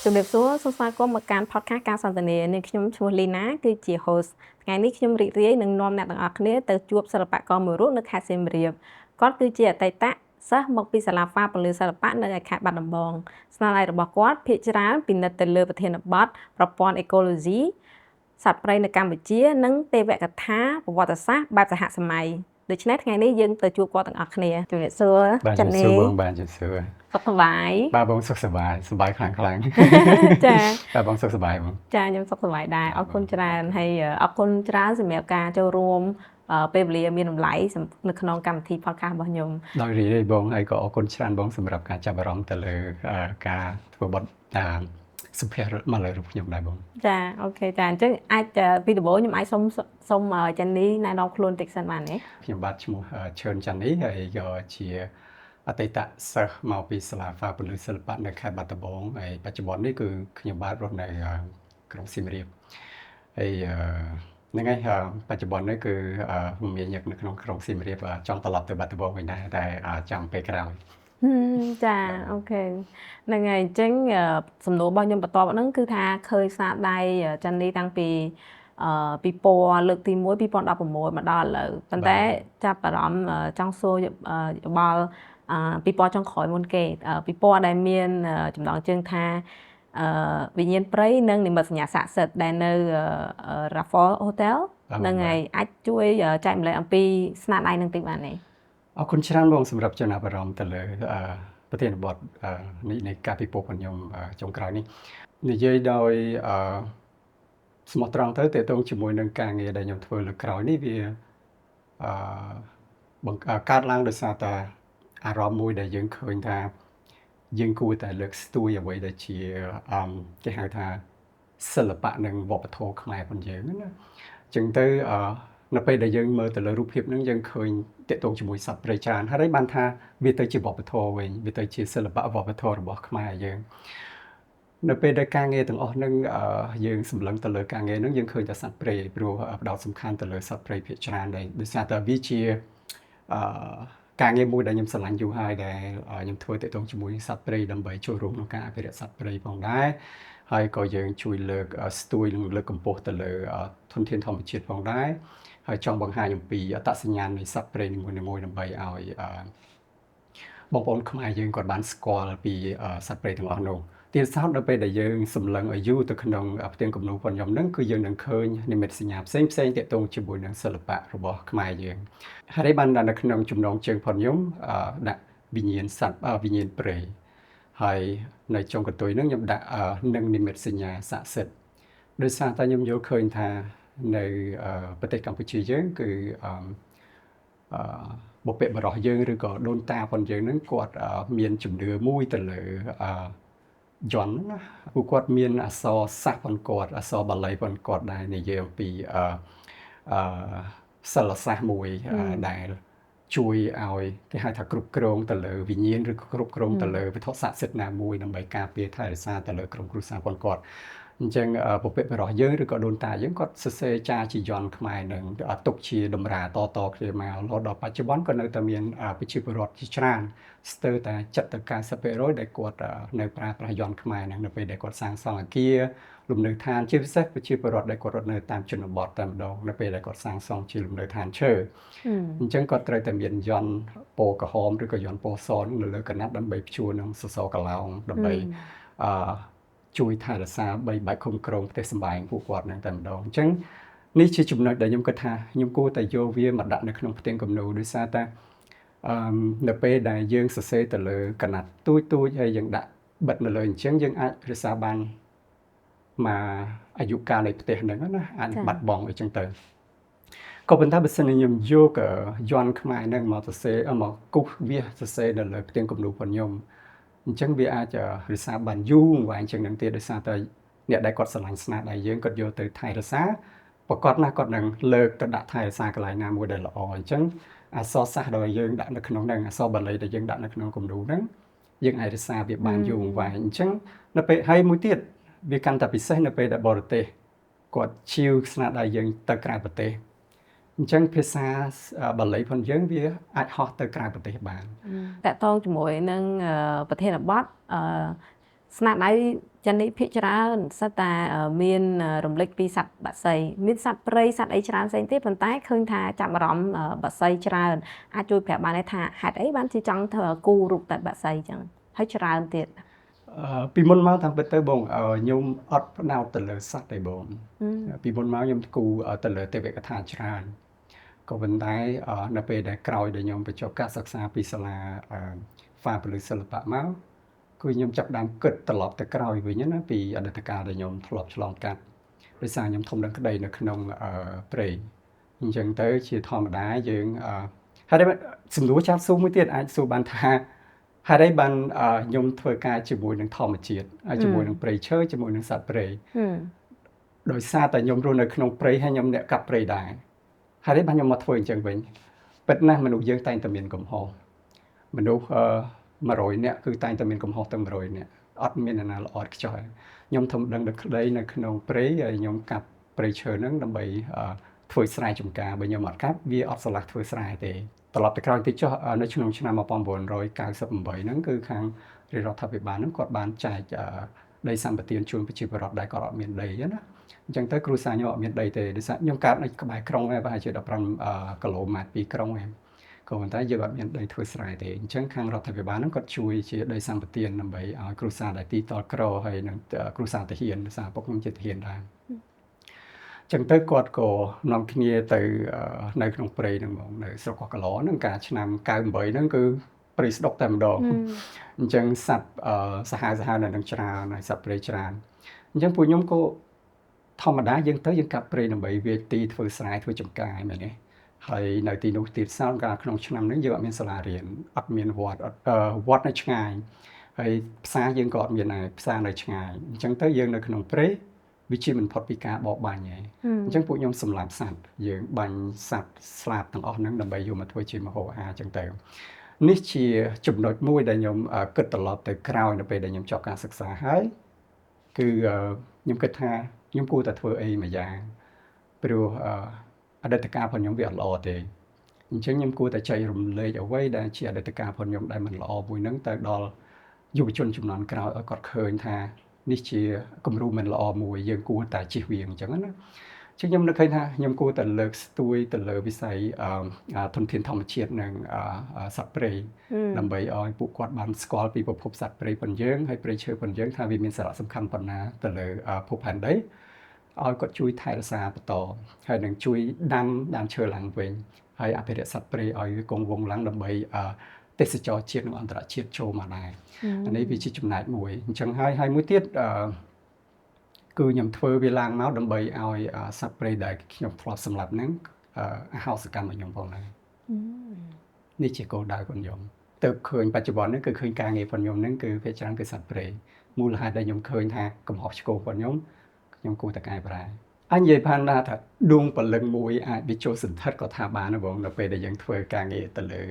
ជំរាបសួរសូមស្វាគមន៍មកកាន់ podcast ការសន្ទនានេះខ្ញុំឈ្មោះលីណាគឺជា host ថ្ងៃនេះខ្ញុំរីករាយនឹងនាំអ្នកទាំងអស់គ្នាទៅជួបសិល្បករមួយរូបនៅខេត្តសៀមរាបគាត់គឺជាអតីតសិស្សមកពីសាលាហ្វាពន្លឺសិល្បៈនៅឯខេត្តបាត់ដំបងស្នាដៃរបស់គាត់ភាគច្រើនពិនិត្យទៅលើប្រធានបទប្រព័ន្ធអេកូឡូស៊ីសត្វព្រៃនៅកម្ពុជា និងទេវកថាប្រវត្តិសាស្ត្របែបសហសម័យដូច្នេះថ្ងៃនេះយើងទៅជួបគាត់ទាំងអស់គ្នាជំរាបសួរ បាទ ចាន់ ជំរាបសួ នី របងបាទជំរាបសួរ សុខសប្បាយ បាទបងសុខសប្បាយសប្បាយខ្លាំងខ្លាំង ចា បាទបងសុខសប្បាយបង ចាខ្ញុំសុខសប្បាយដែរអរគុណច្រើនហើយអរគុណច្រើនសម្រាប់ការចូលរួមពេលវេលាមានតម្លៃនៅក្នុងកម្មវិធី podcast របស់ខ្ញុំ ដោយរីករាយបងហើយក៏អរគុណច្រើនបងសម្រាប់ការចាប់អារម្មណ៍ទៅលើការធ្វើបទសម្ភាសមកលើរូបខ្ញុំដែរបង ចា OK ចាអញ្ចឹងអាចពីដំបូងខ្ញុំអាចសុំសុំចាន់នីណែនាំខ្លួនតិចសិនបានទេ ខ្ញុំបាទឈ្មោះឈឿនចាន់នីហើយក៏ជាអតីតសិស្សមកពីសាលាហ្វាពន្លឺសិល្បៈនៅខេត្តបាត់ដំបងហើយបច្ចុប្បន្ននេះគឺខ្ញុំបាទរស់នៅក្រុងសៀមរាបហើយហ្នឹងហើយបច្ចុប្បន្ននេះគឺមានញឹកនៅក្នុងក្រុងសៀមរាបចង់ត្រឡប់ទៅបាត់ដំបងវិញដែរតែចាំពេលក្រោយ ចា OK ហ្នឹងហើយអញ្ចឹងសំណួររបស់ខ្ញុំបន្ទាប់ហ្នឹងគឺថាឃើញស្នាដៃចាន់នីតាំងពីពិព័រណ៍លើកទី1 2016មកដល់ឥឡូវប៉ុន្តែចាប់អារម្មណ៍ចង់សួរយោបល់ពិព័រណ៍ចុងក្រោយមុនគេពិព័រណ៍ដែលមានចំណងជើងថាវិញ្ញាណព្រៃនិងនិមិត្តសញ្ញាស័ក្តិសិទ្ធិដែលនៅ Raffles Hotel ហ្នឹងហើយអាចជួយចែករំលែកអំពីស្នាដៃនឹងតិចបានទេ អរគុណច្រើនបងសម្រាប់ចំណាប់អារម្មណ៍ទៅលើប្រធានបទនេះនៃការពិព័រណ៍របស់ខ្ញុំចុងក្រោយនេះនិយាយដោយស្មោះត្រង់ទៅតកតងជាមួយនឹងការងារដែលខ្ញុំធ្វើលើក្រោយនេះវាអឺបង្កើតឡើងដោយសារតែអារម្មណ៍មួយដែលយើងឃើញថាយើងគួរតែលើកស្ទួយអ្វីដែលជាអឺគេហៅថាសិល្បៈនិងវប្បធម៌ខ្មែររបស់យើងណាអញ្ចឹងទៅអឺនៅពេលដែលយើងមើលទៅលើរូបភាពហ្នឹងយើងឃើញតកតងជាមួយសត្វព្រៃច្រើនហើយបានថាវាទៅជាវប្បធម៌វិញវាទៅជាសិល្បៈវប្បធម៌របស់ខ្មែរយើងនៅពេលដែលការងារទាំងអស់ហ្នឹងយើងសម្លឹងទៅលើការងារហ្នឹងយើងឃើញតែសត្វព្រៃព្រោះផ្ដោតសំខាន់ទៅលើសត្វព្រៃភាគច្រើនដែលដោយសារតែវាជាអឺការងារមួយដែលខ្ញុំស្រឡាញ់យូរហើយដែលខ្ញុំធ្វើទាក់ទងជាមួយសត្វព្រៃដើម្បីចូលរួមក្នុងការអភិរក្សសត្វព្រៃផងដែរហើយក៏យើងជួយលើកស្ទួយនិងលើកកម្ពស់ទៅលើធនធានធម្មជាតិផងដែរហើយចង់បង្ហាញអំពីអត្តសញ្ញាណនៃសត្វព្រៃនីមួយៗដើម្បីឲ្យបងប្អូនខ្មែរយើងគាត់បានស្គាល់ពីសត្វព្រៃទាំងអស់នោះទៀតសោតដល់ពេលដែលយើងសម្លឹងឲ្យយូរទៅក្នុងផ្ទាំងគំនូររបស់ខ្ញុំហ្នឹងគឺយើងនឹងឃើញនិមិត្តសញ្ញាផ្សេងផ្សេងទាក់ទងជាមួយនឹងសិល្បៈរបស់ខ្មែរយើងហើយបាននៅក្នុងចំណងជើងរបស់ខ្ញុំដាក់វិញ្ញាណសត្វវិញ្ញាណព្រៃហើយនៅចុងកន្ទុយហ្នឹងខ្ញុំដាក់នឹងនិមិត្តសញ្ញាស័ក្តិសិទ្ធិដោយសារតែខ្ញុំយល់ឃើញថានៅប្រទេសកម្ពុជាយើងគឺអឺបុព្វបុរសយើងឬក៏ដូនតាប៉ុនយើងហ្នឹងគាត់មានជំនឿមួយទៅលើអឺយន្តណាពួកគាត់មានអក្សរសាស្ត្រប៉ុនគាត់អក្សរបាលីប៉ុនគាត់ដែរនិយាយអំពីអឺអឺសិលសាស្ត្រមួយដែលជួយឲ្យគេហៅថាគ្រប់គ្រងទៅលើវិញ្ញាណឬគ្រប់គ្រងទៅលើវត្ថុស័ក្តិសិទ្ធិណាមួយដើម្បីការពារថែរក្សាទៅលើក្រុមគ្រួសារប៉ុនគាត់អញ្ចឹងបុព្វបុរសយើងឬក៏ដូនតាយើងគាត់សរសេរចាជាយន្តខ្មែរនឹងទុកជាតម្រាតតគ្នាមករហូតដល់បច្ចុប្បន្នក៏នៅតែមានប្រជាពលរដ្ឋជាច្រើនស្ទើរតែ70ទៅ90%ដែលគាត់នៅប្រើប្រាស់យន្តខ្មែរហ្នឹងនៅពេលដែលគាត់សាងសង់អគារលំនៅឋានជាពិសេសប្រជាពលរដ្ឋដែលគាត់រស់នៅតាមជនបទតែម្ដងនៅពេលដែលគាត់សាងសង់ជាលំនៅឋានឈើអញ្ចឹងគាត់ត្រូវតែមានយន្តពណ៌ក្រហមឬក៏យន្តពណ៌សនៅលើកណាត់ដើម្បីព្យួរនឹងសសរកឡោងដើម្បីអឺជួយថែរក្សាបីបាច់ឃុំក្រងផ្ទះសម្បែងពួកគាត់នឹងតែម្ដងអញ្ចឹងនេះជាចំណុចដែលខ្ញុំគិតថាខ្ញុំគួរតែយកវាមកដាក់នៅក្នុងផ្ទាំងគំនូរដោយសារតែអឺនៅពេលដែលយើងសរសេរទៅលើកណាត់ទូចទូចហើយយើងដាក់បិទនៅលើអញ្ចឹងយើងអាចរក្សាបានមកអាយុកាលនៃផ្ទះហ្នឹងណាអាចបាត់បង់អីចឹងទៅក៏ប៉ុន្តែបើសិនជាខ្ញុំយកយន្តខ្មែរហ្នឹងមកសរសេរមកគូសវាសរសេរនៅលើផ្ទាំងគំនូររបស់ខ្ញុំអញ្ចឹងវាអាចរក្សាបានយូរវែងជាងនឹងទៀតដោយសារតែអ្នកដែលគាត់ស្រឡាញ់ស្នាដៃយើងគាត់យកទៅថែរក្សាប្រកាសណាស់គាត់នឹងលើកទៅដាក់ថែរក្សាកន្លែងណាមួយដែលល្អអញ្ចឹងអក្សរសាស្ត្រដែលយើងដាក់នៅក្នុងហ្នឹងអក្សរបាលីដែលយើងដាក់នៅក្នុងគំនូរហ្នឹងយើងអាចរក្សាវាបានយូរអង្វែងអញ្ចឹងនៅពេលហើយមួយទៀតវាកាន់តែពិសេសនៅពេលដែលបរទេសគាត់ជាវស្នាដៃយើងទៅក្រៅប្រទេសអញ្ចឹងភាសាបាលីផងយើងវាអាចហោះទៅក្រៅប្រទេសបាន តកតងជាមួយនឹងប្រធានបទ ស្នាដៃចាន់នេះភាគច្រើនសិតតែមានរំលេចពីសត្វបក្សីមានសត្វព្រៃសត្វអីច្រើនផ្សេងទៀតប៉ុន្តែឃើញថាចាប់អារម្មណ៍បក្សីច្រើនអាចជួយប្រាប់បានទេថាហេតុអីបានជាចង់ធ្វើគូរូបតែបក្សីចឹងហើយច្រើនទៀត ពីមុនមកតាមពិតទៅបងខ្ញុំអត់ផ្ដោតទៅលើសត្វទេបងពីមុនមកខ្ញុំគូទៅលើទេវកថាច្រើនក៏ប៉ុន្តែនៅពេលដែលក្រោយដែលខ្ញុំបញ្ចប់ការសិក្សាពីសាលាហ្វាពលិសិល្បៈមកគឺខ្ញុំចាប់ដើមគិតត្រឡប់ទៅក្រោយវិញណាពីអតីតកាលដែលខ្ញុំធ្លាប់ឆ្លងកាត់ដោយសារខ្ញុំធំដឹងក្តីនៅក្នុងព្រៃអញ្ចឹងទៅជាធម្មតាយើងហើយសំណួរចាប់សួរមួយទៀតអាចសួរបានថាហេតុអីបានខ្ញុំធ្វើការជាមួយនឹងធម្មជាតិហើយជាមួយនឹងព្រៃឈើជាមួយនឹងសត្វព្រៃដោយសារតែខ្ញុំរស់នៅក្នុងព្រៃហើយខ្ញុំអ្នកកាប់ព្រៃដែរហេតុអីបានខ្ញុំមកធ្វើអញ្ចឹងវិញពិតណាស់មនុស្សយើងតែងតែមានកំហុសមនុស្ស100នាក់គឺតែងតែមានកំហុសទាំង100នាក់អត់មានអ្នកណាល្អឥតខ្ចោះខ្ញុំធំដឹងដល់ក្តីនៅក្នុងព្រៃហើយខ្ញុំកាប់ព្រៃឈើហ្នឹងដើម្បីធ្វើស្រែចម្ការបើខ្ញុំអត់កាប់វាអត់ស្រឡះធ្វើស្រែទេត្រឡប់ទៅក្រោយតិចចុះនៅក្នុងឆ្នាំ1998ហ្នឹងគឺខាងរាជរដ្ឋាភិបាលហ្នឹងគាត់បានចែកដីសម្បត្តិជូនប្រជាពលរដ្ឋដែលគាត់អត់មានដីណាអញ្ចឹងទៅគ្រួសារខ្ញុំអត់មានដីទេដោយសារខ្ញុំកើតនៅក្បែរក្រុងដែរប្រហែលជា15គីឡូម៉ែត្រពីក្រុងឯងក៏ប៉ុន្តែយើងអត់មានដីធ្វើស្រែទេអញ្ចឹងខាងរដ្ឋាភិបាលហ្នឹងគាត់ជួយជាដីសម្បត្តិដើម្បីឲ្យគ្រួសារដែលទីតល់ក្រហើយនិងគ្រួសារទាហានដោយសារពុកខ្ញុំជាទាហានដែរចឹងទៅគាត់ក៏នាំគ្នាទៅនៅក្នុងព្រៃហ្នឹងហ្មងនៅស្រុកកោះកឡហ្នឹងកាលឆ្នាំ98ហ្នឹងគឺព្រៃស្ដុកតែម្ដងអញ្ចឹងសត្វសាហាវសាហាវនៅនឹងច្រើនហើយសត្វព្រៃច្រើនអញ្ចឹងពួកខ្ញុំក៏ធម្មតាយើងទៅយើងកាប់ព្រៃដើម្បីវាទីធ្វើស្រែធ្វើចម្ការមែនទេហើយនៅទីនោះទៀតសោតកាលក្នុងឆ្នាំហ្នឹងយើងអត់មានសាលារៀនអត់មានវត្តអត់វត្តនៅឆ្ងាយហើយផ្សារយើងក៏អត់មានដែរផ្សារនៅឆ្ងាយអញ្ចឹងទៅយើងនៅក្នុងព្រៃវាជាមិនផុតពីការបរបាញ់ឯងអញ្ចឹងពួកខ្ញុំសម្លាប់សត្វយើងបាញ់សត្វស្លាបទាំងអស់ហ្នឹងដើម្បីយកមកធ្វើជាម្ហូបអាហារអញ្ចឹងទៅនេះជាចំណុចមួយដែលខ្ញុំគិតត្រឡប់ទៅក្រោយនៅពេលដែលខ្ញុំចប់ការសិក្សាហើយគឺខ្ញុំគិតថាខ្ញុំគួរតែធ្វើអីមួយយ៉ាងព្រោះអតីតកាលរបស់ខ្ញុំវាអត់ល្អទេអញ្ចឹងខ្ញុំគួរតែចែករំលែកអ្វីដែលជាអតីតកាលរបស់ខ្ញុំដែលមិនល្អមួយហ្នឹងទៅដល់យុវជនជំនាន់ក្រោយឲ្យគាត់ឃើញថានេះជាគំរូមិនល្អមួយយើងគួរតែជៀសវាងអញ្ចឹងណាចឹងខ្ញុំនឹកឃើញថាខ្ញុំគួរតែលើកស្ទួយទៅលើវិស័យធនធានធម្មជាតិនិងសត្វព្រៃដើម្បីឲ្យពួកគាត់បានស្គាល់ពីប្រភពសត្វព្រៃប៉ុនយើងហើយព្រៃឈើប៉ុនយើងថាវាមានសារៈសំខាន់ប៉ុណ្ណាទៅលើភពផែនដីឲ្យគាត់ជួយថែរក្សាបន្តហើយនឹងជួយដាំដើមឈើឡើងវិញហើយអភិរក្សសត្វព្រៃឲ្យវាគង់វង្សឡើងដើម្បីទេសចរជាតិនិងអន្តរជាតិចូលមកដែរអានេះវាជាចំណែកមួយអញ្ចឹងហើយមួយទៀតគឺខ្ញុំធ្វើវាឡើងមកដើម្បីឲ្យសត្វព្រៃដែលខ្ញុំធ្លាប់សម្លាប់ហ្នឹងអហោសកម្មឲ្យខ្ញុំផងដែរនេះជាគោលដៅរបស់ខ្ញុំទៅឃើញបច្ចុប្បន្ននេះគឺឃើញការងាររបស់ខ្ញុំហ្នឹងគឺភាគច្រើនគឺសត្វព្រៃមូលហេតុដែលខ្ញុំឃើញថាកំហុសឆ្គងរបស់ខ្ញុំខ្ញុំគួរតែកែប្រែអញនិយាយបានថាដួងព្រលឹងមួយអាចវាចូលសន្ធិដ្ឋក៏ថាបានដែរបងនៅពេលដែលយើងធ្វើការងារទៅលើ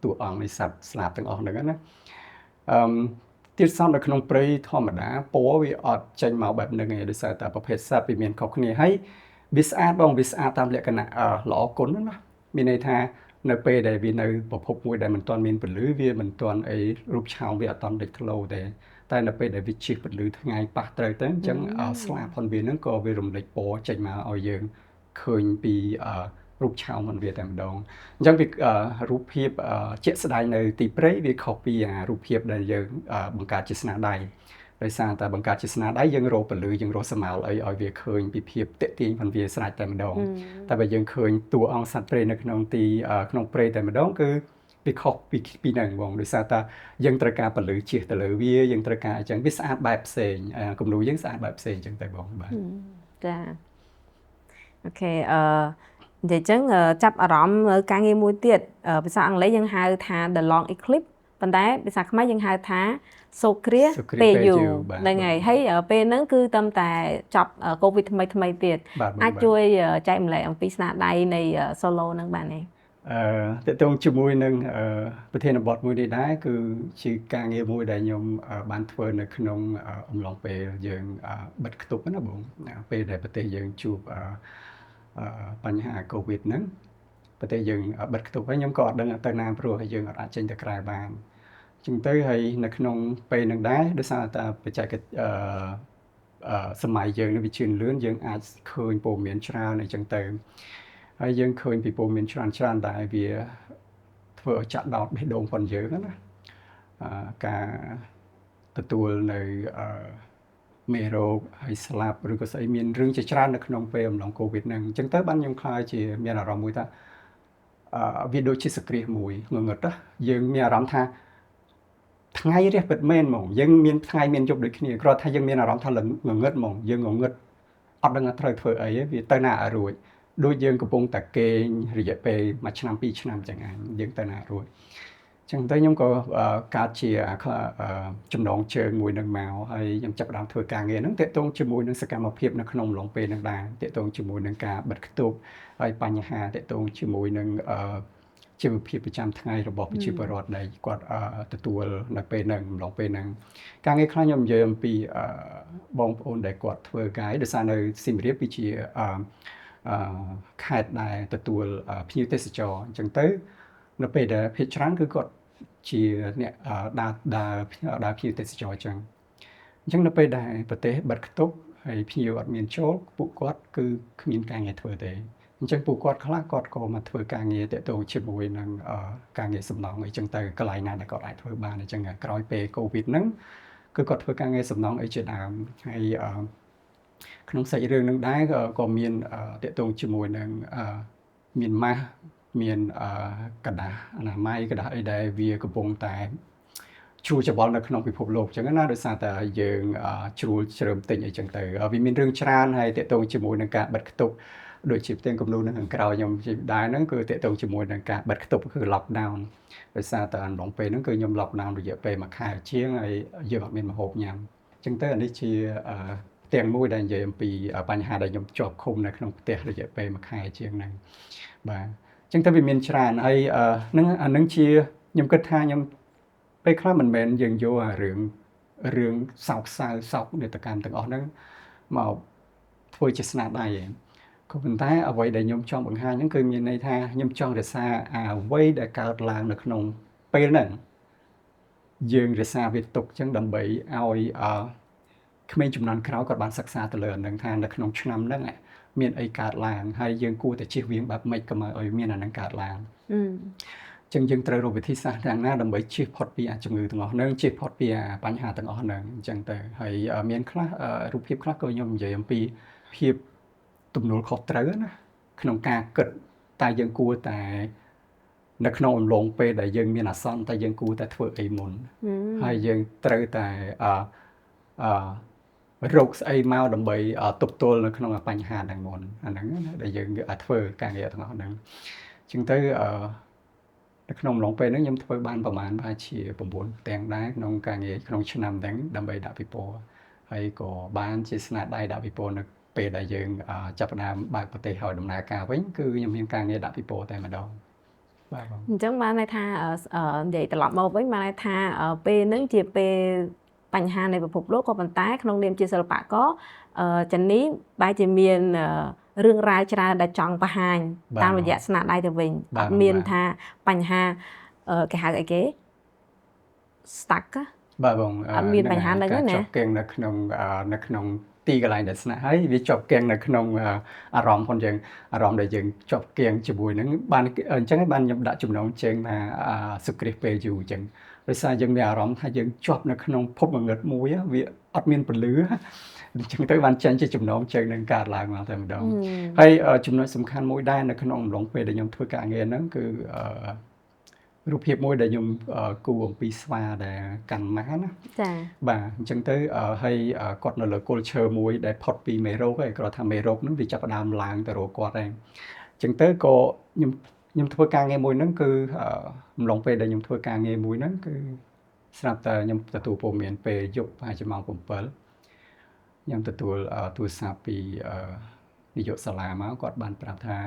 តួអង្គនៃសត្វស្លាបទាំងអស់ហ្នឹងណាអឺទៀតសោតនៅក្នុងព្រៃធម្មតាពណ៌វាអត់ចេញមកបែបហ្នឹងឯងដោយសារតែប្រភេទសត្វវាមានខុសគ្នាហើយវាស្អាតបងវាស្អាតតាមលក្ខណៈល្អគុណណាមានន័យថានៅពេលដែលវានៅប្រភពមួយដែលមិនទាន់មានពន្លឺវាមិនទាន់អីរូបឆោមវាអត់ទាន់លេចធ្លោទេតែនៅពេលដែលវាជិះពន្លឺថ្ងៃប៉ះត្រូវទៅអញ្ចឹងស្លាបផងវាហ្នឹងក៏វារំលេចពណ៌ចេញមកឲ្យយើងឃើញពីរូបឆោមរបស់វាតែម្ដងអញ្ចឹងវារូបភាពជាក់ស្ដែងនៅទីព្រៃវាខុសពីរូបភាពដែលយើងបង្កើតជាស្នាដៃដោយសារតែបង្កើតជាស្នាដៃយើងរកពន្លឺយើងរកស្រមោលអីឲ្យវាឃើញពីភាពទាក់ទាញផងវាស្រេចតែម្ដងតែបើយើងឃើញតួអង្គសត្វព្រៃនៅក្នុងទីក្នុងព្រៃតែម្ដងគឺវាខុសពីហ្នឹងបងដោយសារតែយើងត្រូវការពន្លឺជះទៅលើវាយើងត្រូវការអញ្ចឹងវាស្អាតបែបផ្សេងគំនូយើងស្អាតបែបផ្សេងអញ្ចឹងតែបងបាទចាអូខេនិយាយចឹងចាប់អារម្មណ៍នៅការងារមួយទៀតភាសាអង់គ្លេសយើងហៅថា The Long Eclipse ប៉ុន្តែភាសាខ្មែរយើងហៅថាសូគ្រាពេលយូរហ្នឹងហើយហើយពេលហ្នឹងគឺតាមតែចប់កូវីដថ្មីថ្មីទៀតអាចជួយចែកម្លែកអំពីស្នាដៃនៃ solo ហ្នឹងបានទេតកតងជាមួយនឹងប្រធានបទមួយនេះដែរគឺជាការងារមួយដែលខ្ញុំបានធ្វើនៅក្នុងអំឡុងពេលយើងបិទខ្ទប់ណាបងពេលដែលប្រទេសយើងជួបបញ្ហាកូវីដហ្នឹងប្រទេសយើងបិទខ្ទប់ហើយខ្ញុំក៏អត់ដឹងទៅណាព្រោះយើងអត់អាចចេញទៅក្រៅបាន ចឹងទៅហើយនៅក្នុងពេលនឹងដែរដោយសារតែបច្ចេកអឺសម័យយើងនេះវាជឿនលឿនយើងអាចឃើញព័ត៌មានច្រើនអីចឹងទៅហើយយើងឃើញពីព័ត៌មានច្រើនច្រើនដែរវាធ្វើឲ្យចាក់ដោតបេះដូងផងយើងណាការទទួលនៅមេរោគហើយស្លាប់ឬក៏ស្អីមានរឿងជាច្រើននៅក្នុងពេលអំឡុងកូវីដហ្នឹងអញ្ចឹងទៅបានខ្ញុំខ្លាចជាមានអារម្មណ៍មួយថាវាដូចជាសក្រាសមួយងងឹតណាយើងមានអារម្មណ៍ថាថ្ងៃរះពិតមែនហ្មងយើងមានថ្ងៃមានយប់ដូចគ្នាគ្រាន់ថាយើងមានអារម្មណ៍ថាងងឹតហ្មងយើងងងឹតអត់ដឹងថាត្រូវធ្វើអីវាទៅណាឲ្យរួចដូចយើងកំពុងតែគេងរយៈពេល1ឆ្នាំ2ឆ្នាំចឹងឯងយើងទៅណារួចចឹងទៅខ្ញុំក៏កើតជាចំណងជើងមួយនឹងមកហើយខ្ញុំចាប់ផ្ដើមធ្វើការងារហ្នឹងទាក់ទងជាមួយនឹងសកម្មភាពនៅក្នុងអំឡុងពេលហ្នឹងដែរទាក់ទងជាមួយនឹងការបិទខ្ទប់ហើយបញ្ហាទាក់ទងជាមួយនឹងជីវភាពប្រចាំថ្ងៃរបស់ប្រជាពលរដ្ឋដែលគាត់ទទួលនៅពេលហ្នឹងអំឡុងពេលហ្នឹងការងារខ្លះខ្ញុំនិយាយអំពីបងប្អូនដែលគាត់ធ្វើការដោយសារនៅសៀមរាបគឺជាខេត្តដែលទទួលភ្ញៀវទេសចរអញ្ចឹងទៅនៅពេលដែលភាគច្រើនគឺគាត់ជាអ្នកដើរដើរដើរភ្ញៀវទេសចរអញ្ចឹងអញ្ចឹងនៅពេលដែលប្រទេសបិទខ្ទប់ហើយភ្ញៀវអត់មានចូលពួកគាត់គឺគ្មានការងារធ្វើទេអញ្ចឹងពួកគាត់ខ្លះគាត់ក៏មកធ្វើការងារទាក់ទងជាមួយនឹងការងារសំណង់អីចឹងទៅកន្លែងណាដែលគាត់អាចធ្វើបានអញ្ចឹងក្រោយពេលកូវីដហ្នឹងគឺគាត់ធ្វើការងារសំណង់អីជាដើមហើយក្នុងសាច់រឿងនឹងដែរក៏មានទាក់ទងជាមួយនឹងមានម៉ាស់មានក្រដាសអនាម័យក្រដាសអីដែលវាកំពុងតែជ្រួលច្របល់នៅក្នុងពិភពលោកអញ្ចឹងណាដោយសារតែយើងជ្រួលជ្រើមទិញអីចឹងទៅវាមានរឿងច្រើនហើយទាក់ទងជាមួយនឹងការបិទខ្ទប់ដូចជាផ្ទាំងគំនូរនៅខាងក្រោយខ្ញុំដែរហ្នឹងគឺទាក់ទងជាមួយនឹងការបិទខ្ទប់គឺ lockdown ដោយសារតែអំឡុងពេលហ្នឹងគឺខ្ញុំ lockdown រយៈពេល1ខែជាងហើយយើងអត់មានម្ហូបញ៉ាំអញ្ចឹងទៅអានេះជាផ្ទាំងមួយដែលនិយាយអំពីបញ្ហាដែលខ្ញុំជាប់ឃុំនៅក្នុងផ្ទះរយៈពេល1ខែជាងហ្នឹងបាទអញ្ចឹងទៅវាមានច្រើនហើយនឹងអានឹងជាខ្ញុំគិតថាខ្ញុំពេលខ្លះមិនមែនយើងយកអារឿងសោកសៅសោកនាដកម្មទាំងអស់ហ្នឹងមកធ្វើជាស្នាដៃឯងក៏ប៉ុន្តែអ្វីដែលខ្ញុំចង់បង្ហាញហ្នឹងគឺមានន័យថាខ្ញុំចង់រក្សាអ្វីដែលកើតឡើងនៅក្នុងពេលហ្នឹងយើងរក្សាវាទុកចឹងដើម្បីឲ្យក្មេងជំនាន់ក្រោយគាត់បានសិក្សាទៅលើអានឹងថានៅក្នុងឆ្នាំហ្នឹងមានអីកើតឡើងហើយយើងគួរតែជៀសវាងបែបម៉េចកុំឲ្យមានអានឹងកើតឡើងចឹងយើងត្រូវរកវិធីសាស្ត្រយ៉ាងណាដើម្បីជៀសផុតពីអាជំងឺទាំងអស់ហ្នឹងជៀសផុតពីអាបញ្ហាទាំងអស់ហ្នឹងអញ្ចឹងទៅហើយមានខ្លះរូបភាពខ្លះក៏ខ្ញុំនិយាយអំពីភាពទំនួលខុសត្រូវណាក្នុងការគិតតើយើងគួរតែនៅក្នុងអំឡុងពេលដែលយើងមានអាសន្នតើយើងគួរតែធ្វើអីមុនហើយយើងត្រូវតែអឺរកស្អីមកដើម្បីទប់ទល់នៅក្នុងបញ្ហាហ្នឹងមុនអាហ្នឹងណាដែលយើងធ្វើការងារទាំងអស់ហ្នឹងអញ្ចឹងទៅនៅក្នុងអំឡុងពេលហ្នឹងខ្ញុំធ្វើបានប្រហែលប្រហែលជា9ផ្ទាំងដែរក្នុងការងារក្នុងឆ្នាំហ្នឹងដើម្បីដាក់ពិព័រណ៍ហើយក៏បានជាស្នាដៃដាក់ពិព័រណ៍នៅពេលដែលយើងចាប់ផ្ដើមបើកប្រទេសឲ្យដំណើរការវិញគឺខ្ញុំមានការងារដាក់ពិព័រណ៍តែម្ដងបាទបងអញ្ចឹងបានន័យថានិយាយត្រឡប់មកវិញបានន័យថាពេលហ្នឹងជាពេលបញ្ហានៃពិភពលោកក៏ប៉ុន្តែក្នុងនាមជាសិល្បករចាន់នេះបែរជាមានរឿងរ៉ាវច្រើនដែលចង់បង្ហាញតាមរយៈស្នាដៃទៅវិញអត់មានថាបញ្ហាគេហៅអីគេ stuck បាទបងអត់មានបញ្ហាហ្នឹងណាជាប់គាំងនៅក្នុងទីកន្លែងដែលស្នាក់ហើយវាជាប់គាំងនៅក្នុងអារម្មណ៍ផងយើងអារម្មណ៍ដែលយើងជាប់គាំងជាមួយហ្នឹងបានអញ្ចឹងបានខ្ញុំដាក់ចំណងជើងថាសុគ្រាសពេលយូរអញ្ចឹងដោយសារយើងមានអារម្មណ៍ថាយើងជាប់នៅក្នុងភពងងឹតមួយវាអត់មានពន្លឺអញ្ចឹងទៅបានចេញជាចំណងជើងនឹងកើតឡើងមកតែម្ដងហើយចំណុចសំខាន់មួយដែរនៅក្នុងអំឡុងពេលដែលខ្ញុំធ្វើការងារហ្នឹងគឺរូបភាពមួយដែលខ្ញុំគូរអំពីស្វាដែលកាន់ម៉ាណាចា៎បាទអញ្ចឹងទៅហើយគាត់នៅលើគល់ឈើមួយដែលផុតពីមេរោគហើយគាត់ថាមេរោគហ្នឹងវាចាប់ផ្ដើមឡើងទៅរកគាត់ហើយអញ្ចឹងទៅក៏ខ្ញុំធ្វើការងារមួយហ្នឹងគឺអំឡុងពេលដែលខ្ញុំធ្វើការងារមួយហ្នឹងគឺស្រាប់តែខ្ញុំទទួលព័ត៌មានពេលយប់ប្រហែលជាម៉ោង7ខ្ញុំទទួលទូរស័ព្ទពីនាយកសាលាមកគាត់បានប្រាប់ថា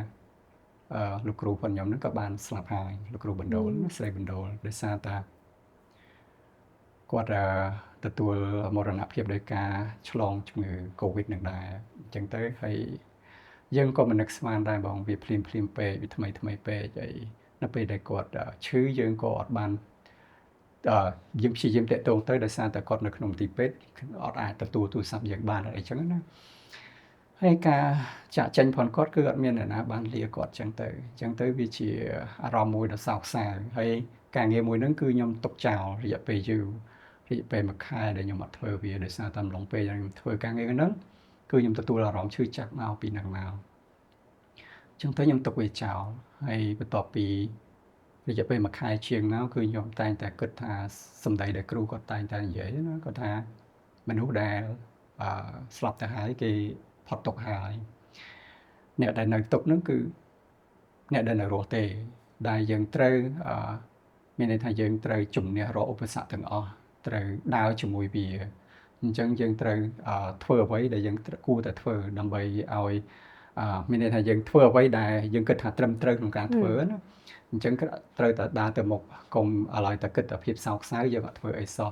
លោកគ្រូផងខ្ញុំហ្នឹងក៏បានស្លាប់ហើយលោកគ្រូបណ្ដូលស្រីបណ្ដូលដោយសារតាគាត់ទទួលមរណភាពដោយការឆ្លងជំងឺ Covid នឹងដែរអញ្ចឹងទៅហើយយើងក៏មិននឹកស្មានដែរបងវាភ្លាមភ្លាមពេកវាថ្មីថ្មីពេកហើយនៅពេលដែលគាត់ឈឺយើងក៏អត់បាន យើងព្យាយាមតាក់ទងទៅដោយសារតែគាត់នៅក្នុងទីពេទ្យអត់អាចទទួលទូរស័ព្ទយើងបានអីចឹងណាហើយការចាក់ចេញផងគាត់គឺអត់មានអ្នកណាបានលាគាត់ចឹងទៅអញ្ចឹងទៅវាជាអារម្មណ៍មួយដ៏សោកសៅហើយការងារមួយហ្នឹងគឺខ្ញុំទុកចោលរយៈពេលយូររយៈពេលមួយខែដែលខ្ញុំអត់ធ្វើវាដោយសារតែអំឡុងពេលខ្ញុំធ្វើការងារហ្នឹងគឺខ្ញុំទទួលអារម្មណ៍ឈឺចាប់មកពីហ្នឹងមកអញ្ចឹងទៅខ្ញុំទុកវាចោលហើយបន្ទាប់ពីរយៈពេលមួយខែជាងមកគឺខ្ញុំតែងតែគិតថាសម្ដីដែលគ្រូគាត់តែងតែនិយាយណាគាត់ថាមនុស្សដែលអឺស្លាប់ទៅហើយគេផុតទុកហើយអ្នកដែលនៅទុកហ្នឹងគឺអ្នកដែលនៅរស់ទេដែលយើងត្រូវអឺមានន័យថាយើងត្រូវជំនះរាល់ឧបសគ្គទាំងអស់ត្រូវដើរជាមួយវាអញ្ចឹងយើងត្រូវធ្វើអ្វីដែលយើងគួរតែធ្វើដើម្បីឲ្យមានន័យថាយើងធ្វើអ្វីដែលយើងគិតថាត្រឹមត្រូវក្នុងការធ្វើណាអញ្ចឹងត្រូវតែដើរទៅមុខកុំឥឡូវតែគិតតែភាពសោកសៅយើងអត់ធ្វើអីសោះ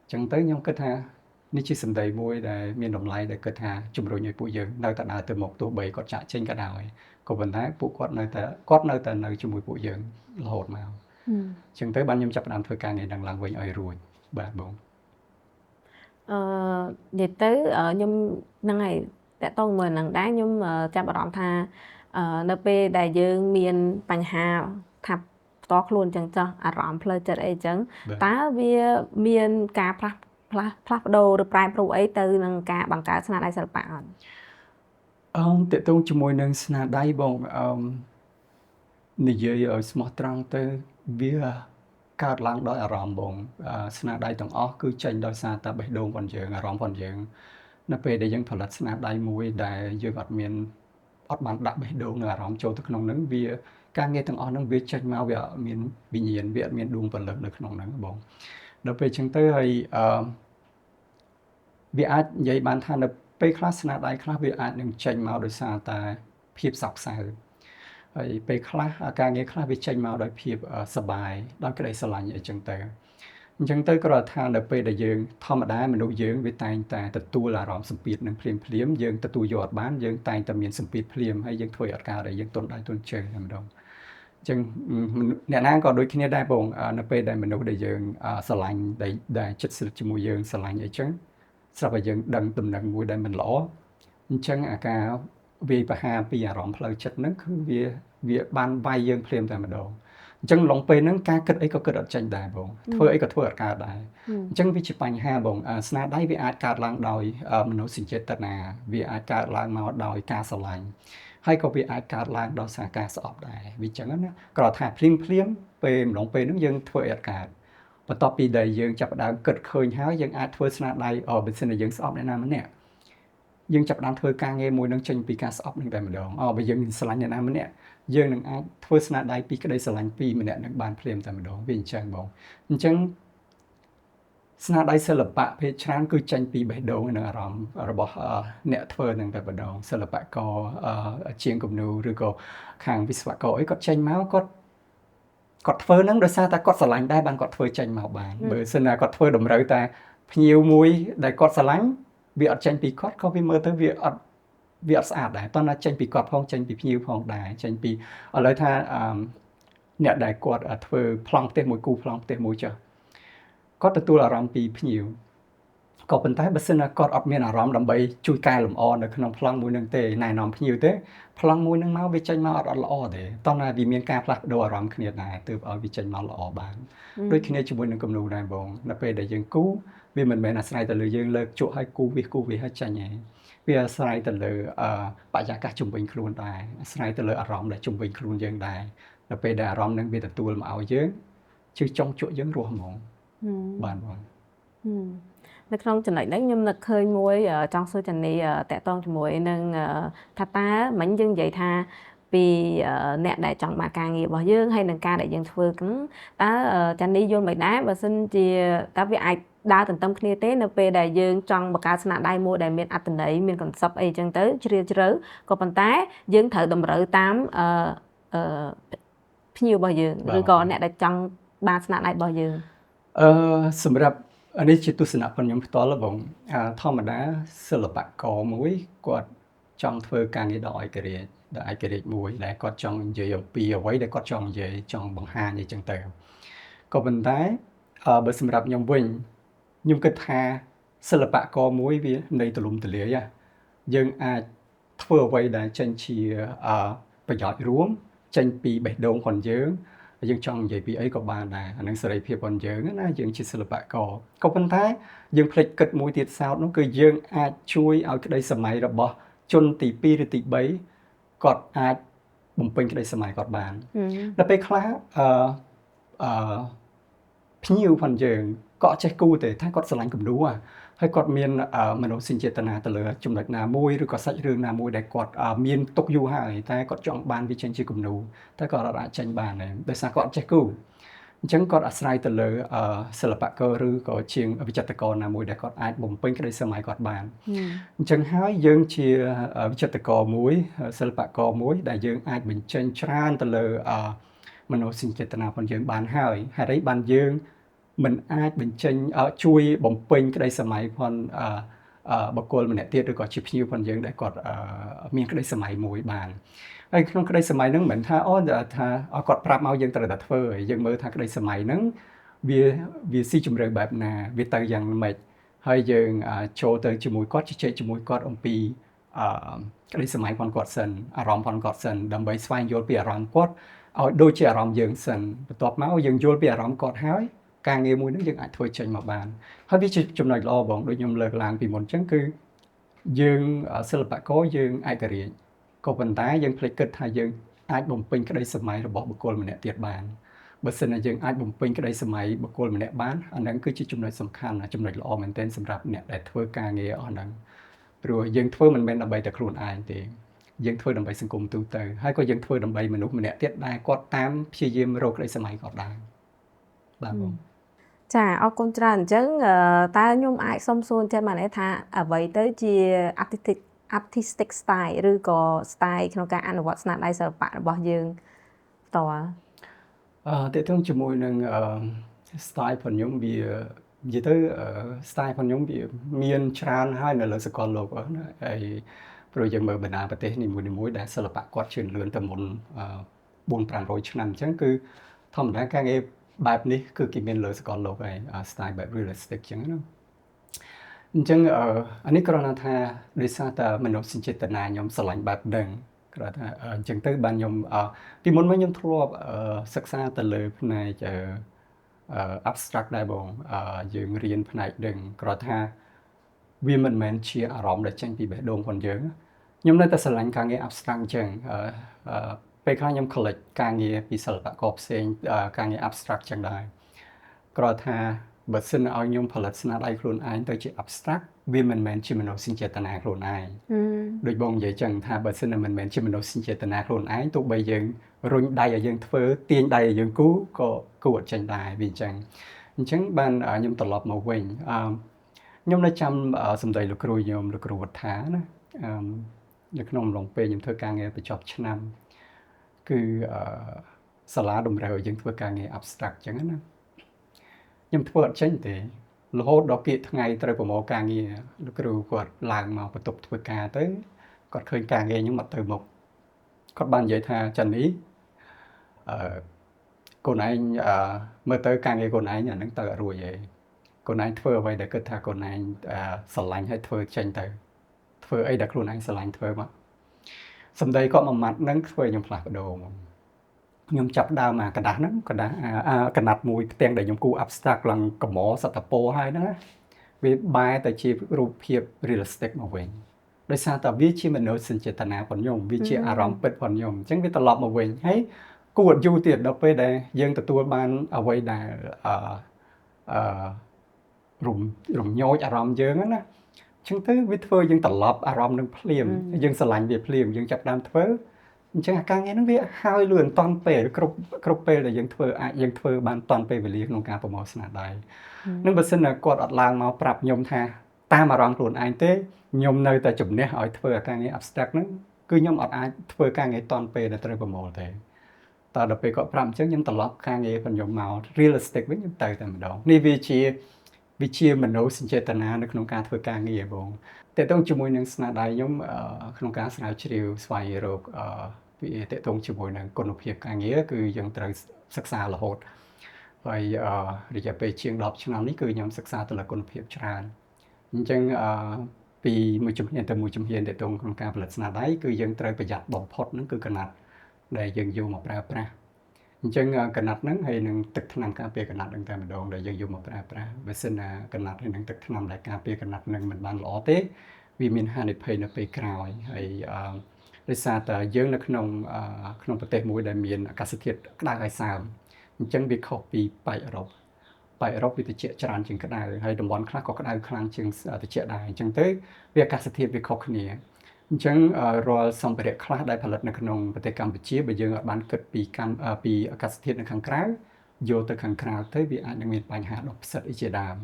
អញ្ចឹងទៅខ្ញុំគិតថានេះជាសម្ដីមួយដែលមានតម្លៃដែលគិតថាជំរុញឲ្យពួកយើងនៅតែដើរទៅមុខទោះបីគាត់ចាក់ចេញក៏ដោយក៏ប៉ុន្តែពួកគាត់នៅតែគាត់នៅតែនៅជាមួយពួកយើងរហូតមកអញ្ចឹងទៅបានខ្ញុំចាប់ផ្ដើមធ្វើការងារនឹងឡើងវិញឲ្យរួចបាទបងអឺនិយាយទៅខ្ញុំហ្នឹងហើយតកតងមួយនឹងដែរខ្ញុំចាប់អារម្មណ៍ថានៅពេលដែលយើងមានបញ្ហាថាផ្ទាល់ខ្លួនអញ្ចឹងចោះអារម្មណ៍ផ្លូវចិត្តអីអញ្ចឹងតើវាមានការផ្លាស់ប្ដូរឬប្រែប្រួលអីទៅនឹងការបង្កើតស្នាដៃសិល្បៈអត់តកតងជាមួយនឹងស្នាដៃបងនិយាយឲ្យស្មោះត្រង់ទៅវាកើតឡើងដោយអារម្មណ៍បងស្នាដៃទាំងអស់គឺចេញដោយសារតែបេះដូងរបស់យើងអារម្មណ៍របស់យើងនៅពេលដែលយើងផលិតស្នាដៃមួយដែលយើងអត់បានដាក់បេះដូងនិងអារម្មណ៍ចូលទៅក្នុងហ្នឹងវាការងារទាំងអស់ហ្នឹងវាចេញមកវាអត់មានវិញ្ញាណវាអត់មានដួងព្រលឹងនៅក្នុងហ្នឹងបងដល់ពេលអញ្ចឹងទៅហើយវាអាចនិយាយបានថានៅពេលខ្លះស្នាដៃខ្លះវាអាចនឹងចេញមកដោយសារតែភាពសោកសៅហើយពេលខ្លះការងារខ្លះវាចេញមកដោយភាពសប្បាយដោយក្តីស្រឡាញ់អីចឹងទៅអញ្ចឹងទៅគ្រាន់តែថានៅពេលដែលយើងធម្មតាមនុស្សយើងវាតែងតែទទួលអារម្មណ៍សម្ពាធនឹងភ្លាមភ្លាមយើងទទួលយកអត់បានយើងតែងតែមានសម្ពាធភ្លាមហើយយើងធ្វើអត់កើតហើយយើងទន់ដៃទន់ជើងតែម្ដងអញ្ចឹងអ្នកណាក៏ដូចគ្នាដែរបងនៅពេលដែលមនុស្សដែលយើងស្រឡាញ់ដែលចិត្តស្និទ្ធជាមួយយើងស្រឡាញ់អីចឹងស្រាប់តែយើងដឹងដំណឹងមួយដែលមិនល្អអញ្ចឹងអាការវាយប្រហារពីអារម្មណ៍ផ្លូវចិត្តហ្នឹងគឺវាបានវាយយើងភ្លាមតែម្ដងអញ្ចឹងឡងពេលហ្នឹងការគិតអីក៏គិតអត់ចេញដែរបងធ្វើអីក៏ធ្វើអត់កើតដែរអញ្ចឹងវាជាបញ្ហាបងស្នាដៃវាអាចកើតឡើងដោយមនោសញ្ចេតនាវាអាចកើតឡើងមកដោយការស្រឡាញ់ហើយក៏វាអាចកើតឡើងដោយសារការស្អប់ដែរវាអញ្ចឹងណាគ្រាន់ថាភ្លាមភ្លាមពេលម្ដងពេលហ្នឹងយើងធ្វើអីអត់កើតបន្ទាប់ពីដែលយើងចាប់ផ្ដើមគិតឃើញហើយយើងអាចធ្វើស្នាដៃបើសិនជាយើងស្អប់អ្នកណាម្នាក់យើងចាប់ផ្ដើមធ្វើការងារមួយនឹងចេញពីការស្អប់នឹងតែម្ដងបើយើងស្រឡាញ់អ្នកណាម្នាក់យើងនឹងអាចធ្វើស្នាដៃពីក្តីស្រឡាញ់ពីម្នាក់នឹងបានភ្លាមតែម្ដងវាអញ្ចឹងបងអញ្ចឹងស្នាដៃសិល្បៈភាគច្រើនគឺចេញពីបេះដូងនិងអារម្មណ៍របស់អ្នកធ្វើនឹងតែម្ដងសិល្បករជាងគំនូរឬក៏ខាងវិស្វករអីគាត់ចេញមកគាត់ធ្វើនឹងដោយសារតែគាត់ស្រឡាញ់ដែរបានគាត់ធ្វើចេញមកបានបើសិនណាគាត់ធ្វើតម្រូវតែភ្ញៀវមួយដែលគាត់ស្រឡាញ់វាអត់ចេញពីគាត់ក៏វាមើលទៅវាអត់ស្អាតដែរតោះណាចេញពីគាត់ផងចេញពីភ្ញៀវផងដែរចេញពីឥឡូវថាអ្នកដែលគាត់ធ្វើប្លង់ផ្ទះមួយគូប្លង់ផ្ទះមួយចុះគាត់ទទួលអារម្មណ៍ពីភ្ញៀវក៏ប៉ុន្តែបើសិនណាគាត់អត់មានអារម្មណ៍ដើម្បីជួយកែលម្អនៅក្នុងប្លង់មួយនឹងទេណែនាំភ្ញៀវទេប្លង់មួយនឹងមកវាចេញមកអត់ល្អទេតោះណាវាមានការផ្លាស់ប្ដូរអារម្មណ៍គ្នាដែរទើបឲ្យវាចេញមកល្អបានដូចគ្នាជាមួយនឹងគំនូរដែរបងនៅពេលដែលយើងគូវាមិនមែនអាស្រ័យទៅលើយើងលើកជក់ឲ្យគូវាគូវាឲ្យចេញទេវាអាស្រ័យទៅលើបរិយាកាសជំវិញខ្លួនដែរអាស្រ័យទៅលើអារម្មណ៍ដែលជំវិញខ្លួនយើងដែរដល់ពេលដែលអារម្មណ៍នឹងវាទទួលមកឲ្យយើងជឿចង់ជក់យើងរស់ហ្មងបានបងនៅក្នុងចំណុចនេះខ្ញុំនឹកឃើញមួយចង់សួរចានីតកតងជាមួយនឹងថាតើមិញយើងនិយាយថាពីអ្នកដែលចង់បានការងាររបស់យើងហើយនឹងការដែលយើងធ្វើហ្នឹងតើចានីយល់មិនដែរបើសិនជាតើវាអាចដើរទន្ទឹមគ្នាទេនៅពេលដែលយើងចង់បង្កើតស្នាដៃមួយដែលមានអត្ថន័យមាន concept អីចឹងទៅជ្រាលជ្រៅក៏ប៉ុន្តែយើងត្រូវតម្រូវតាមភ្ញៀវរបស់យើងឬក៏អ្នកដែលចង់បានស្នាដៃរបស់យើងសម្រាប់នេះជាទស្សនៈរបស់ខ្ញុំផ្ទាល់បងធម្មតាសិល្បករមួយគាត់ចង់ធ្វើការងារដ៏ឯករាជ្យ ដែលឯករាជ្យមួយដែលគាត់ចង់និយាយអំពីអ្វីដែលគាត់ចង់និយាយចង់បង្ហាញអីចឹងទៅក៏ប៉ុន្តែ បើសម្រាប់ខ្ញុំវិញខ្ញុំគិតថាសិល្បករមួយវានៃទូលំទូលាយយើងអាចធ្វើអ្វីដែលចេញជាប្រយោជន៍រួមចេញពីបេះដូងរបស់យើងយើងចង់និយាយពីអីក៏បានដែរអានឹងសេរីភាពរបស់យើងណាយើងជាសិល្បករក៏ប៉ុន្តែយើងភ្លេចគិតមួយទៀតសោតនោះគឺយើងអាចជួយឲ្យក្តីសម័យរបស់ជនទី2ឬទី3គាត់អាចបំពេញក្តីសម័យគាត់បានដល់ពេលខ្លះអឺអឺភ្ញៀវផងយើងក៏អត់ចេះគូទេថាគាត់ស្រឡាញ់គំនូរហើយគាត់មានមនោសញ្ចេតនាទៅលើចំណុចណាមួយឬក៏សាច់រឿងណាមួយដែលគាត់មានទុកយូរហើយតែគាត់ចង់បានវាចេញជាគំនូរតែគាត់អត់អាចចេញបានទេដោយសារគាត់អត់ចេះគូអញ្ចឹងគាត់អាស្រ័យទៅលើសិល្បករឬក៏ជាងវិចិត្រករណាមួយដែលគាត់អាចបំពេញក្តីស្រមៃគាត់បានអញ្ចឹងហើយយើងជាវិចិត្រករមួយសិល្បករមួយដែលយើងអាចបញ្ចេញច្រើនទៅលើមនោសញ្ចេតនារបស់យើងបានហើយហេតុអីបានយើងមិនអាចបញ្ចេញជួយបំពេញក្តីសម័យផងបុគ្គលម្នាក់ទៀតឬក៏ជាភ្ញៀវផងយើងដែលគាត់មានក្តីសម័យមួយបានហើយក្នុងក្តីសម័យហ្នឹងមិនមែនថាអូថាគាត់ប្រាប់មកយើងត្រូវតែធ្វើហើយយើងមើលថាក្តីសម័យហ្នឹងវាស៊ីជម្រៅបែបណាវាទៅយ៉ាងម៉េចហើយយើងចូលទៅជាមួយគាត់ជជែកជាមួយគាត់អំពីក្តីសម័យផងគាត់សិនអារម្មណ៍ផងគាត់សិនដើម្បីស្វែងយល់ពីអារម្មណ៍គាត់ឲ្យដូចជាអារម្មណ៍យើងសិនបន្ទាប់មកយើងយល់ពីអារម្មណ៍គាត់ហើយការងារមួយនេះយើងអាចធ្វើចេញមកបានហើយវាជាចំណុចល្អបងដូចខ្ញុំលើកឡើងពីមុនអញ្ចឹងគឺយើងសិល្បករយើងឯករាជ្យក៏ប៉ុន្តែយើងភ្លេចគិតថាយើងអាចបំពេញក្តីសម័យរបស់បុគ្គលម្នាក់ទៀតបានបើសិនជាយើងអាចបំពេញក្តីសម័យបុគ្គលម្នាក់បានអាហ្នឹងគឺជាចំណុចសំខាន់ចំណុចល្អមែនទែនសម្រាប់អ្នកដែលធ្វើការងារអស់ហ្នឹងព្រោះយើងធ្វើមិនមែនដើម្បីតែខ្លួនឯងទេយើងធ្វើដើម្បីសង្គមទូទៅហើយក៏យើងធ្វើដើម្បីមនុស្សម្នាក់ទៀតដែលគាត់តាមព្យាយាមរកក្តីសម័យគាត់ដែរបាទបងចាអរគុណច្រើនអញ្ចឹងតើខ្ញុំអាចសុំសួរចេះបានទេថាអ្វីទៅជា artistic style ឬក៏ style ក្នុងការអនុវត្តស្នាដៃសិល្បៈរបស់យើងផ្ទាល់ទាក់ទងជាមួយនឹង style របស់ខ្ញុំវានិយាយទៅ style របស់ខ្ញុំវាមានច្រើនហើយនៅលើសកលលោកណាហើយព្រោះយើងមើលបណ្ដាប្រទេសនីមួយៗដែលសិល្បៈគាត់ជឿនលឿនទៅមុន4 500ឆ្នាំអញ្ចឹងគឺធម្មតាការងារបែបនេះគឺគេមានលើសកលលោកហើយ style បែប realistic អញ្ចឹងណាអញ្ចឹងអានេះគ្រាន់តែថាដោយសារតែមនោសញ្ចេតនាខ្ញុំស្រឡាញ់បែបហ្នឹងគ្រាន់តែអញ្ចឹងទៅបានខ្ញុំពីមុនមកខ្ញុំធ្លាប់សិក្សាទៅលើផ្នែក abstract ដែរបងយើងរៀនផ្នែកហ្នឹងគ្រាន់ថាវាមិនមែនជាអារម្មណ៍ដែលចេញពីបេះដូងរបស់យើងខ្ញុំនៅតែស្រឡាញ់ការងារ abstract អញ្ចឹងពេលខ្លះខ្ញុំ collect ការងារពីសិល្បករផ្សេងការងារ abstract ចឹងដែរគ្រាន់ថាបើសិនឲ្យខ្ញុំផលិតស្នាដៃខ្លួនឯងទៅជា abstract វាមិនមែនជាមនោសញ្ចេតនាខ្លួនឯងដូចបងនិយាយចឹងថាបើសិនមិនមែនជាមនោសញ្ចេតនាខ្លួនឯងទោះបីយើងរុញដៃឲ្យយើងធ្វើទាញដៃឲ្យយើងគូក៏គូអត់ចេញដែរវាអញ្ចឹងអញ្ចឹងបានខ្ញុំត្រឡប់មកវិញខ្ញុំនៅចាំសម្ដីលោកគ្រូខ្ញុំលោកគ្រូវត្ថាណានៅក្នុងអំឡុងពេលខ្ញុំធ្វើការងារបញ្ចប់ឆ្នាំគឺសាលាតម្រូវឲ្យយើងធ្វើការងារ abstract អញ្ចឹងណាខ្ញុំធ្វើអត់ចេញទេរហូតដល់គៀកថ្ងៃត្រូវប្រមូលការងារលោកគ្រូគាត់ឡើងមកបន្ទប់ធ្វើការទៅគាត់ឃើញការងារខ្ញុំអត់ទៅមុខគាត់បាននិយាយថាចាន់នេះកូនឯងមើលទៅការងារកូនឯងអាហ្នឹងទៅអត់រួចទេកូនឯងធ្វើអ្វីដែលគិតថាកូនឯងស្រឡាញ់ហើយធ្វើចេញទៅធ្វើអីដែលខ្លួនឯងស្រឡាញ់ធ្វើមកសម្ដីគាត់មួយម៉ាត់ហ្នឹងធ្វើឲ្យខ្ញុំផ្លាស់ប្ដូរហ្មងខ្ញុំចាប់ដើមអាក្រដាសហ្នឹងក្រដាសអាកណាត់មួយផ្ទាំងដែលខ្ញុំគូ abstract ឡើងកម្រសត្វពោហើយហ្នឹងណាវាបែរទៅជារូបភាព realistic មកវិញដោយសារតែវាជាមនោសញ្ចេតនារបស់ខ្ញុំវាជាអារម្មណ៍ពិតរបស់ខ្ញុំអញ្ចឹងវាត្រឡប់មកវិញហើយគួរអត់យូរទៀតដល់ពេលដែលយើងទទួលបានអ្វីដែលអឺអឺរំញោចអារម្មណ៍យើងណាអញ្ចឹងទៅវាធ្វើយើងត្រឡប់អារម្មណ៍នឹងភ្លាមយើងស្រឡាញ់វាភ្លាមយើងចាប់ដើមធ្វើអញ្ចឹងអាការងារហ្នឹងវាហើយលឿនតន់ពេលគ្រប់ពេលដែលយើងធ្វើអាចយើងធ្វើបានតន់ពេលវេលាក្នុងការប្រមូលស្នាដៃនឹងបើសិនណាគាត់អត់ឡើងមកប្រាប់ខ្ញុំថាតាមអារម្មណ៍ខ្លួនឯងទេខ្ញុំនៅតែជំនះឲ្យធ្វើអាការងារ abstract ហ្នឹងគឺខ្ញុំអត់អាចធ្វើការងារតន់ពេលដែលត្រូវប្រមូលទេតើដល់ពេលគាត់ប្រាប់អញ្ចឹងខ្ញុំត្រឡប់ការងាររបស់ខ្ញុំមក realistic វិញខ្ញុំទៅតែម្ដងនេះវាជាមនោសញ្ចេតនានៅក្នុងការធ្វើការងារបងតើតើជាមួយនឹងស្នាដៃខ្ញុំក្នុងការស្រាវជ្រាវស្វែងរកវាតើតើជាមួយនឹងគុណភាពការងារគឺយើងត្រូវសិក្សារហូត ហើយរយៈពេលជាង10ឆ្នាំនេះគឺខ្ញុំសិក្សាទៅលើគុណភាពច្រើនអញ្ចឹងពីមួយជំហានទៅមួយជំហានទាក់ទងក្នុងការផលិតស្នាដៃគឺយើងត្រូវប្រយ័ត្នបំផុតហ្នឹងគឺកណាត់ដែលយើងយកមកប្រើប្រាស់អញ្ចឹងកណាត់ហ្នឹងហើយនឹងទឹកថ្នាំការពារកណាត់ហ្នឹងតែម្ដងដែលយើងយកមកប្រើប្រាស់បើសិនណាកណាត់ហើយនឹងទឹកថ្នាំដែលការពារកណាត់ហ្នឹងមិនបានល្អទេវាមានហានិភ័យនៅពេលក្រោយហើយដោយសារតែយើងនៅក្នុងក្នុងប្រទេសមួយដែលមានអាកាសធាតុក្តៅហើយសើមអញ្ចឹងវាខុសពីប៉ែកអឺរ៉ុបប៉ែកអឺរ៉ុបវាត្រជាក់ច្រើនជាងក្តៅហើយតំបន់ខ្លះក៏ក្តៅខ្លាំងជាងត្រជាក់ដែរអញ្ចឹងទៅវាអាកាសធាតុវាខុសគ្នាអញ្ចឹងរាល់សម្ភារៈខ្លះដែលផលិតនៅក្នុងប្រទេសកម្ពុជាបើយើងអត់បានគិតពីកម្មពីអាកាសធាតុនៅខាងក្រៅយកទៅខាងក្រៅទៅវាអាចនឹងមានបញ្ហាដុះផ្សិតអីជាដើម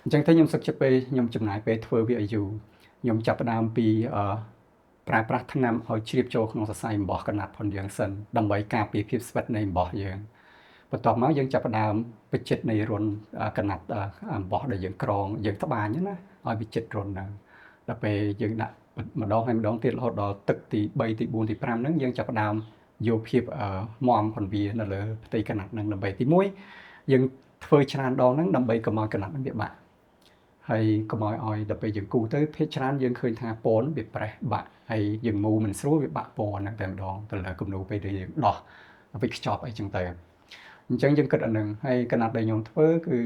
អញ្ចឹងទៅខ្ញុំសុខចិត្តពេលខ្ញុំចំណាយពេលធ្វើវាឲ្យយូរខ្ញុំចាប់ផ្ដើមពីប្រើប្រាស់ថ្នាំឲ្យជ្រាបចូលក្នុងសរសៃអំបោះកណាត់ផងយើងសិនដើម្បីការពារភាពស្វិតនៃអំបោះយើងបន្ទាប់មកយើងចាប់ផ្ដើមបច្ចិតនៃរន្ធកណាត់អំបោះដែលយើងក្រងយើងត្បាញណាឲ្យវាចិត្តរន្ធហ្នឹងដល់ពេលយើងដាក់ម្ដងហើយម្ដងទៀតរហូតដល់ទឹកទី3ទី4ទី5ហ្នឹងយើងចាប់ផ្ដើមយកភាពមាំផងវានៅលើផ្ទៃកណាត់ហ្នឹងដើម្បីទី1យើងធ្វើច្រើនដងហ្នឹងដើម្បីកុំឲ្យកណាត់ហ្នឹងវាបាក់ហើយកុំឲ្យដល់ពេលយើងគូទៅភាគច្រើនយើងឃើញថាពណ៌វាប្រេះបាក់ហើយយើងមូមិនស្រួលវាបាក់ពណ៌ហ្នឹងតែម្ដងទៅលើគំនូរពេលដែលយើងដោះវិចខ្ចប់អីចឹងទៅអញ្ចឹងយើងគិតអានឹងហើយកណាត់ដែលខ្ញុំធ្វើគឺ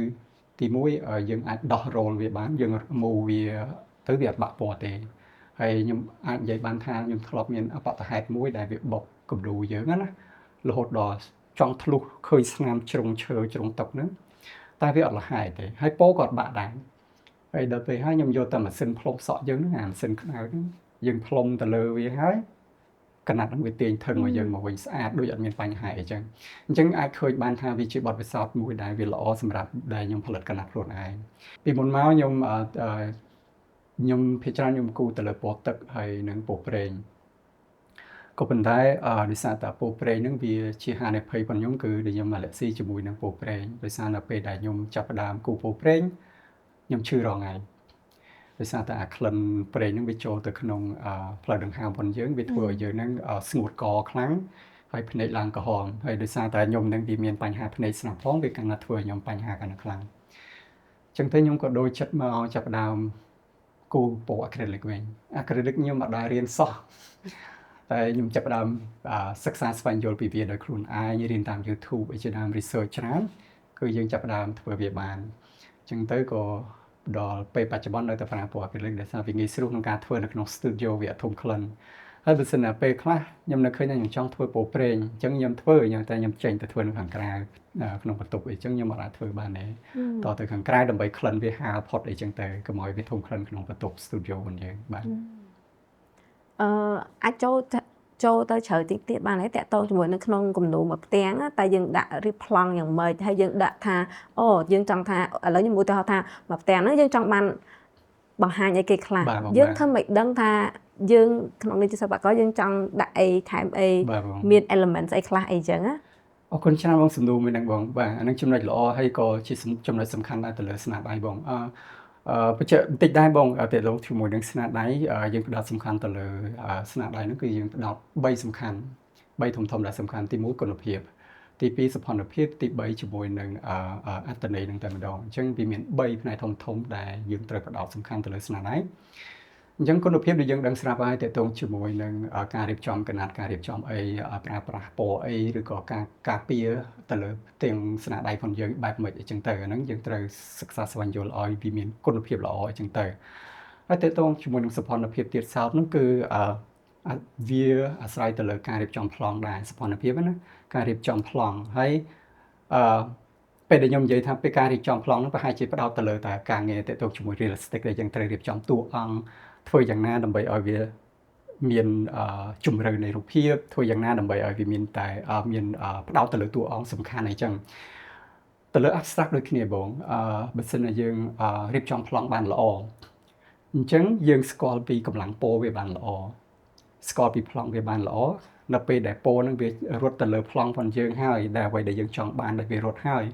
ទី1យើងអាចដោះរោលវាបានយើងមូវាទៅវាអត់បាក់ពណ៌ទេហើយខ្ញុំអាចនិយាយបានថាខ្ញុំធ្លាប់មានអបតហេតុមួយដែលវាបុកគំរូយើងណារហូតដល់ចង់ធ្លុះឃើញស្នាមជ្រុងឈើជ្រុងតុកហ្នឹងតែវាអត់លហាយទេហើយពោក៏អត់បាក់ដែរហើយដល់ពេលហើយខ្ញុំយកតែម៉ាស៊ីនផ្លុំសក់យើងហ្នឹងអាម៉ាស៊ីនខ្មៅហ្នឹងយើងផ្លុំទៅលើវាហើយកណាត់ហ្នឹងវាទាញធឹងមកយើងមកវិញស្អាតដូចអត់មានបញ្ហាអីចឹងអញ្ចឹងអាចឃើញបានថាវាជាបទពិសោធន៍មួយដែលវាល្អសម្រាប់ដែលខ្ញុំផលិតកណាត់ខ្លួនឯងពីមុនមកខ្ញុំភាគច្រើនខ្ញុំគូទៅលើពណ៌ទឹកហើយនិងពណ៌ប្រេងក៏ប៉ុន្តែដោយសារតែពណ៌ប្រេងហ្នឹងវាជាហានិភ័យរបស់ខ្ញុំគឺដែលខ្ញុំអាឡែស៊ីជាមួយនឹងពណ៌ប្រេងដោយសារនៅពេលដែលខ្ញុំចាប់ផ្ដើមគូពណ៌ប្រេងខ្ញុំឈឺរាល់ថ្ងៃដោយសារតែអាក្លិនប្រេងហ្នឹងវាចូលទៅក្នុងផ្លូវដង្ហើមរបស់យើងវាធ្វើឲ្យយើងហ្នឹងស្ងួតកខ្លាំងហើយភ្នែកឡើងក្រហមហើយដោយសារតែខ្ញុំនឹងវាមានបញ្ហាភ្នែកស្រាប់ផងវាកាន់តែធ្វើឲ្យខ្ញុំបញ្ហាកាន់តែខ្លាំងអញ្ចឹងទៅខ្ញុំក៏ដូចចិត្តមកចាប់ផ្ដើមគូពណ៌ acrylic វិញ acrylic ខ្ញុំអត់ដែលរៀនសោះតែខ្ញុំចាប់ផ្ដើមសិក្សាស្វែងយល់ពីវាដោយខ្លួនឯងរៀនតាម YouTube អីជាដើម research ច្រើនគឺយើងចាប់ផ្ដើមធ្វើវាបានអញ្ចឹងទៅក៏ដល់ពេលបច្ចុប្បន្ននៅតែប្រើពណ៌ acrylic ដោយសារវាងាយស្រួលក្នុងការធ្វើនៅក្នុង studio វាអត់ធំក្លិនហើយបើសិនណាពេលខ្លះខ្ញុំនៅឃើញថាខ្ញុំចង់ធ្វើពណ៌ប្រេងអញ្ចឹងខ្ញុំធ្វើខ្ញុំតែខ្ញុំចេញទៅធ្វើនៅខាងក្រៅក្នុងបន្ទប់អីចឹងខ្ញុំអត់អាចធ្វើបានទេតទៅខាងក្រៅដើម្បីក្លិនវាហាលផុតអីចឹងទៅកុំឲ្យវាធំក្លិនក្នុងបន្ទប់ studio របស់យើងបាទ អឺអាចចូលចូលទៅជ្រៅតិចទៀតបានទេតាក់ទងជាមួយនៅក្នុងគំនូរមួយផ្ទាំងតែយើងដាក់រៀបប្លង់យ៉ាងម៉េចហើយយើងដាក់ថាអូយើងចង់ថាឥឡូវខ្ញុំឧទាហរណ៍ថាមួយផ្ទាំងហ្នឹងយើងចង់បានបង្ហាញអីគេខ្លះយើងធ្វើមិនដឹងថាយើងក្នុងនេះជាសិប្បករយើងចង់ដាក់អីថែមអីមាន element ស្អីខ្លះអីចឹងណា អរគុណច្រើនបងសំណួរមួយហ្នឹងបងបាទអានឹងចំណុចល្អហើយក៏ជាចំណុចសំខាន់ដែរទៅលើស្នាដៃបងអឺបញ្ជាក់បន្តិចដែរបងតេឡងជាមួយនឹងស្នាដៃយើងផ្ដោតសំខាន់ទៅលើស្នាដៃហ្នឹងគឺយើងផ្ដោត3សំខាន់3ធំធំដែលសំខាន់ទី1គុណភាពទី2សោភ័ណភាពទី3ជាមួយនឹងអត្ថន័យនឹងតែម្ដងអញ្ចឹងវាមាន3ផ្នែកធំធំដែលយើងត្រូវផ្ដោតសំខាន់ទៅលើស្នាដៃអញ្ចឹងគុណភាពដែលយើងដឹងស្រាប់ហើយតកតងជាមួយនឹងការរៀបចំកណាត់ការរៀបចំអីប្រើប្រាស់ពណ៌អីឬក៏ការការពារទៅលើផ្ទាំងស្នាដៃផងយើងបែបម៉េចអីចឹងទៅអាហ្នឹងយើងត្រូវសិក្សាស្វែងយល់ឲ្យវាមានគុណភាពល្អអីចឹងទៅហើយតកតងជាមួយនឹងសោភ័ណភាពទៀតសោតនោះគឺវាអាស្រ័យទៅលើការរៀបចំប្លង់ដែរសោភ័ណភាពណាការរៀបចំប្លង់ហើយអឺពេលដែលខ្ញុំនិយាយថាពេលការរៀបចំប្លង់នោះប្រហែលជាផ្ដោតទៅលើតែការងារតកតងជាមួយ realistic ដែលយើងត្រូវរៀបចំតួអង្គធ្វើយ៉ាងណាដើម្បីឲ្យវាមានជម្រៅនៃរូបភាពធ្វើយ៉ាងណាដើម្បីឲ្យវាមានតែមានផ្ដោតទៅលើតួអង្គសំខាន់អីចឹងទៅលើ abstract ដូចគ្នាបងបើសិនជាយើងរៀបចំប្លង់បានល្អអញ្ចឹងយើងស្គាល់ពីកម្លាំងពណ៌វាបានល្អស្គាល់ពីប្លង់វាបានល្អនៅពេលដែលពណ៌នឹងវារត់ទៅលើប្លង់ផងយើងហើយដែលអ្វីដែលយើងចង់បានដែលវារត់ហើយ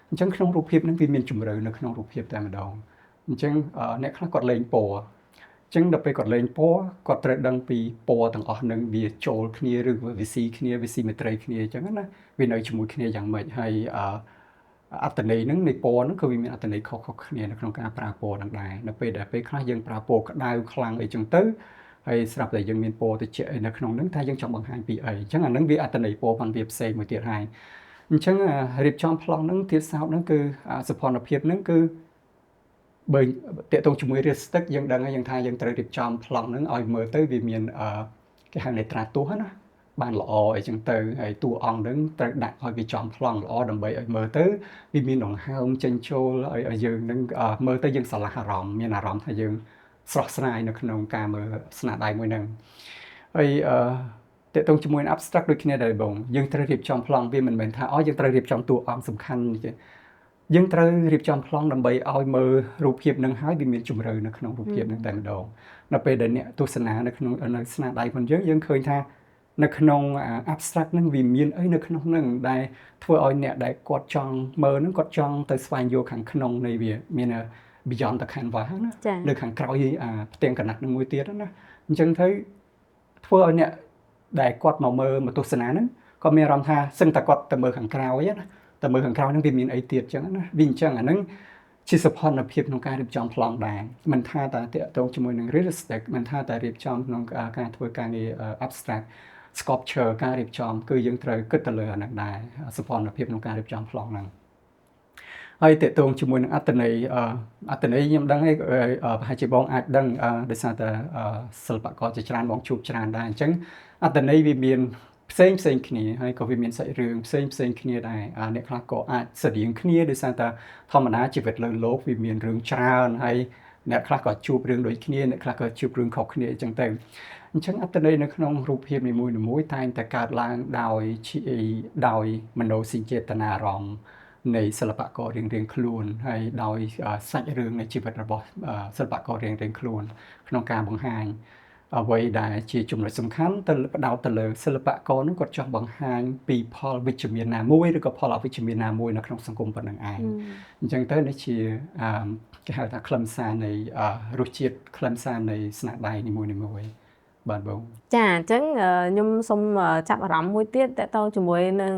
អញ្ចឹងក្នុងរូបភាពនឹងវាមានជម្រៅនៅក្នុងរូបភាពតែម្ដងអញ្ចឹងអ្នកខ្លះគាត់លេងពណ៌ ចឹងដល់ពេលគាត់លេងពណ៌គាត់ត្រូវដឹងពីពណ៌ទាំងអស់នឹងវាចូលគ្នាឬវាស៊ីគ្នាវាស៊ីមេត្រីគ្នាអញ្ចឹងណាវានៅជាមួយគ្នាយ៉ាងម៉េចហើយអឺ អត្តន័យហ្នឹងនៃពណ៌ហ្នឹងគឺវាមានអត្តន័យខុសៗគ្នានៅក្នុងការប្រើពណ៌ហ្នឹងដែរនៅពេលដែលពេលខ្លះយើងប្រើពណ៌ក្តៅខ្លាំងអីចឹងទៅហើយស្រាប់តែយើងមានពណ៌ត្រជាក់អីនៅក្នុងហ្នឹងថាយើងចង់បង្ហាញពីអីអញ្ចឹងអាហ្នឹងវាអត្តន័យពណ៌ផងវាផ្សេងមួយទៀតហើយអញ្ចឹងរៀបចំប្លង់ហ្នឹងទៀតសោតហ្នឹងគឺសោភ័ណភាពហ្នឹងគឺបើតាក់ទងជាមួយ realistic យើងដឹងហើយយើងថាយើងត្រូវរៀបចំប្លង់ហ្នឹងឲ្យមើលទៅវាមានគេហៅនេត្រាទស្សន៍ណាបានល្អអីចឹងទៅហើយតួអង្គហ្នឹងត្រូវដាក់ឲ្យវាចំប្លង់ល្អដើម្បីឲ្យមើលទៅវាមានដង្ហើមចេញចូលឲ្យយើងនឹងមើលទៅយើងស្រឡះអារម្មណ៍មានអារម្មណ៍ថាយើងស្រស់ស្រាយនៅក្នុងការមើលស្នាដៃមួយហ្នឹងហើយតាក់ទងជាមួយ abstract ដូចគ្នាដែរបងយើងត្រូវរៀបចំប្លង់វាមិនមែនថាអូយើងត្រូវរៀបចំតួអង្គសំខាន់ទេយើងត្រូវរៀបចំប្លង់ដើម្បីឲ្យមើលរូបភាពនឹងហើយវាមានជម្រៅនៅក្នុងរូបភាពនឹងតែម្ដងនៅពេលដែលអ្នកទស្សនានៅក្នុងនៅស្នាដៃរបស់យើងយើងឃើញថានៅក្នុង abstract ហ្នឹងវាមានអីនៅក្នុងហ្នឹងដែលធ្វើឲ្យអ្នកដែលគាត់ចង់មើលហ្នឹងគាត់ចង់ទៅស្វែងយល់ខាងក្នុងនៃវាមាន beyond the canvas ណានៅខាងក្រោយអាផ្ទាំងកណាត់នឹងមួយទៀតណាអញ្ចឹងទៅធ្វើឲ្យអ្នកដែលគាត់មកមើលមកទស្សនាហ្នឹងគាត់មានអារម្មណ៍ថាសឹងតែគាត់ទៅមើលខាងក្រោយណាតែមើលខាងក្រោយហ្នឹងវាមានអីទៀតអញ្ចឹងណាវាអញ្ចឹងអាហ្នឹងជាសោភ័ណភាពក្នុងការរៀបចំប្លង់ដែរមិនថាតែតាក់ទងជាមួយនឹង realistic មិនថាតែរៀបចំក្នុងការធ្វើការងារ abstract sculpture ការរៀបចំគឺយើងត្រូវគិតទៅលើអាហ្នឹងដែរសោភ័ណភាពក្នុងការរៀបចំប្លង់ហ្នឹងហើយតាក់ទងជាមួយនឹងអត្តន័យអត្តន័យខ្ញុំដឹងហើយប្រហែលជាបងអាចដឹងដោយសារតែសិល្បករជាច្រើនបងជួបច្រើនដែរអញ្ចឹងអត្តន័យវាមានផ្សេងផ្សេងគ្នាហើយក៏វាមានសាច់រឿងផ្សេងផ្សេងគ្នាដែរអ្នកខ្លះក៏អាចស្តៀងគ្នាដោយសារតែធម្មតាជីវិតលើលោកវាមានរឿងច្រើនហើយអ្នកខ្លះក៏ជួបរឿងដូចគ្នាអ្នកខ្លះក៏ជួបរឿងខុសគ្នាអញ្ចឹងទៅអញ្ចឹងអត្តន័យនៅក្នុងរូបភាពនីមួយៗតែងតែកើតឡើងដោយមនោសញ្ចេតនាអារម្មណ៍នៃសិល្បកររៀងៗខ្លួនហើយដោយសាច់រឿងនៃជីវិតរបស់សិល្បកររៀងៗខ្លួនក្នុងការបង្ហាញអ្វីដែលជាចំណុចសំខាន់ទៅផ្ដោតទៅលើសិល្បករនោះគាត់ចង់បង្ហាញពីផលវិជ្ជមានណាមួយឬក៏ផលអវិជ្ជមានណាមួយនៅក្នុងសង្គមប៉ុណ្ណឹងឯងអញ្ចឹងទៅនេះជាគេហៅថាខ្លឹមសារនៃរសជាតិខ្លឹមសារនៃស្នាដៃនីមួយៗបាទបង ចាអញ្ចឹងខ្ញុំសូមចាប់អារម្មណ៍មួយទៀតតទៅជាមួយនឹង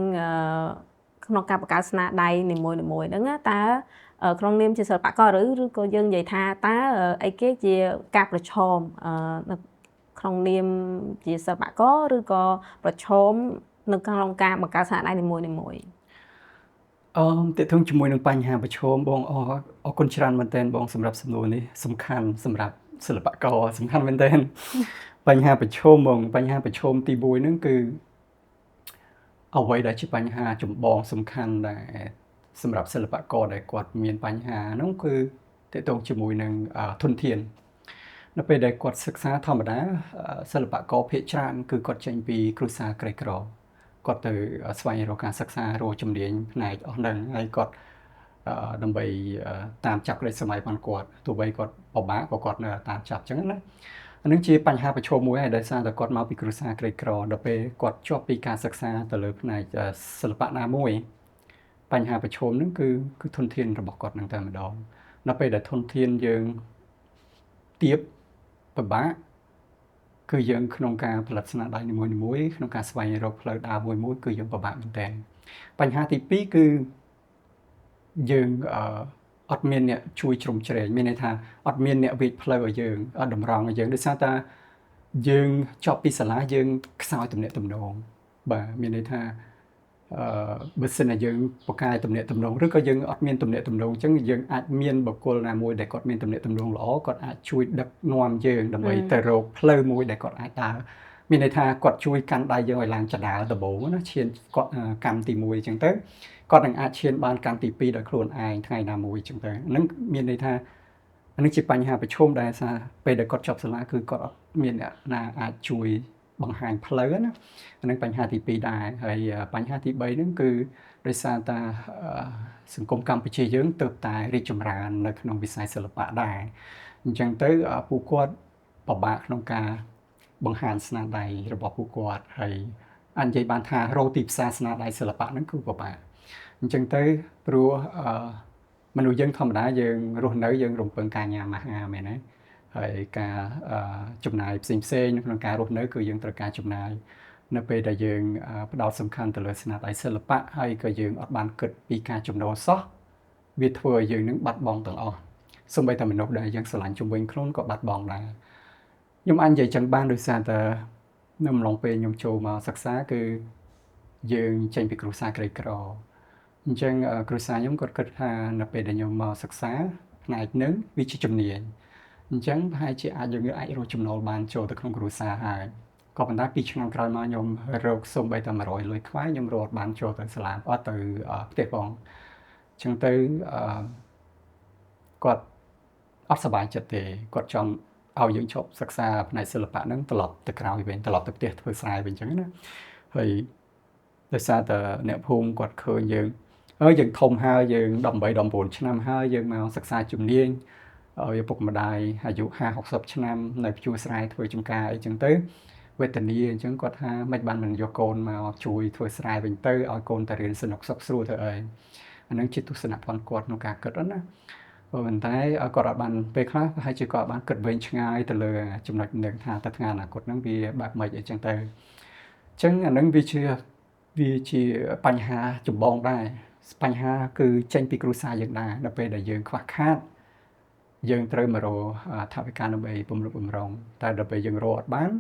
ក្នុងការបង្កើតស្នាដៃនីមួយៗហ្នឹងតើក្នុងនាមជាសិល្បករឬក៏យើងនិយាយថាតើអីគេជាការប្រឈមនៅក្នុងនាមជាសិល្បករឬក៏ប្រឈមនៅក្នុងការបង្កើតស្នាដៃនីមួយៗ តើធំជាមួយនឹងបញ្ហាប្រឈមបងអរគុណច្រើនមែនទែនបងសម្រាប់សំណួរនេះសំខាន់សម្រាប់សិល្បករសំខាន់មែនទែនបញ្ហាប្រឈមបងបញ្ហាប្រឈមទី1ហ្នឹងគឺអ្វីដែលជាបញ្ហាចម្បងសំខាន់ដែលសម្រាប់សិល្បករដែលគាត់មានបញ្ហាហ្នឹងគឺទាក់ទងជាមួយនឹងធនធាននៅពេលដែលគាត់សិក្សាធម្មតាសិល្បករភាគច្រើនគឺគាត់ចេញពីគ្រួសារក្រីក្រគាត់ទៅស្វែងរកការសិក្សារកជំនាញផ្នែកអស់ហ្នឹងហើយគាត់ដើម្បីតាមចាប់ក្តីសម័យរបស់គាត់ទោះបីគាត់ពិបាកក៏គាត់នៅតាមចាប់អញ្ចឹងណាអានឹងជាបញ្ហាប្រឈមមួយហើយដោយសារតែគាត់មកពីគ្រួសារក្រីក្រដល់ពេលគាត់ជាប់ពីការសិក្សាទៅលើផ្នែកសិល្បៈណាមួយបញ្ហាប្រឈមហ្នឹងគឺធនធានរបស់គាត់នឹងតែម្ដងដល់ពេលដែលធនធានយើងទាបពិបាកគឺយើងក្នុងការផលិតស្នាដៃនីមួយៗក្នុងការស្វែងរកផ្លូវដើរមួយៗគឺយើងពិបាកមែនទែនបញ្ហាទី2គឺយើងអត់មានអ្នកជួយជ្រោមជ្រែងមានន័យថាអត់មានអ្នកវាចផ្លូវឲ្យយើងអត់តម្រង់ឲ្យយើងដោយសារតែយើងចប់ពីសាលាយើងខ្សោយទំនាក់ទំនងបាទមានន័យថាបើសិនជាយើងបកកាយទំនាក់ទំនងឬក៏យើងអត់មានទំនាក់ទំនងអញ្ចឹងយើងអាចមានបុគ្គលណាមួយដែលគាត់មានទំនាក់ទំនងល្អគាត់អាចជួយដឹកនាំយើងដើម្បីទៅរកផ្លូវមួយដែលគាត់អាចដើរមានន័យថាគាត់ជួយកាន់ដៃយើងឲ្យឡើងចដាលដំបូងណាឈានគាត់កម្មទី1អញ្ចឹងទៅគាត់នឹងអាចឈានបានកម្មទី2ដោយខ្លួនឯងថ្ងៃណាមួយអញ្ចឹងទៅហ្នឹងមានន័យថាអានេះជាបញ្ហាប្រឈមដែលសារពេលដែលគាត់ចប់សាលាគឺគាត់អត់មានអ្នកណាអាចជួយបង្ហាញផ្លូវណាអានឹងបញ្ហាទី2ដែរហើយបញ្ហាទី3ហ្នឹងគឺដោយសារតាសង្គមកម្ពុជាយើងទើបតែរីកចម្រើននៅក្នុងវិស័យសិល្បៈដែរអញ្ចឹងទៅពួកគាត់ពិបាកក្នុងការបង្ហាញស្នាដៃរបស់ពួកគាត់ហើយអាចនិយាយបានថារកទីផ្សារស្នាដៃសិល្បៈហ្នឹងគឺពិបាកអញ្ចឹងទៅព្រោះមនុស្សយើងធម្មតាយើងរស់នៅយើងរំពឹងការញ៉ាំអាហារមែនទេហើយការចំណាយផ្សេងផ្សេងក្នុងការរស់នៅគឺយើងត្រូវការចំណាយ នៅពេលដែលយើងផ្ដោតសំខាន់ទៅលើស្នាដៃសិល្បៈហើយក៏យើងអត់បានគិតពីការចំណូលសោះវាធ្វើឲ្យយើងនឹងបាត់បង់ទាំងអស់សូម្បីតែមនុស្សដែលយើងស្រឡាញ់ជុំវិញខ្លួនក៏បាត់បង់ដែរខ្ញុំអាចនិយាយចឹងបានដោយសារតែនៅអំឡុងពេលខ្ញុំចូលមកសិក្សាគឺយើងចេញពីគ្រួសារក្រីក្រអញ្ចឹងគ្រួសារខ្ញុំគាត់គិតថានៅពេលដែលខ្ញុំមកសិក្សាផ្នែកនឹងវាជាជំនាញអញ្ចឹងប្រហែលជាអាចយើងអាចរកចំណូលបានចូលទៅក្នុងគ្រួសារហើយក៏ប៉ុន្តែ2ឆ្នាំក្រោយមកខ្ញុំរកសូម្បីតែ100លុយខ្មែរខ្ញុំរកបានចូលទៅសាលាអត់ទៅផ្ទះបងអញ្ចឹងទៅគាត់អត់សប្បាយចិត្តទេគាត់ចង់ឲ្យយើងឈប់សិក្សាផ្នែកសិល្បៈហ្នឹងត្រឡប់ទៅក្រោយវិញត្រឡប់ទៅផ្ទះធ្វើស្រែវិញអញ្ចឹងណាហើយដោយសារតែអ្នកភូមិគាត់ឃើញយើងហើយយើងធំហើយយើង18 19ឆ្នាំហើយយើងមកសិក្សាជំនាញឲ្យឪពុកម្ដាយអាយុ50 60ឆ្នាំនៅភ្ជួរស្រែធ្វើចម្ការអីចឹងទៅវេទនាអញ្ចឹងគាត់ថាមិនបានមិនយកកូនមកជួយធ្វើស្រែវិញទៅឲ្យកូនតែរៀនសនុកសុខស្រួលទៅអីអានឹងជាទស្សនៈផងគាត់ក្នុងការគិតណាប៉ុន្តែគាត់អត់បានពេលខ្លះប្រហែលជាគាត់បានគិតវែងឆ្ងាយទៅលើចំណុចនឹងថាទៅថ្ងៃអនាគតហ្នឹងវាបែបម៉េចអីចឹងទៅអញ្ចឹងអានឹងវាជាបញ្ហាចម្បងដែរបញ្ហាគឺចេញពីគ្រួសារយើងដែរដល់ពេលដែលយើងខ្វះខាតយើងត្រូវមករកថវិកាដើម្បីពំលុបបំរុងតែដល់ពេលយើងរកអត់បាន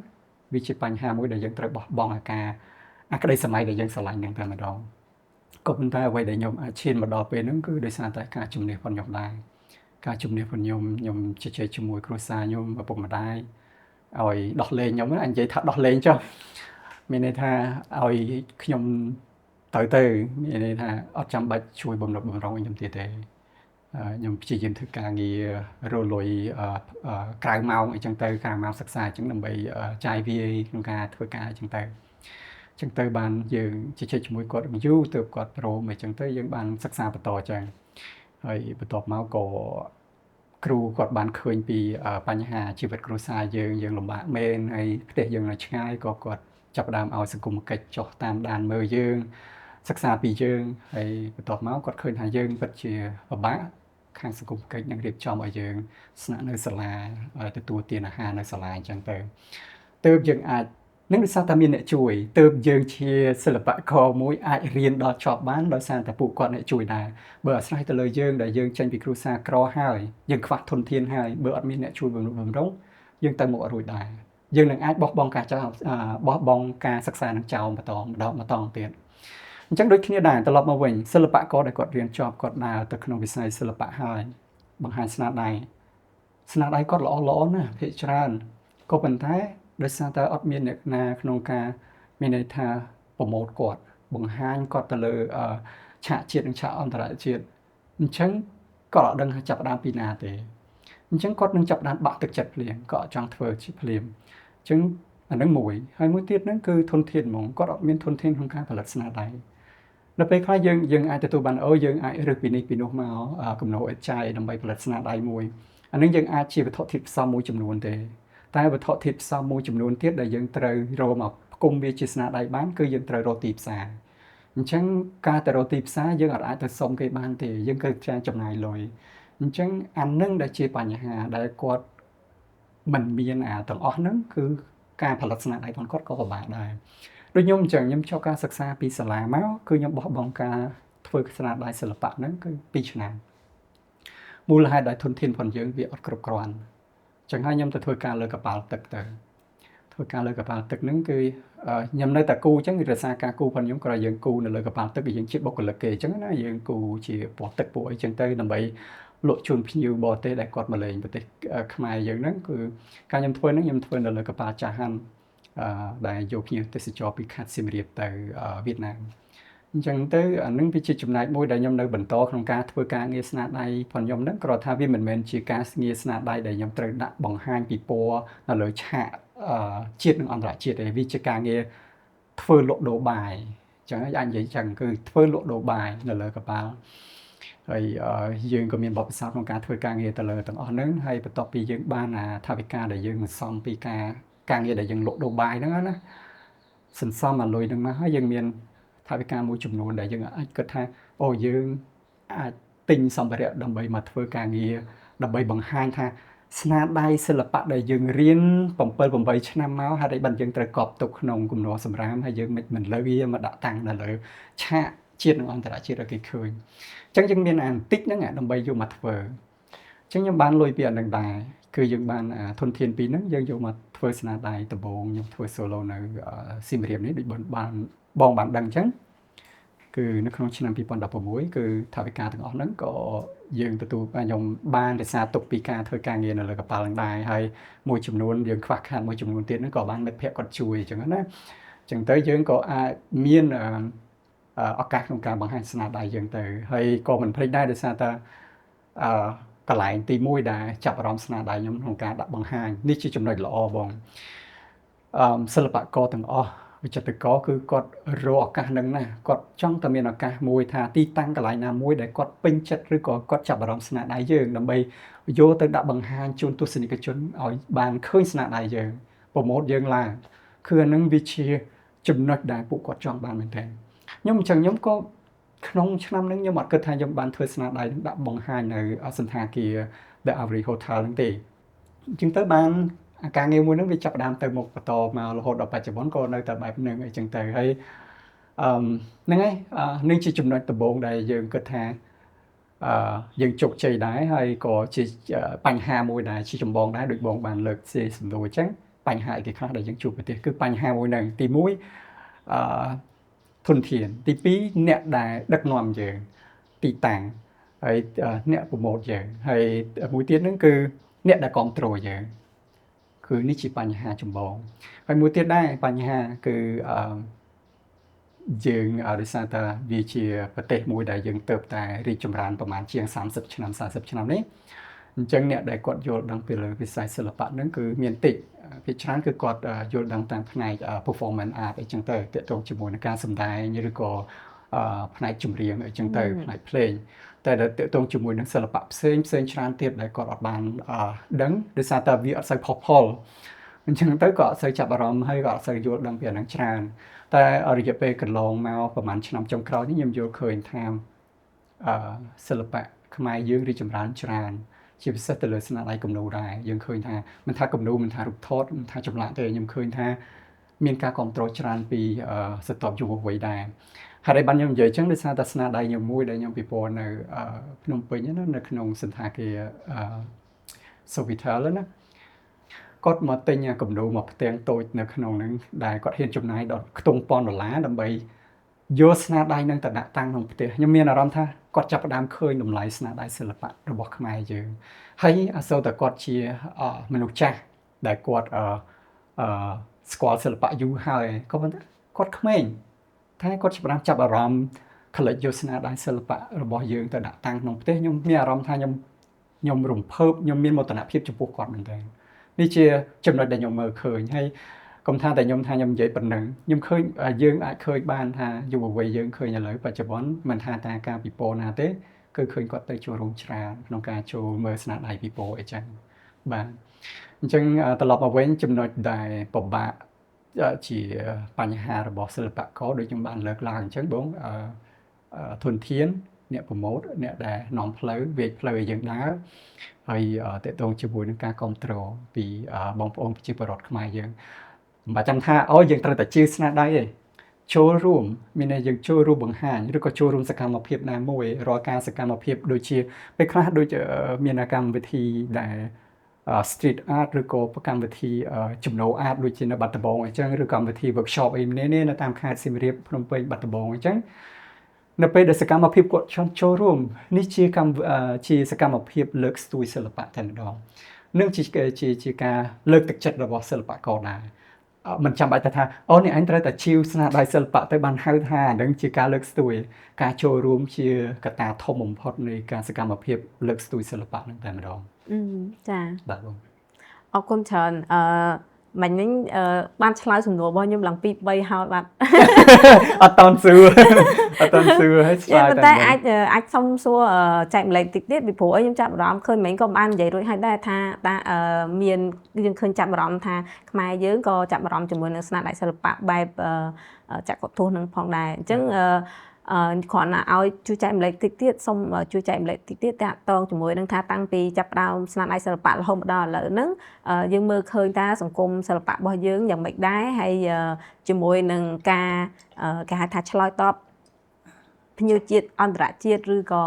វាជាបញ្ហាមួយដែលយើងត្រូវបោះបង់អាការអាក្តីសម័យដែលយើងស្រឡាញ់នឹងតែម្ដងក៏ប៉ុន្តែអ្វីដែលខ្ញុំអាចឈានមកដល់ពេលហ្នឹងគឺដោយសារតែការជំនះផងខ្ញុំដែរការជំនះផងខ្ញុំខ្ញុំជជែកជាមួយគ្រួសារខ្ញុំឪពុកម្ដាយឲ្យដោះលែងខ្ញុំអញនិយាយថាដោះលែងចុះមានន័យថាឲ្យខ្ញុំទៅមានន័យថាអត់ចាំបាច់ជួយបំរុងបំរុងខ្ញុំទៀតទេខ្ញុំព្យាយាមធ្វើការងាររលុយក្រៅម៉ោងអីចឹងទៅក្រៅម៉ោងសិក្សាអញ្ចឹងដើម្បីចាយវាយក្នុងការធ្វើការអញ្ចឹងទៅអញ្ចឹងទៅបានយើងជជែកជាមួយគាត់យូរទើបគាត់ព្រមអីចឹងទៅយើងបានសិក្សាបន្តអញ្ចឹងហើយបន្ទាប់មកក៏គ្រូគាត់បានឃើញពីបញ្ហាជីវិតគ្រួសារយើងយើងលំបាកមែនហើយផ្ទះយើងនៅឆ្ងាយក៏គាត់ចាប់ផ្ដើមឲ្យសង្គមកិច្ចចុះតាមដានមើលយើងសិក្សាពីយើងហើយបន្ទាប់មកគាត់ឃើញថាយើងពិតជាពិបាកខាងសង្គមកិច្ចនឹងរៀបចំឲ្យយើងស្នាក់នៅសាលាទទួលទានអាហារនៅសាលាអញ្ចឹងទៅទើបយើងអាចនឹងដោយសារតែមានអ្នកជួយទើបយើងជាសិល្បករមួយអាចរៀនដល់ចប់បានដោយសារតែពួកគាត់អ្នកជួយដែរបើអាស្រ័យទៅលើយើងដែលយើងចេញពីគ្រួសារក្រហើយយើងខ្វះធនធានហើយបើអត់មានអ្នកជួយបំរុងយើងទៅមុខអត់រួចដែរយើងនឹងអាចបោះបង់ការចោលបោះបង់ការសិក្សានឹងចោលបន្តម្ដងម្ដងទៀតអញ្ចឹងដូចគ្នាដែរត្រឡប់មកវិញសិល្បករដែលគាត់រៀនចប់គាត់ដើរទៅក្នុងវិស័យសិល្បៈហើយបង្ហាញស្នាដៃស្នាដៃគាត់ល្អល្អណាស់ភាគច្រើនក៏ប៉ុន្តែដោយសារតែអត់មានអ្នកណាក្នុងការមានន័យថាប្រម៉ូទគាត់បង្ហាញគាត់ទៅលើឆាកជាតិនិងឆាកអន្តរជាតិអញ្ចឹងគាត់អត់ដឹងថាចាប់ដើមពីណាទេអញ្ចឹងគាត់នឹងចាប់ដើមបាក់ទឹកចិត្តភ្លាមគាត់អត់ចង់ធ្វើជាភ្លាមអញ្ចឹងអានឹងមួយហើយមួយទៀតហ្នឹងគឺធនធានហ្មងគាត់អត់មានធនធានក្នុងការផលិតស្នាដៃនៅពេលខ្លះយើងអាចទទួលបានយើងអាចរើសពីនេះពីនោះមកកំណោអេតចាយដើម្បីផលិតស្នាដៃមួយអានឹងយើងអាចជាវត្ថុធាតុផ្សំមួយចំនួនទេតែវត្ថុធាតុផ្សំមួយចំនួនទៀតដែលយើងត្រូវរកមកផ្គុំវាជាស្នាដៃបានគឺយើងត្រូវរកទីផ្សារអញ្ចឹងការទៅរកទីផ្សារយើងអាចទៅសុំគេបានទេយើងគឺចំណាយលុយអញ្ចឹងអានឹងដែលជាបញ្ហាដែលគាត់មិនមានអាទាំងអស់ហ្នឹងគឺការផលិតស្នាដៃរបស់គាត់ក៏ពិបាកដែរដូចខ្ញុំអញ្ចឹងខ្ញុំចប់ការសិក្សាពីសាលាមកគឺខ្ញុំបោះបង់ការធ្វើស្នាដៃសិល្បៈហ្នឹងគឺ2ឆ្នាំមូលហេតុដែលធនធានរបស់យើងវាអត់គ្រប់គ្រាន់អញ្ចឹងហើយខ្ញុំទៅធ្វើការលើកប៉ាល់ទឹកទៅធ្វើការលើកប៉ាល់ទឹកហ្នឹងគឺខ្ញុំនៅតែគូអញ្ចឹងរក្សាការគូរបស់ខ្ញុំគ្រាន់យើងគូនៅលើកប៉ាល់ទឹកយើងជាបុគ្គលិកគេអញ្ចឹងណាយើងគូជាពណ៌ទឹកពួកអីចឹងទៅដើម្បីលក់ជូនភ្ញៀវបរទេសដែលគាត់មកលេងប្រទេសខ្មែរយើងហ្នឹងគឺការខ្ញុំធ្វើហ្នឹងខ្ញុំធ្វើនៅលើកប៉ាល់ចាស់ហាន់ដែលយកភ្ញៀវទេសចរពីខេត្តសៀមរាបទៅវៀតណាមអញ្ចឹងទៅអានឹងវាជាចំណែកមួយដែលខ្ញុំនៅបន្តក្នុងការធ្វើការងារស្នាដៃផងខ្ញុំហ្នឹងគ្រាន់ថាវាមិនមែនជាការងារស្នាដៃដែលខ្ញុំត្រូវដាក់បង្ហាញពីពណ៌នៅលើឆាកជាតិនិងអន្តរជាតិទេវាជាការងារធ្វើលក់ដូរបាយអញ្ចឹងអាចនិយាយចឹងគឺធ្វើលក់ដូរបាយនៅលើកប៉ាល់ហើយយើងក៏មានបទពិសោធន៍ក្នុងការធ្វើការងារទៅលើទាំងអស់ហ្នឹងហើយបន្ទាប់ពីយើងបានថវិកាដែលយើងសន្សំពីការងារដែលយើងលក់ដូរបាយហ្នឹងណាសន្សំអាលុយហ្នឹងមកហើយយើងមានថវិកាមួយចំនួនដែលយើងអាចគិតថាអូយើងអាចទិញសម្ភារៈដើម្បីមកធ្វើការងារដើម្បីបង្ហាញថា ស្នាដៃសិល្បៈដែលយើងរៀន7 8ឆ្នាំមកហេតុអីបានយើងត្រូវកប់ទុកក្នុងគំនរសម្រាមហើយយើងមិនលើកវាមកដាក់តាំងនៅលើឆាកជាតិនិងអន្តរជាតិឲ្យគេឃើញអញ្ចឹងយើងមានអាបន្តិចហ្នឹងដើម្បីយកមកធ្វើអញ្ចឹងខ្ញុំបានលុយពីអានឹងដែរគឺយើងបានធនធានពីរហ្នឹងយើងយកមកធ្វើស្នាដៃដំបូងខ្ញុំធ្វើ solo នៅសៀមរាបនេះដូចបានបងបានដឹងអញ្ចឹងគឺនៅក្នុងឆ្នាំ2016គឺថវិកាទាំងអស់ហ្នឹងក៏យើងទទួលខ្ញុំបានរក្សាទុកពីការធ្វើការងារនៅលើកប៉ាល់ហ្នឹងដែរហើយមួយចំនួនយើងខ្វះខាតមួយចំនួនទៀតហ្នឹងក៏បានមិត្តភ័ក្តិគាត់ជួយអញ្ចឹងណាអញ្ចឹងទៅយើងក៏អាចមានឱកាសក្នុងការបង្ហាញស្នាដៃយើងទៅហើយក៏មិនភ្លេចដែរដោយសារតែអឺកន្លែងទី1ដែលចាប់អារម្មណ៍ស្នាដៃខ្ញុំក្នុងការដាក់បង្ហាញនេះជាចំណុចល្អបងសិល្បករទាំងអស់វិចិត្រករគឺគាត់រកឱកាសនឹងណាគាត់ចង់តែមានឱកាសមួយថាទីតាំងកន្លែងណាមួយដែលគាត់ពេញចិត្តឬក៏គាត់ចាប់អារម្មណ៍ស្នាដៃយើងដើម្បីយកទៅដាក់បង្ហាញជូនទស្សនិកជនឲ្យបានឃើញស្នាដៃយើង promote យើងឡើងគឺអានឹងវាជាចំណុចដែលពួកគាត់ចង់បានមែនទែនខ្ញុំអញ្ចឹងខ្ញុំក៏ក្នុងឆ្នាំហ្នឹងខ្ញុំអត់គិតថាខ្ញុំបានធ្វើស្នាដៃនឹងដាក់បង្ហាញនៅសណ្ឋាគារ The Avery Hotel ហ្នឹងទេអញ្ចឹងទៅបានការងារមួយហ្នឹងវាចាប់ផ្ដើមទៅមុខបន្តមករហូតដល់បច្ចុប្បន្នក៏នៅតែបែបហ្នឹងអីចឹងទៅហើយអឺហ្នឹងហើយនឹងជាចំណុចដំបូងដែលយើងគិតថាយើងជោគជ័យដែរហើយក៏ជាបញ្ហាមួយដែរជាចម្បងដែរដូចបងបានលើកជាសំណួរអញ្ចឹងបញ្ហាអីគេខ្លះដែលយើងជួបប្រទះគឺបញ្ហាមួយហ្នឹងទី1អឺធនធានទី2អ្នកដែលដឹកនាំយើងទីតាំងហើយអ្នក promote យើងហើយមួយទៀតហ្នឹងគឺអ្នកដែលគ្រប់គ្រងយើងគឺនេះជាបញ្ហាចម្បងហើយមួយទៀតដែរបញ្ហាគឺអឺយើងដោយសារតែវាជាប្រទេសមួយដែលយើងទៅតែរីកចម្រើនប្រហែលជាង30ឆ្នាំ40ឆ្នាំនេះអញ្ចឹងអ្នកដែលគាត់យល់ដឹងពីលើវិស័យសិល្បៈហ្នឹងគឺមានតិចភាគច្រើនគឺគាត់យល់ដឹងតាមផ្នែក performance art អីចឹងទៅទាក់ទងជាមួយនឹងការសម្ដែងឬក៏ផ្នែកចម្រៀងអីចឹងទៅផ្នែកភ្លេងតែដែលទាក់ទងជាមួយនឹងសិល្បៈផ្សេងផ្សេងច្រើនទៀតដែលគាត់អត់បានដឹងដោយសារតែវាអត់សូវផុសផុលអញ្ចឹងទៅក៏អត់សូវចាប់អារម្មណ៍ហើយក៏អត់សូវយល់ដឹងពីអាហ្នឹងច្រើនតែរយៈពេលកន្លងមកប្រហែលឆ្នាំចុងក្រោយនេះខ្ញុំយល់ឃើញថាសិល្បៈខ្មែរយើងរីកចម្រើនច្រើនជាពិសេសទៅលើស្នាដៃគំនូរដែរយើងឃើញថាមិនថាគំនូរមិនថារូបថតមិនថាចម្លាក់ទេខ្ញុំឃើញថាមានការគ្រប់គ្រងច្រើនពីស្រទាប់យុវវ័យដែរហើយបានខ្ញុំនិយាយចឹងដោយសារតែស្នាដៃខ្ញុំមួយដែលខ្ញុំពិព័រណ៍នៅភ្នំពេញណានៅក្នុងសណ្ឋាគារ Sofitel ណាគាត់មកទិញគំនូរមកផ្ទាំងតូចនៅក្នុងហ្នឹងដែលគាត់ហ៊ានចំណាយដល់ខ្ទង់$1,000ដើម្បីយកស្នាដៃនឹងទៅដាក់តាំងក្នុងផ្ទះខ្ញុំមានអារម្មណ៍ថាគាត់ចាប់ផ្ដើមឃើញតម្លៃស្នាដៃសិល្បៈរបស់ខ្មែរយើងហើយអសូរតែគាត់ជាមនុស្សចាស់ដែលគាត់ស្គាល់សិល្បៈយូរហើយក៏ប៉ុន្តែគាត់ក្មេងតែគាត់ចាប់ផ្ដើមចាប់អារម្មណ៍ collect យកស្នាដៃសិល្បៈរបស់យើងទៅដាក់តាំងក្នុងផ្ទះខ្ញុំមានអារម្មណ៍ថាខ្ញុំរំភើបខ្ញុំមានមោទនភាពចំពោះគាត់មែនទែននេះជាចំណុចដែលខ្ញុំមើលឃើញហើយកុំថាតែខ្ញុំថាខ្ញុំនិយាយប៉ុណ្ណឹងខ្ញុំឃើញយើងអាចឃើញបានថាយុវវ័យយើងឃើញឥឡូវបច្ចុប្បន្នមិនថាតែការពិព័រណ៍ណាទេគឺឃើញគាត់ទៅចូលរួមច្រើនក្នុងការចូលមើលស្នាដៃពិព័រណ៍អីចឹងបាទអញ្ចឹងត្រឡប់មកវិញចំណុចដែលពិបាកជាបញ្ហារបស់សិល្បករដូចខ្ញុំបានលើកឡើងអញ្ចឹងបងធនធានអ្នក promote អ្នកដែលនាំផ្លូវវាយផ្លូវឲ្យយើងដើរហើយទាក់ទងជាមួយនឹងការគ្រប់គ្រងពីបងប្អូនប្រជាពលរដ្ឋខ្មែរយើងមិនបាច់ចាំថាអូយើងត្រូវតែជឿស្នាដៃទេចូលរួមមានន័យយើងចូលរួមបង្ហាញឬក៏ចូលរួមសកម្មភាពណាមួយរាល់ការសកម្មភាពដូចជាពេលខ្លះដូចមានកម្មវិធីដែល street art ឬក៏កម្មវិធីចំណូល art ដូចជានៅបាត់ដំបងអញ្ចឹងឬកម្មវិធី workshop អីនេះនៅតាមខេត្តសៀមរាបភ្នំពេញបាត់ដំបងអញ្ចឹងនៅពេលដែលសកម្មភាពគាត់ចង់ចូលរួមនេះជាកម្មជាសកម្មភាពលើកស្ទួយសិល្បៈតែម្ដងនឹងជាជាជាការលើកទឹកចិត្តរបស់សិល្បករដែរមិនចាំបាច់ថាអូនេះអញត្រូវតែជីវស្នាដៃសិល្បៈទៅបានហៅថានឹងជាការលើកស្ទួយការចូលរួមជាកត្តាធំបំផុតនៃការសកម្មភាពលើកស្ទួយសិល្បៈនឹងតែម្ដង ចាបាទបងអរគុណច្រើនមិញនេះបានឆ្លើយសំណួររបស់ខ្ញុំឡើង2 3ហើយបាទ អត់តន់សួរអត់តន់សួរហើយឆ្លើយ តែអាចសុំសួរចែកម្លែកតិចទៀតពីព្រោះអីខ្ញុំចាប់អារម្មណ៍ឃើញមិញក៏បាននិយាយរួចហើយដែរថាមានយើងឃើញចាប់អារម្មណ៍ថាខ្មែរយើងក៏ចាប់អារម្មណ៍ជាមួយនឹងស្នាដៃសិល្បៈបែបចក្រទស្សន៍នឹងផងដែរអញ្ចឹង គ្រាន់តែឲ្យជួយចែករំលែកតិចទៀតសូមជួយចែករំលែកតិចទៀតតាក់ទងជាមួយនឹងថាតាំងពីចាប់ផ្ដើមស្នាដៃសិល្បៈរហូតមកដល់ឥឡូវហ្នឹងយើងមើលឃើញថាសង្គមសិល្បៈរបស់យើងយ៉ាងម៉េចដែរហើយជាមួយនឹងការគេហៅថាឆ្លើយតបភ្ញៀវជាតិអន្តរជាតិឬក៏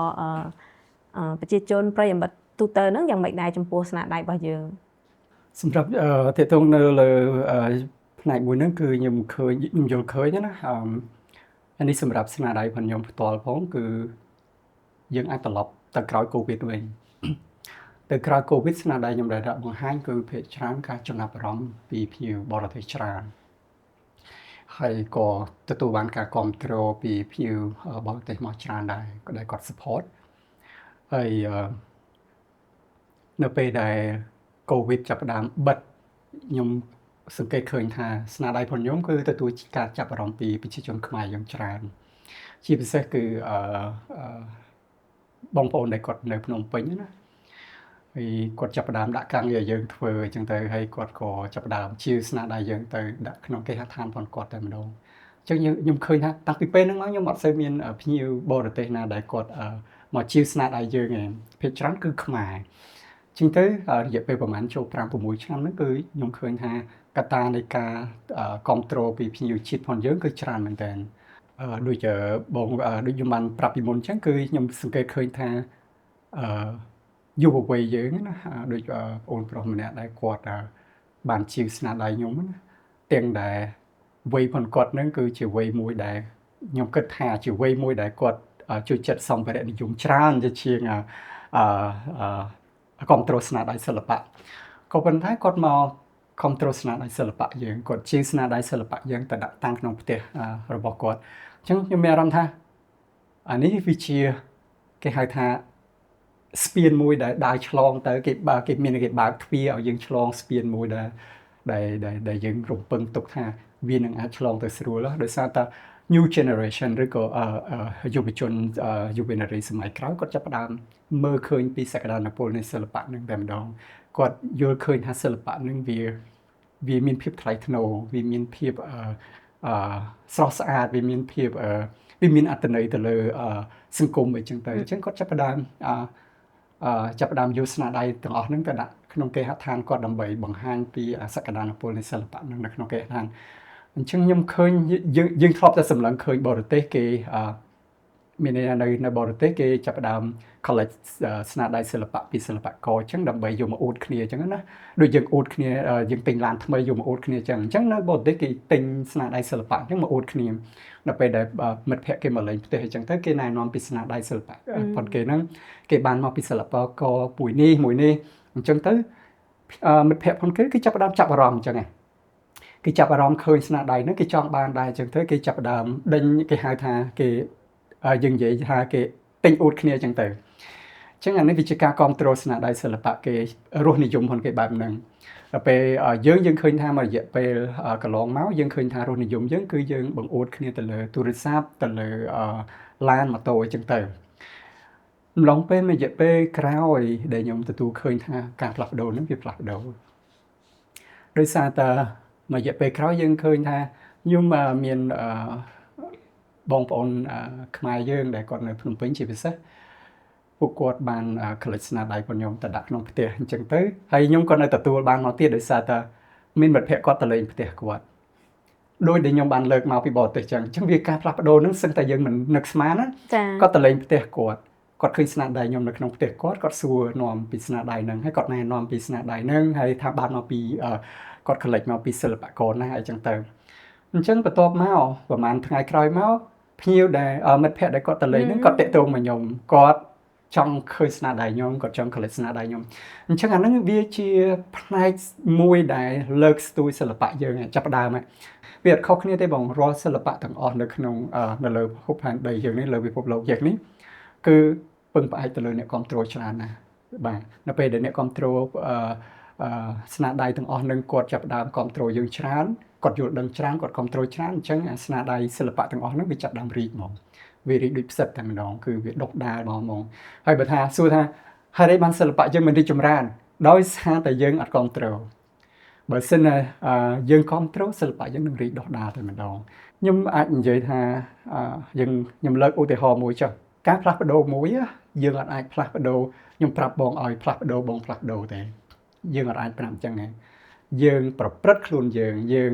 ប្រជាជនប្រិយមិត្តទូទៅហ្នឹងយ៉ាងម៉េចដែរចំពោះស្នាដៃរបស់យើង សម្រាប់ទាក់ទងនៅលើផ្នែកមួយហ្នឹងគឺខ្ញុំឃើញខ្ញុំយល់ឃើញណាអានេះសម្រាប់ស្នាដៃរបស់ខ្ញុំផ្ទាល់ផងគឺយើងអាចត្រឡប់ទៅក្រោយ COVID វិញទៅក្រោយ COVID ស្នាដៃខ្ញុំដែលដាក់បង្ហាញគឺភាគច្រើនការចំណាប់អារម្មណ៍ពីភ្ញៀវបរទេសច្រើនហើយក៏ទទួលបានការគ្រប់គ្រងពីភ្ញៀវបរទេសមកច្រើនដែរក៏ដែលគាត់ support ហើយនៅពេលដែល COVID ចាប់ផ្ដើមបិទខ្ញុំសង្កេតឃើញថាស្នាដៃរបស់ខ្ញុំគឺទទួលការចាប់អារម្មណ៍ពីប្រជាជនខ្មែរយើងច្រើនជាពិសេសគឺអឺបងប្អូនដែលគាត់នៅភ្នំពេញណាហើយគាត់ចាប់ផ្ដើមដាក់ការងារឲ្យយើងធ្វើអញ្ចឹងទៅហើយគាត់ក៏ចាប់ផ្ដើមជាស្នាដៃយើងទៅដាក់ក្នុងគេហដ្ឋានរបស់គាត់តែម្ដងអញ្ចឹងខ្ញុំឃើញថាតាំងពីពេលហ្នឹងមកខ្ញុំអត់សូវមានភ្ញៀវបរទេសណាដែលគាត់មកជាស្នាដៃយើងឯងភាគច្រើនគឺខ្មែរជាងទៅរយៈពេលប្រហែលចូល5 6ឆ្នាំហ្នឹងគឺខ្ញុំឃើញថាកត្តានៃការគ្រប់គ្រងពីភ្ញៀវជាតិផងយើងគឺច្រើនមែនតើដូចបងដូចខ្ញុំបានប្រាប់ពីមុនអញ្ចឹងគឺខ្ញុំសង្កេតឃើញថាអឺយុវវ័យយើងណាដូចបងប្រុសម្នាក់ដែលគាត់បានជាវស្នាដៃខ្ញុំណាទាំងដែលវ័យផងគាត់ហ្នឹងគឺជាវ័យមួយដែលខ្ញុំគិតថាជាវ័យមួយដែលគាត់ជួយចិត្តសម្ភារៈនិយមច្រើនជាជាងអឺគ្រប់គ្រងស្នាដៃសិល្បៈក៏ប៉ុន្តែគាត់មកគ្រប់គ្រងស្នាដៃសិល្បៈយើងគាត់ជាស្នាដៃសិល្បៈយើងទៅដាក់តាំងក្នុងផ្ទះរបស់គាត់អញ្ចឹងខ្ញុំមានអារម្មណ៍ថាអានេះវាជាគេហៅថាស្ពានមួយដែលដើរឆ្លងទៅគេបើគេមានគេបើកទ្វារឲ្យយើងឆ្លងស្ពានមួយដែលដែលដែលយើងរំពឹងទុកថាវានឹងអាចឆ្លងទៅស្រួលដោយសារតែ new generation ឬក៏យុវជនយុវនារីសម័យក្រោយគាត់ចាប់ផ្ដើមមើលឃើញពីសក្តានុពលនៃសិល្បៈនឹងតែម្ដងគាត់យល់ឃើញថាសិល្បៈនឹងវាវាមានភាពថ្លៃថ្នូរវាមានភាពអឺស្រស់ស្អាតវាមានភាពវាមានអត្ថន័យទៅលើសង្គមអីចឹងទៅអញ្ចឹងគាត់ចាប់ផ្ដើមចាប់ផ្ដើមយកស្នាដៃទាំងអស់ហ្នឹងទៅដាក់ក្នុងគេហដ្ឋានគាត់ដើម្បីបង្ហាញពីសក្តានុពលនៃសិល្បៈហ្នឹងនៅក្នុងគេហដ្ឋានអញ្ចឹងខ្ញុំឃើញយើងយើងធ្លាប់តែសម្លឹងឃើញបរទេសគេមានន័យថានៅបរទេសគេចាប់ផ្ដើម collect ស្នាដៃសិល្បៈពីសិល្បករអញ្ចឹងដើម្បីយកមកអួតគ្នាអញ្ចឹងណាដូចយើងអួតគ្នាយើងទិញឡានថ្មីយកមកអួតគ្នាអញ្ចឹងអញ្ចឹងនៅបរទេសគេទិញស្នាដៃសិល្បៈអញ្ចឹងមកអួតគ្នាដល់ពេលដែលមិត្តភក្តិគេមកលេងផ្ទះអញ្ចឹងទៅគេណែនាំពីស្នាដៃសិល្បៈប៉ុនគេហ្នឹងគេបានមកពីសិល្បករមួយនេះមួយនេះអញ្ចឹងទៅមិត្តភក្តិប៉ុនគេគេចាប់ផ្ដើមចាប់អារម្មណ៍អញ្ចឹងឯងគេចាប់អារម្មណ៍ឃើញស្នាដៃហ្នឹងគេចង់បានដែរអញ្ចឹងទៅគេចាប់ផ្ដើមដេញគេហៅថាគេយើងនិយាយថាគេទិញអួតគ្នាអញ្ចឹងទៅអញ្ចឹងអានេះវាជាការគ្រប់គ្រងស្នាដៃសិល្បៈគេរសនិយមផងគេបែបហ្នឹងដល់ពេលយើងយើងឃើញថាមួយរយៈពេលកន្លងមកយើងឃើញថារសនិយមយើងគឺយើងបង្អួតគ្នាទៅលើទូរស័ព្ទទៅលើឡានម៉ូតូអញ្ចឹងទៅអំឡុងពេលមួយរយៈពេលក្រោយដែលខ្ញុំទទួលឃើញថាការផ្លាស់ប្ដូរហ្នឹងវាផ្លាស់ប្ដូរដោយសារតែមួយរយៈពេលក្រោយយើងឃើញថាខ្ញុំមានបងប្អូនខ្មែរយើងដែលគាត់នៅភ្នំពេញជាពិសេសពួកគាត់បាន collect ស្នាដៃរបស់ខ្ញុំទៅដាក់ក្នុងផ្ទះអញ្ចឹងទៅហើយខ្ញុំក៏នៅទទួលបានមកទៀតដោយសារតែមានមិត្តភក្តិគាត់ទៅលេងផ្ទះគាត់ដោយដែលខ្ញុំបានលើកមកពីបរទេសអញ្ចឹងអញ្ចឹងវាការផ្លាស់ប្ដូរហ្នឹងសឹងតែយើងមិននឹកស្មានណាគាត់ទៅលេងផ្ទះគាត់គាត់ឃើញស្នាដៃខ្ញុំនៅក្នុងផ្ទះគាត់គាត់សួរនាំពីស្នាដៃហ្នឹងហើយគាត់ណែនាំពីស្នាដៃហ្នឹងហើយថាបានមកពីគាត់ collect មកពីសិល្បករណាអីចឹងទៅអញ្ចឹងបន្ទាប់មកប្រហែលថ្ងៃក្រោយមកភ្ញៀវដែលមិត្តភក្តិដែលគាត់ទៅលេងហ្នឹងគាត់តាក់ទងមកខ្ញុំគាត់ចង់ឃើញស្នាដៃខ្ញុំគាត់ចង់ collect ស្នាដៃខ្ញុំអញ្ចឹងអាហ្នឹងវាជាផ្នែកមួយដែលលើកស្ទួយសិល្បៈយើងចាប់ផ្ដើមវាអត់ខុសគ្នាទេបងរាល់សិល្បៈទាំងអស់នៅក្នុងនៅលើភពផែនដីយើងនេះលើពិភពលោកយើងនេះគឺពឹងផ្អែកទៅលើអ្នកគ្រប់គ្រងច្រើនណាស់បាទនៅពេលដែលអ្នកគ្រប់គ្រងអឺស្នាដៃទាំងអស់នឹងគាត់ចាប់ផ្ដើមគ្រប់គ្រងយើងច្រើនគាត់យល់ដឹងច្រើនគាត់គ្រប់គ្រងច្រើនអញ្ចឹងអាស្នាដៃសិល្បៈទាំងអស់ហ្នឹងវាចាប់ដើមរីកហ្មងវារីកដូចផ្សិតតែម្ដងគឺវាដុះដាលហ្មងហ្មងហើយបើថាសួរថាហេតុអីបានសិល្បៈយើងមិនរីកចម្រើនដោយសារតែយើងអត់គ្រប់គ្រងបើសិនណាយើងគ្រប់គ្រងសិល្បៈយើងនឹងរីកដុះដាលតែម្ដង ខ្ញុំអាចនិយាយថាយើងខ្ញុំលើកឧទាហរណ៍មួយចុះការផ្លាស់ប្ដូរមួយយើងអត់អាចផ្លាស់ប្ដូរខ្ញុំប្រាប់បងឲ្យផ្លាស់ប្ដូរបងផ្លាស់ប្ដូរទេយើងអត់អាចប្រាប់អញ្ចឹងទេយើងប្រព្រឹត្តខ្លួនយើងយើង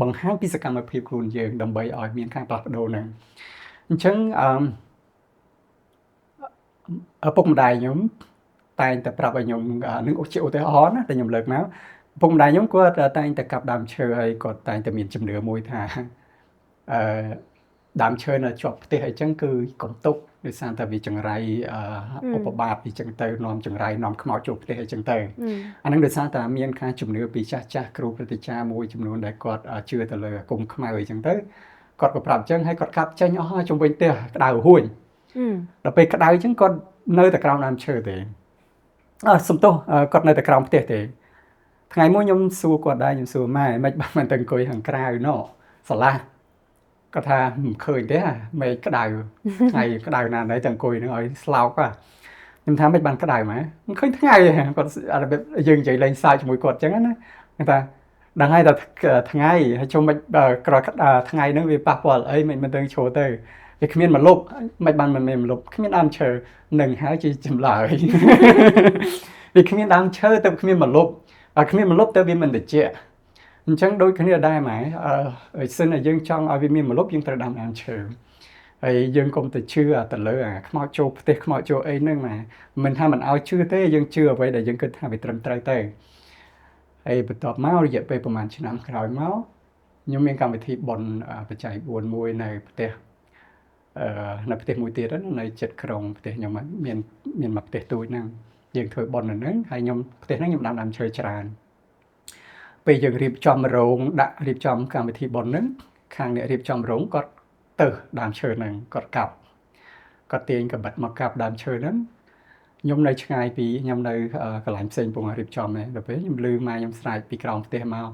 បង្ហាញពីសកម្មភាពខ្លួនយើងដើម្បីឲ្យមានការផ្លាស់ប្ដូរហ្នឹងអញ្ចឹងអឺឪពុកម្ដាយខ្ញុំតែងតែប្រាប់ឲ្យខ្ញុំនឹងជាឧទាហរណ៍ណាដែលខ្ញុំលើកមកឪពុកម្ដាយខ្ញុំគាត់តែងតែកាប់ដើមឈើហើយគាត់តែងតែមានជំនឿមួយថាអឺដើមឈើនៅជាប់ផ្ទះអីចឹងគឺកុំទុកដោយសារតែវាចង្រៃឧបបាតអីចឹងទៅនាំចង្រៃនាំខ្មោចចូលផ្ទះអីចឹងទៅអាហ្នឹងដោយសារតែមានការជំនឿពីចាស់ចាស់គ្រូព្រឹទ្ធាចារ្យមួយចំនួនដែលគាត់ជឿទៅលើអាគមខ្មៅអីចឹងទៅគាត់ក៏ប្រាប់អញ្ចឹងហើយគាត់កាប់ចេញអស់ហើយជុំវិញផ្ទះក្តៅហួញដល់ពេលក្តៅអញ្ចឹងគាត់នៅតែក្រោមដើមឈើទេអឺសំទោសគាត់នៅតែក្រោមផ្ទះទេថ្ងៃមួយខ្ញុំសួរគាត់ដែរខ្ញុំសួរម៉ែមិនបានមិនទៅអង្គុយខាងក្រៅណោះស្រឡះគាត់ថាមិនឃើញទេមេឃក្តៅថ្ងៃក្តៅណាស់ណៃតែអង្គុយនឹងឲ្យស្លោកខ្ញុំថាមិនបានក្តៅម៉ែមិនឃើញថ្ងៃគាត់របៀបយើងនិយាយលេងសើចជាមួយគាត់អញ្ចឹងណាគាត់ថាដឹងហើយតែថ្ងៃហើយជុំមិនក្រោយថ្ងៃហ្នឹងវាប៉ះពាល់អីមិនមិនទៅឈរទៅវាគ្មានមលុបមិនបានមិនមានមលុបគ្មានដើមឈើនឹងហើយជាចម្លើយវាគ្មានដើមឈើទៅគ្មានមលុបគ្មានមលុបទៅវាមិនត្រជាក់អញ្ចឹងដូចគ្នាដែរម៉ែអឺសិនតែយើងចង់ឲ្យវាមានមលុបយើងត្រូវដាំដើមឈើហើយយើងកុំទៅជឿអាទៅលើអាខ្មោចចូលផ្ទះខ្មោចចូលអីហ្នឹងម៉ែមិនថាមិនឲ្យជឿទេយើងជឿអ្វីដែលយើងគិតថាវាត្រឹមត្រូវទៅហើយបន្ទាប់មករយៈពេលប្រហែលឆ្នាំក្រោយមកខ្ញុំមានកម្មវិធីបុណ្យបច្ច័យ4មួយនៅផ្ទះនៅផ្ទះមួយទៀតនៅចិត្តក្រុងផ្ទះខ្ញុំមានមានមួយផ្ទះទូចហ្នឹងយើងធ្វើបុណ្យនៅហ្នឹងហើយខ្ញុំផ្ទះហ្នឹងខ្ញុំដាំដើមឈើច្រើនពេលយើងរៀបចំរោងដាក់រៀបចំកម្មវិធីបុណ្យហ្នឹងខាងអ្នករៀបចំរោងគាត់ទៅដើមឈើហ្នឹងគាត់កាប់គាត់ទាញកបិតមកកាប់ដើមឈើហ្នឹងខ្ញុំនៅឆ្ងាយពីខ្ញុំនៅកន្លែងផ្សេងពងរៀបចំហ្នឹងដល់ពេលខ្ញុំលឺម៉ែខ្ញុំស្រែកពីក្រោមផ្ទះមក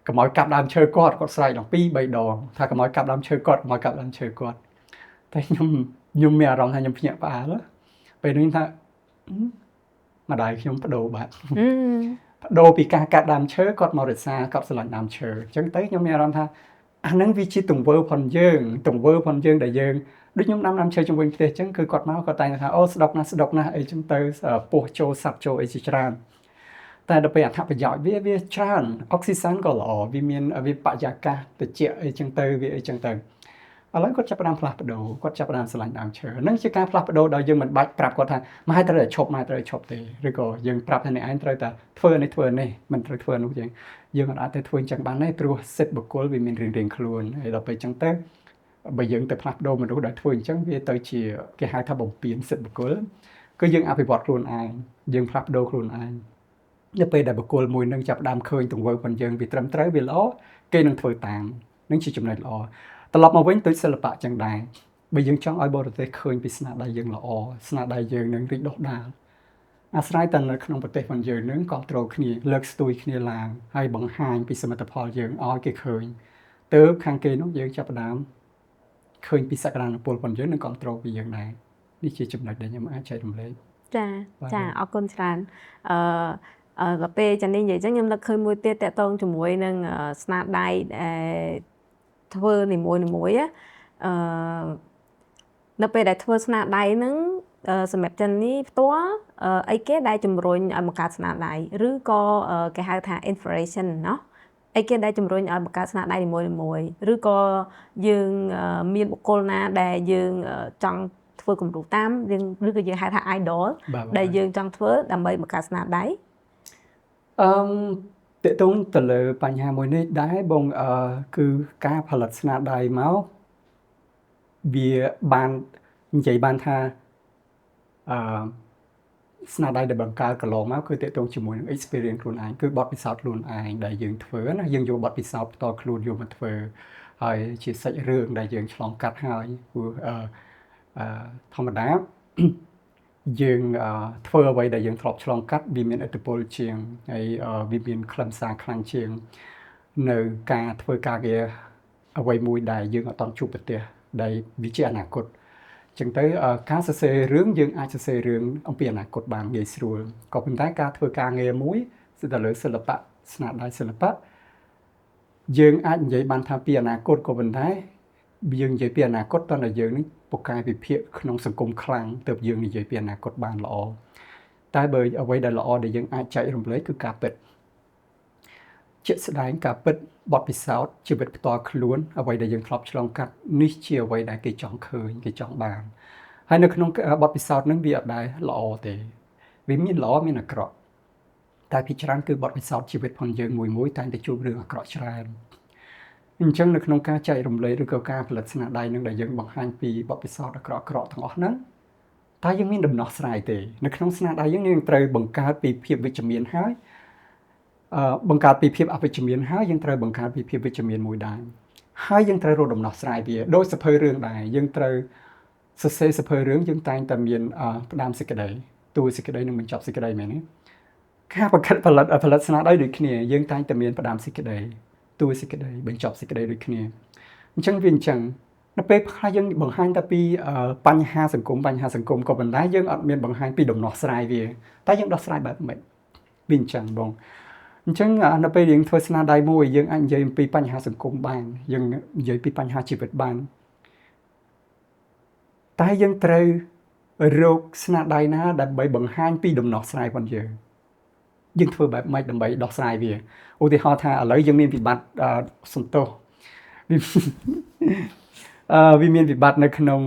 កុំឲ្យកាប់ដើមឈើគាត់គាត់ស្រែកដល់2 3ដងថាកុំឲ្យកាប់ដើមឈើគាត់កុំឲ្យកាប់ដើមឈើគាត់តែខ្ញុំមានអារម្មណ៍ថាខ្ញុំភ្ញាក់ផ្អើលពេលនេះថាម្ដាយខ្ញុំបដូរបាត់បដូរពីការកាត់ដើមឈើគាត់មករក្សាគាត់ស្រឡាញ់ដើមឈើអញ្ចឹងទៅខ្ញុំមានអារម្មណ៍ថាអាហ្នឹងវាជាទង្វើផងយើងទង្វើផងយើងដែលយើងដូចខ្ញុំដាំដើមឈើជុំវិញផ្ទះអញ្ចឹងគឺគាត់មកគាត់តែងថាអូស្ដុកណាស់ស្ដុកណាស់អីចឹងទៅពោះចូលសัตว์ចូលអីជាច្រើនតែដល់ពេលអត្ថប្រយោជន៍វាច្រើនអុកស៊ីសែនក៏ល្អវាមានវាបរិយាកាសត្រជាក់អីចឹងទៅវាអីចឹងទៅឥឡូវគាត់ចាប់ផ្ដើមផ្លាស់ប្ដូរគាត់ចាប់ផ្ដើមស្រឡាញ់ដើមឈើហ្នឹងជាការផ្លាស់ប្ដូរដោយយើងមិនបាច់ប្រាប់គាត់ថាម៉ែត្រូវតែឈប់ម៉ែត្រូវតែឈប់ទេឬក៏យើងប្រាប់ថាអ្នកឯងត្រូវតែធ្វើនេះធ្វើនេះមិនត្រូវធ្វើនោះយើងយើងអាចទៅធ្វើអញ្ចឹងបានទេព្រោះសិទ្ធិបុគ្គលវាមានរៀងៗខ្លួនហើយដល់ពេលអញ្ចឹងទៅបើយើងទៅផ្លាស់ប្ដូរមនុស្សដោយធ្វើអញ្ចឹងវាទៅជាគេហៅថាបំពានសិទ្ធិបុគ្គលគឺយើងអភិវឌ្ឍខ្លួនឯងយើងផ្លាស់ប្ដូរខ្លួនឯងនៅពេលដែលបុគ្គលមួយនឹងចាប់ផ្ដើមឃើញទង្វើរបស់យើងវាត្រឹមត្រូវវាល្អគេនឹងធ្វើតាមនឹងជាចំណុចល្អត្រឡប់មកវិញដូចសិល្បៈចឹងដែរបើយើងចង់ឲ្យបរទេសឃើញពីស្នាដៃយើងល្អស្នាដៃយើងនឹងរីកដុះដាលអាស្រ័យតែនៅក្នុងប្រទេសរបស់យើងនឹងក៏ត្រូវគ្នាលើកស្ទួយគ្នាឡើងហើយបង្ហាញពីសមិទ្ធផលយើងឲ្យគេឃើញទៅខាងគេនោះយើងចាប់ផ្ដើមឃើញពីសក្តានុពលរបស់យើងនឹងគ្រប់គ្រងពីយើងដែរនេះជាចំណុចដែលខ្ញុំអាចចែករំលែកចាចាអរគុណច្រើនអឺដល់ពេលចានេះនិយាយចឹងខ្ញុំនឹកឃើញមួយទៀតតកតងជាមួយនឹងស្នាដៃដែលធ្វើនីមួយនីមួយអឺនៅពេលដែលធ្វើស្នាដៃហ្នឹងសម្រាប់ចិននេះផ្ទាល់អីគេដែលជំរុញឲ្យបង្កើតស្នាដៃឬក៏គេហៅថា inspiration ណោះអីគេដែលជំរុញឲ្យបង្កើតស្នាដៃនីមួយនីមួយឬក៏យើងមានបុគ្គលណាដែលយើងចង់ធ្វើគំរូតាមយើងឬក៏យើងហៅថា idol ដែលយើងចង់ធ្វើដើម្បីបង្កើតស្នាដៃអឺតកតងទៅលើបញ្ហាមួយនេះដែរបងគឺការផលិតស្នាដៃមកវាបាននិយាយបានថាអឺស្នាដៃដែលបង្កើតកន្លងមកគឺតកតងជាមួយនឹង experience ខ្លួនឯងគឺបទពិសោធន៍ខ្លួនឯងដែលយើងធ្វើណាយើងយកបទពិសោធន៍ផ្ទាល់ខ្លួនយកមកធ្វើហើយជាសាច់រឿងដែលយើងឆ្លងកាត់ហើយព្រោះអឺធម្មតាយើងធ្វើអ្វីដែលយើងធ្លាប់ឆ្លងកាត់វាមានឥទ្ធិពលជាងហើយវាមានខ្លឹមសារខ្លាំងជាងនៅការធ្វើការងារអ្វីមួយដែលយើងអត់ទាន់ជួបប្រទះដែលវាជាអនាគតអញ្ចឹងទៅការសរសេររឿងយើងអាចសរសេររឿងអំពីអនាគតបានងាយស្រួលក៏ប៉ុន្តែការធ្វើការងារមួយស្ថិតលើសិល្បៈស្នាដៃសិល្បៈ យើងអាចនិយាយបានថាពីអនាគតក៏ប៉ុន្តែយើងនិយាយពីអនាគតតើតែយើងនឹងពូកែវិភាគក្នុងសង្គមខ្លាំងទើបយើងនិយាយពីអនាគតបានល្អតែបើអ្វីដែលល្អដែលយើងអាចចែករំលែកគឺការពិតជាក់ស្ដែងការពិតបទពិសោធន៍ជីវិតផ្ទាល់ខ្លួនអ្វីដែលយើងធ្លាប់ឆ្លងកាត់នេះជាអ្វីដែលគេចង់ឃើញគេចង់បានហើយនៅក្នុងបទពិសោធន៍នឹងវាអត់ដែលល្អទេវាមានល្អមានអាក្រក់តែភាគច្រើនគឺបទពិសោធន៍ជីវិតផងយើងមួយមួយតែងតែជួបរឿងអាក្រក់ច្រើនអញ្ចឹងនៅក្នុងការចែករំលែកឬក៏ការផលិតស្នាដៃនឹងដែលយើងបង្ហាញពីបទពិសោធន៍អាក្រក់ៗទាំងអស់ហ្នឹងតើយើងមានដំណោះស្រាយទេនៅក្នុងស្នាដៃយើងយើងត្រូវបង្កើតពីភាពវិជ្ជមានហើយបង្កើតពីភាពអវិជ្ជមានហើយយើងត្រូវបង្កើតពីភាពវិជ្ជមានមួយដែរហើយយើងត្រូវរកដំណោះស្រាយវាដោយសភៅរឿងដែរយើងត្រូវសរសេរសភៅរឿងយើងតែងតែមានផ្ដើមសេចក្តីតួសេចក្តីនិងបញ្ចប់សេចក្តីមែនទេការបង្កើតផលិតស្នាដៃដូចគ្នាយើងតែងតែមានផ្ដើមសេចក្តីតួសេចក្តីបញ្ចប់សេចក្តីដូចគ្នាអញ្ចឹងវាអញ្ចឹងនៅពេលខ្លះយើងបង្ហាញតែពីបញ្ហាសង្គមបញ្ហាសង្គមក៏ប៉ុន្តែយើងអត់មានបង្ហាញពីដំណោះស្រាយវាតែយើងដោះស្រាយបែបម៉េចវាអញ្ចឹងបងអញ្ចឹងនៅពេលយើងធ្វើស្នាដៃមួយយើងអាចនិយាយអំពីបញ្ហាសង្គមបានយើងនិយាយពីបញ្ហាជីវិតបានតែយើងត្រូវរកស្នាដៃណាដើម្បីបង្ហាញពីដំណោះស្រាយរបស់យើងយើងធ្វើបែបម៉េចដើម្បីដោះស្រាយវាឧទាហរណ៍ថាឥឡូវយើងមានវិបត្តិសន្ទុះវាមានវិបត្តិនៅក្នុង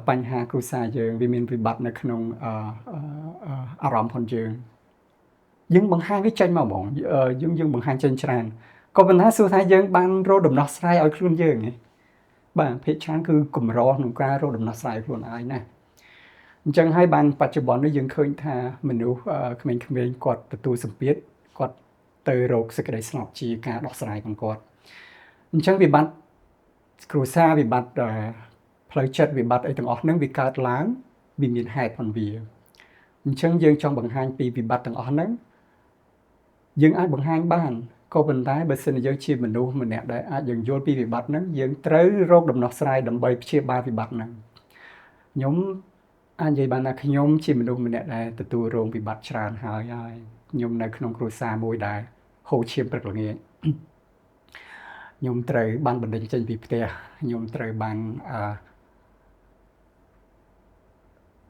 បញ្ហាគ្រួសារយើងវាមានវិបត្តិនៅក្នុងអារម្មណ៍ផងយើងយើងបង្ហាញវាចេញមកហ្មងយើងបង្ហាញចេញច្រើនក៏ប៉ុន្តែសួរថាយើងបានរកដំណោះស្រាយឲ្យខ្លួនយើងទេបាទភាគច្រើនគឺកម្រក្នុងការរកដំណោះស្រាយឲ្យខ្លួនឯងណាអញ្ចឹងហើយបានបច្ចុប្បន្ននេះយើងឃើញថាមនុស្សក្មេងៗគាត់ទទួលសម្ពាធគាត់ទៅរកសេចក្តីស្ងប់ជាការដោះស្រាយของគាត់អញ្ចឹងវិបត្តិគ្រួសារវិបត្តិផ្លូវចិត្តវិបត្តិអីទាំងអស់ហ្នឹងវាកើតឡើងវាមានហេតុផងវាអញ្ចឹងយើងចង់បង្ហាញពីវិបត្តិទាំងអស់ហ្នឹងយើងអាចបង្ហាញបានក៏ប៉ុន្តែបើសិនជាយើងជាមនុស្សម្នាក់ដែលអាចយើងយល់ពីវិបត្តិហ្នឹងយើងត្រូវរកដំណោះស្រាយដើម្បីព្យាបាលវិបត្តិហ្នឹងខ្ញុំអាចនិយាយបានថាខ្ញុំជាមនុស្សម្នាក់ដែលទទួលរងវិបត្តិច្រើនហើយខ្ញុំនៅក្នុងគ្រួសារមួយដែលហូរឈាមព្រឹកល្ងាចខ្ញុំត្រូវបានបណ្ដេញចេញពីផ្ទះខ្ញុំត្រូវបាន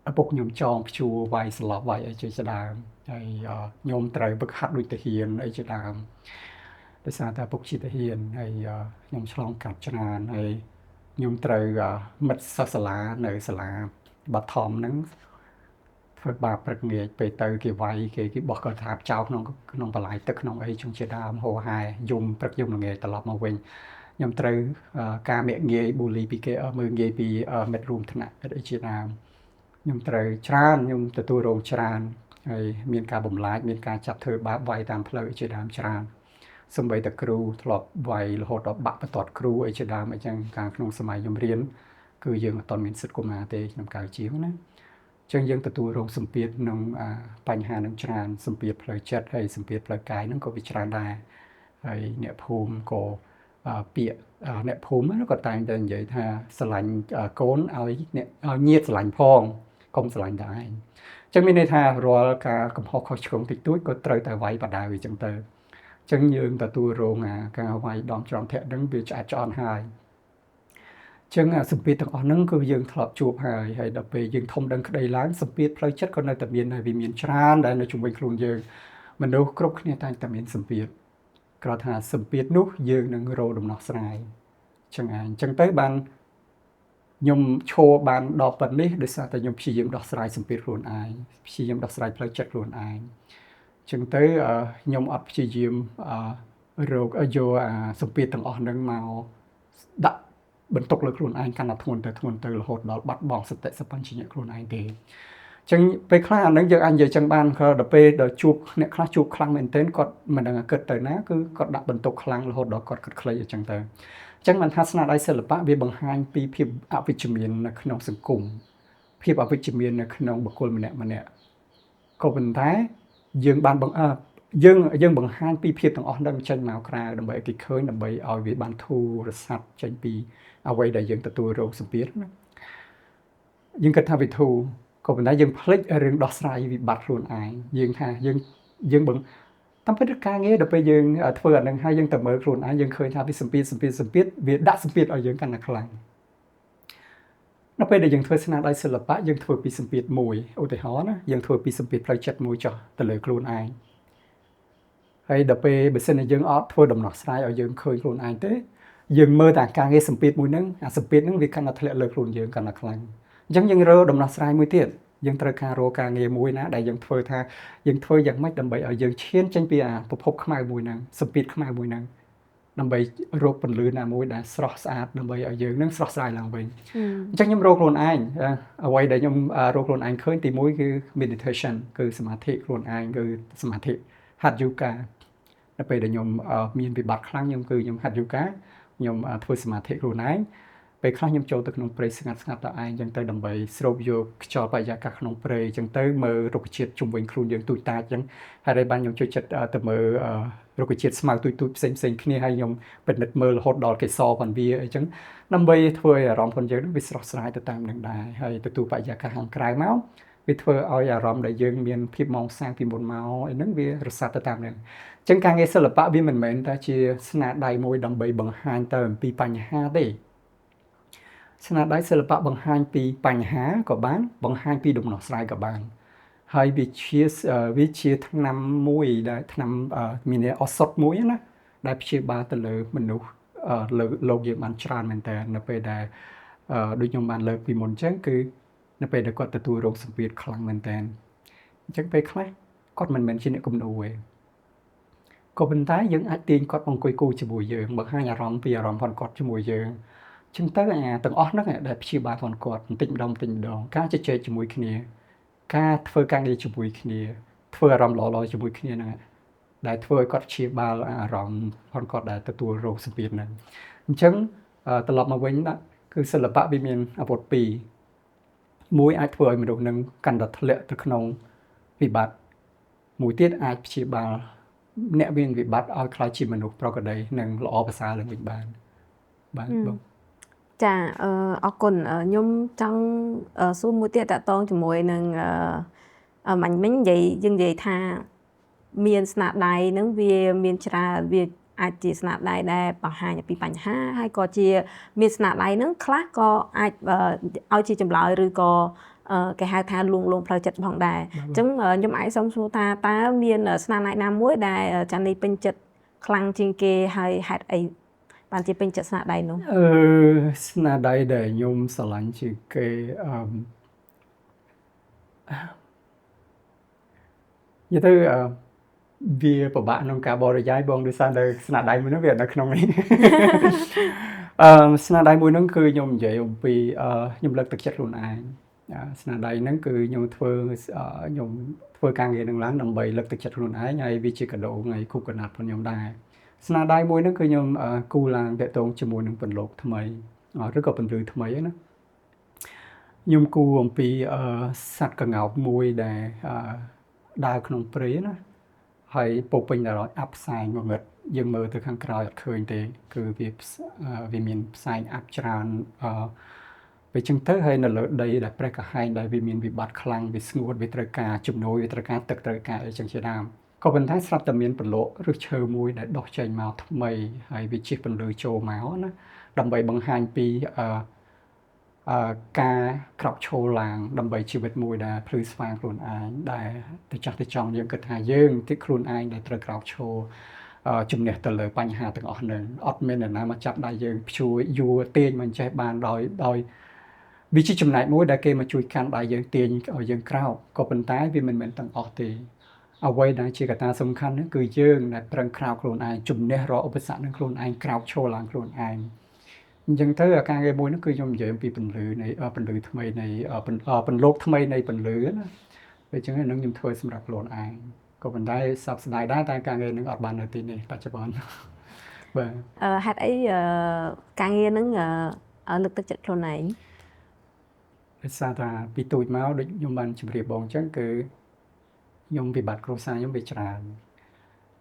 ឪពុកខ្ញុំចងព្យួរវាយស្លាប់វាយអីជាដើមហើយខ្ញុំត្រូវវឹកហាត់ដូចទាហានអីជាដើមដោយសារតែឪពុកជាទាហានហើយខ្ញុំឆ្លងកាត់ច្រើនហើយខ្ញុំត្រូវមិត្តសិស្សសាលានៅសាលាបឋមហ្នឹងធ្វើបាបព្រឹកងាកពេលទៅគេវាយគេបោះកថាចោលក្នុងបន្លាយទឹកក្នុងអីជាដើមហោហែយំព្រឹកយំល្ងាចត្រឡប់មកវិញខ្ញុំត្រូវការមាក់ងាយប៊ូលីពីគេមើលងាយពីមិត្តរួមថ្នាក់អីជាដើមខ្ញុំត្រូវច្រើនខ្ញុំទទួលរងច្រើនហើយមានការបំលាចមានការចាប់ធ្វើបាបវាយតាមផ្លូវអីជាដើមច្រើនសូម្បីតែគ្រូធ្លាប់វាយរហូតដល់បាក់បន្ទាត់គ្រូអីជាដើមអីចឹងកាលក្នុងសម័យខ្ញុំរៀនគឺយើងអត់ទាន់មានសិទ្ធិកុមារទេឆ្នាំ90ជាងណាចឹងយើងទទួលរងសម្ពាធក្នុងបញ្ហានឹងច្រើនសម្ពាធផ្លូវចិត្តហើយសម្ពាធផ្លូវកាយហ្នឹងក៏វាច្រើនដែរហើយអ្នកភូមិក៏ពាក្យអ្នកភូមិក៏តែងតែនិយាយថាស្រឡាញ់កូនឲ្យអ្នកឲ្យញាតិស្រឡាញ់ផងកុំស្រឡាញ់តែឯងចឹងមានន័យថារាល់ការកំហុសខុសឆ្គងតិចតួចក៏ត្រូវតែវាយបដៅអញ្ចឹងទៅចឹងយើងទទួលរងការវាយដំច្រំធាក់ហ្នឹងវាឆ្អែតឆ្អន់ហើយចឹងសម្ពាធទាំងអស់ហ្នឹងគឺយើងធ្លាប់ជួបហើយហើយដល់ពេលយើងធំដឹងក្តីឡើងសម្ពាធផ្លូវចិត្តក៏នៅតែមានហើយវាមានច្រើនដែលនៅជុំវិញខ្លួនយើងមនុស្សគ្រប់គ្នាតែងតែមានសម្ពាធគ្រាន់ថាសម្ពាធនោះយើងនឹងរកដំណោះស្រាយចឹងឯងចឹងទៅបានខ្ញុំឈរបានដល់ប៉ុណ្នេះដោយសារតែខ្ញុំព្យាយាមដោះស្រាយសម្ពាធខ្លួនឯងព្យាយាមដោះស្រាយផ្លូវចិត្តខ្លួនឯងចឹងទៅខ្ញុំអត់ព្យាយាមរកយកអាសម្ពាធទាំងអស់ហ្នឹងមកដាក់បន្ទុកលើខ្លួនឯងកាន់តែធ្ងន់ទៅរហូតដល់បាត់បង់សតិសម្បញ្ញៈខ្លួនឯងទេចឹងពេលខ្លះអានឹងយើងអាចនិយាយចឹងបានក៏ដល់ពេលដល់ជួបអ្នកខ្លះជួបខ្លាំងមែនទែនគាត់មិនដឹងគិតទៅណាគឺគាត់ដាក់បន្ទុកខ្លាំងរហូតដល់គាត់គិតខ្លីអញ្ចឹងទៅអញ្ចឹងបានថាស្នាដៃសិល្បៈវាបង្ហាញពីភាពអវិជ្ជមាននៅក្នុងសង្គមភាពអវិជ្ជមាននៅក្នុងបុគ្គលម្នាក់ម្នាក់ក៏ប៉ុន្តែយើងបានយើងបង្ហាញពីភាពទាំងអស់ហ្នឹងចេញមកក្រៅដើម្បីឲ្យគេឃើញដើម្បីឲ្យវាបានធូររសាត់ចេញពីអ្វីដែលយើងទទួលរងសម្ពាធណាយើងគិតថាវាធូរក៏ប៉ុន្តែយើងភ្លេចរឿងដោះស្រាយវិបត្តិខ្លួនឯងយើងថាយើងត តាមពិតការងារដល់ពេលយើងធ្វើអានឹងហើយយើងទៅមើលខ្លួនឯងយើងឃើញថាវាសម្ពាធសម្ពាធសម្ពាធវាដាក់សម្ពាធឲ្យយើងកាន់តែខ្លាំងនៅពេលដែលយើងធ្វើស្នាដៃសិល្បៈយើងធ្វើពីសម្ពាធមួយឧទាហរណ៍ណាយើងធ្វើពីសម្ពាធផ្លូវចិត្តមួយចុះទៅលើខ្លួនឯងហើយដល់ពេលបើសិនជាយើងអត់ធ្វើដំណោះស្រាយឲ្យយើងឃើញខ្លួនឯងទេយើងមើលតែការងារសម្ពាធមួយហ្នឹងអាសម្ពាធហ្នឹងវាកាន់តែធ្លាក់លើខ្លួនយើងកាន់តែខ្លាំងអញ្ចឹងយើងរើដំណោះស្រាយមួយទៀតយើងត្រូវការរកការងារមួយណាដែលយើងធ្វើថាយើងធ្វើយ៉ាងម៉េចដើម្បីឲ្យយើងឈានចេញពីអាពិភពខ្មៅមួយហ្នឹងសម្ពាធខ្មៅមួយហ្នឹងដើម្បីរកពន្លឺណាមួយដែលស្រស់ស្អាតដើម្បីឲ្យយើងនឹងស្រស់ស្រាយឡើងវិញអញ្ចឹងខ្ញុំរកខ្លួនឯងអ្វីដែលខ្ញុំរកខ្លួនឯងឃើញទីមួយគឺ meditation គឺសមាធិខ្លួនឯងគឺសមាធិហាត់យូហ្គានៅពេលដែលខ្ញុំមានវិបត្តិខ្លាំងខ្ញុំគឺខ្ញុំហាត់យូហ្គាខ្ញុំធ្វើសមាធិខ្លួនឯងពេលខ្លះខ្ញុំចូលទៅក្នុងព្រៃស្ងាត់ស្ងាត់តែឯងអញ្ចឹងទៅដើម្បីស្រូបយកខ្យល់បរិយាកាសក្នុងព្រៃអញ្ចឹងទៅមើលរុក្ខជាតិជុំវិញខ្លួនយើងទូចតាចអញ្ចឹងហើយបានខ្ញុំជួយចិត្តទៅមើលរុក្ខជាតិស្មៅទូចទូចផ្សេងផ្សេងគ្នាហើយខ្ញុំពិនិត្យមើលរហូតដល់កេសរផងវាអញ្ចឹងដើម្បីធ្វើឲ្យអារម្មណ៍ផងយើងវាស្រស់ស្រាយទៅតាមនឹងដែរហើយទទួលបរិយាកាសខាងក្រៅមកវាធ្វើឲ្យអារម្មណ៍ដែលយើងមានភាពម៉ងសាងពីមុនមកអីហ្នឹងវារសាត់ទៅតាមនឹងអញ្ចឹងការងារសិល្បៈវាមិនមែនតែជាស្នាដៃមួយដើម្បីបង្ហាញទៅអំពីបញ្ហាទេស្នាដៃសិល្បៈបង្ហាញពីបញ្ហាក៏បានបង្ហាញពីដំណោះស្រាយក៏បានហើយវាជាថ្នាំមួយដែលថ្នាំមានឱសថមួយណាដែលព្យាបាលទៅលើមនុស្សលើលោកយើងបានច្រើនមែនតើនៅពេលដែលដូចខ្ញុំបានលើកពីមុនអញ្ចឹងគឺនៅពេលដែលគាត់ទទួលរងសម្ពាធខ្លាំងមែនតើអញ្ចឹងពេលខ្លះគាត់មិនមែនជាអ្នកគំនូទេក៏ប៉ុន្តែយើងអាចទាញគាត់អង្គុយគូជាមួយយើងបង្ហាញអារម្មណ៍ពីអារម្មណ៍ផងគាត់ជាមួយយើងចឹងទៅអាទាំងអស់ហ្នឹងដែលព្យាបាលផងគាត់បន្តិចម្ដងបន្តិចម្ដងការជជែកជាមួយគ្នាការធ្វើការងារជាមួយគ្នាធ្វើអារម្មណ៍ល្អៗជាមួយគ្នាហ្នឹងដែលធ្វើឲ្យគាត់ព្យាបាលអារម្មណ៍ផងគាត់ដែលទទួលរងសម្ពាធហ្នឹងអញ្ចឹងត្រឡប់មកវិញណាគឺសិល្បៈវាមានអាវុធពីរមួយអាចធ្វើឲ្យមនុស្សនឹងកាន់តែធ្លាក់ទៅក្នុងវិបត្តិមួយទៀតអាចព្យាបាលអ្នកមានវិបត្តិឲ្យក្លាយជាមនុស្សប្រក្រតីនិងល្អប្រសើរឡើងវិញបានបាទបងចាអរគុណខ្ញុំចង់សួរមួយទៀតតកតងជាមួយនឹងមិញនិយាយយើងនិយាយថាមានស្នាដៃហ្នឹងវាមានច្រើនវាអាចជាស្នាដៃដែលបង្ហាញអំពីបញ្ហាហើយក៏ជាមានស្នាដៃហ្នឹងខ្លះក៏អាចឲ្យជាចម្លើយឬក៏គេហៅថាលួងលោមផ្លូវចិត្តផងដែរអញ្ចឹងខ្ញុំអាចសុំសួរថាតើមានស្នាដៃណាមួយដែលចាន់នេះពេញចិត្តខ្លាំងជាងគេហើយហេតុអីបានជាពេញចិត្តស្នាដៃនោះស្នាដៃដែលខ្ញុំស្រឡាញ់ជាងគេនិយាយទៅវាពិបាកក្នុងការបរិយាយបងដោយសារតែស្នាដៃមួយនោះវានៅក្នុងនេះស្នាដៃមួយនោះគឺខ្ញុំនិយាយអំពីខ្ញុំលើកទឹកចិត្តខ្លួនឯងស្នាដៃហ្នឹងគឺខ្ញុំធ្វើការងារនឹងឡើងដើម្បីលើកទឹកចិត្តខ្លួនឯងហើយវាជាកាដូថ្ងៃខួបកំណត់ផងខ្ញុំដែរស្នាដៃមួយហ្នឹងគឺខ្ញុំគូឡើងតាក់ទងជាមួយនឹងពន្លកថ្មីឬក៏ពន្លឺថ្មីណាខ្ញុំគូអំពីសត្វក្ងោកមួយដែលដើរក្នុងព្រៃណាហើយពោពេញដោយអាប់ផ្សែងងងឹតយើងមើលទៅខាងក្រោយអត់ឃើញទេគឺវាមានផ្សែងអាប់ច្រើនពេលចឹងទៅហើយនៅលើដីដែលប្រេះក្រហែងដែលវាមានវិបត្តិខ្លាំងវាស្ងួតវាត្រូវការជំនួយវាត្រូវការទឹកត្រូវការអីចឹងជាដើមក៏ប៉ុន្តែស្រាប់តែមានពន្លកឬឈើមួយដែលដុះចេញមកថ្មីហើយវាជិះពន្លឺចូលមកណាដើម្បីបង្ហាញពីការក្រោកឈរឡើងដើម្បីជីវិតមួយដែលភ្លឺស្វាងខ្លួនឯងដែលទៅចាស់ទៅចង់យើងគិតថាយើងទីខ្លួនឯងដែលត្រូវក្រោកឈរជំនះទៅលើបញ្ហាទាំងអស់ហ្នឹងអត់មានអ្នកណាមកចាប់ដៃយើងព្យួរយួរទាញមិនចេះបានដោយវាជាចំណែកមួយដែលគេមកជួយកាន់ដៃយើងទាញឲ្យយើងក្រោកក៏ប៉ុន្តែវាមិនមែនទាំងអស់ទេអ្វីដែលជាកត្តាសំខាន់ហ្នឹងគឺយើងដែលប្រឹងក្រោកខ្លួនឯងជំនះរាល់ឧបសគ្គនឹងខ្លួនឯងក្រោកឈរឡើងខ្លួនឯងអញ្ចឹងទៅអាការងារមួយនោះគឺខ្ញុំនិយាយអំពីពន្លឺនៃពន្លឺថ្មីនៃពន្លកថ្មីនៃពន្លឺណាពេលអញ្ចឹងនឹងខ្ញុំធ្វើសម្រាប់ខ្លួនឯងក៏ប៉ុន្តែសោកស្ដាយដែរតែការងារនឹងអត់បាននៅទីនេះបច្ចុប្បន្នបាទហេតុអីការងារនឹងលើកទឹកចិត្តខ្លួនឯងដោយសារថាពីទូចមកដូចខ្ញុំបានជម្រាបបងអញ្ចឹងគឺខ្ញុំវិបត្តិគ្រួសារខ្ញុំវាច្រើន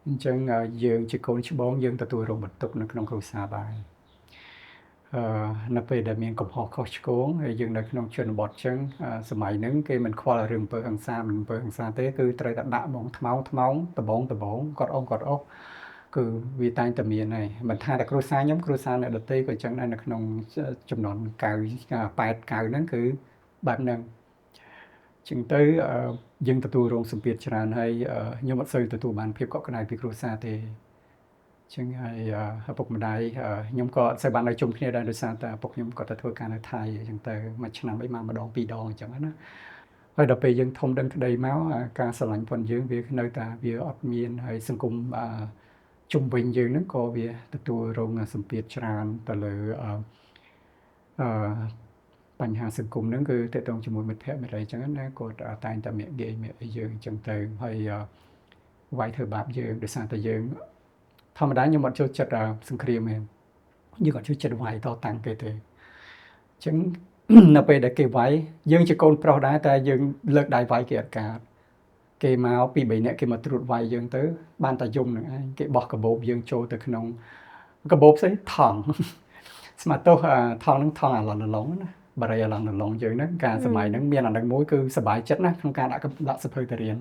អញ្ចឹងយើងជាកូនច្បងយើងទទួលរងបន្ទុកនៅក្នុងគ្រួសារដែរ នៅពេលដែលមានកំហុសខុសឆ្គងហើយយើងនៅក្នុងជនបទចឹងសម័យហ្នឹងគេមិនខ្វល់រឿងអំពើហិង្សាមិនអំពើហិង្សាទេគឺត្រូវតែដាក់ហ្មងថ្មោងថ្មោងដបងដបងគាត់អស់គាត់អស់គឺវាតែងតែមានហើយមិនថាតែគ្រួសារខ្ញុំគ្រួសារអ្នកដទៃក៏ចឹងដែរនៅក្នុងចំនួន9 8 9ហ្នឹងគឺបែបហ្នឹងចឹងទៅយើងទទួលរងសម្ពាធច្រើនហើយខ្ញុំអត់សូវទទួលបានភាពកក់ក្ដៅពីគ្រួសារទេចឹងហើយឪពុកម្ដាយខ្ញុំក៏អត់សូវបាននៅជុំគ្នាដែរដោយសារតែឪពុកខ្ញុំគាត់ទៅធ្វើការនៅថៃអញ្ចឹងទៅមួយឆ្នាំអីមកម្ដងពីរដងអញ្ចឹងណាហើយដល់ពេលយើងធំដឹងក្តីមកការស្រឡាញ់ផងយើងវានៅតែវាអត់មានហើយសង្គមជុំវិញយើងហ្នឹងក៏វាទទួលរងសម្ពាធច្រើនទៅលើអឺបញ្ហាសង្គមហ្នឹងគឺតកតងជាមួយមិត្តភ័ក្តិមិត្តអីចឹងណាគាត់តែងតែមាក់ងាយមាក់អីយើងអញ្ចឹងទៅហើយវាយធ្វើបាបយើងដោយសារតែយើងធម្មតាខ្ញុំអត់ចូលចិត្តសង្គ្រាមទេយើងអត់ចូលចិត្តវាយតតាំងគេទេអញ្ចឹងនៅពេលដែលគេវាយយើងជាកូនប្រុសដែរតែយើងលើកដៃវាយគេអត់កើតគេមកពី3នាក់គេមកត្រួតវាយយើងទៅបានតែយំនឹងឯងគេបោះកាបូបយើងចូលទៅក្នុងកាបូបស្អីថង់ស្មាទោសថង់ហ្នឹងថង់អាឡងឡងណាបារីអាឡងឡងយើងហ្នឹងកាលសម័យហ្នឹងមានអាហ្នឹងមួយគឺសប្បាយចិត្តណាក្នុងការដាក់សភៅទៅរៀន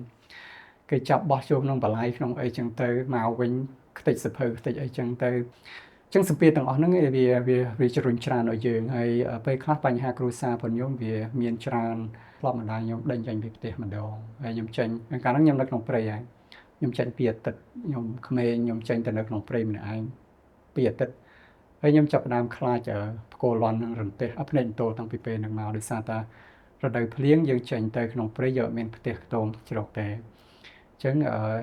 គេចាប់បោះចូលក្នុងបន្លាយក្នុងអីចឹងទៅមកវិញខ្ទេចសភៅខ្ទេចអីចឹងទៅអញ្ចឹងសម្ពាធទាំងអស់ហ្នឹងវាវាវាជំរុញច្រើនឲ្យយើងហើយពេលខ្លះបញ្ហាគ្រួសារផងខ្ញុំវាមានច្រើនធ្លាប់ម្ដាយខ្ញុំដេញចេញពីផ្ទះម្ដងហើយខ្ញុំចេញកាលហ្នឹងខ្ញុំនៅក្នុងព្រៃហើយខ្ញុំចេញពីអាទិត្យខ្ញុំក្មេងខ្ញុំចេញទៅនៅក្នុងព្រៃម្នាក់ឯងពីអាទិត្យហើយខ្ញុំចាប់ផ្ដើមខ្លាចផ្គរលាន់នឹងរន្ទះអភ្នែកទោលតាំងពីពេលហ្នឹងមកដោយសារតែរដូវភ្លៀងយើងចេញទៅក្នុងព្រៃយើងអត់មានផ្ទះខ្ទមជ្រកទេអញ្ចឹង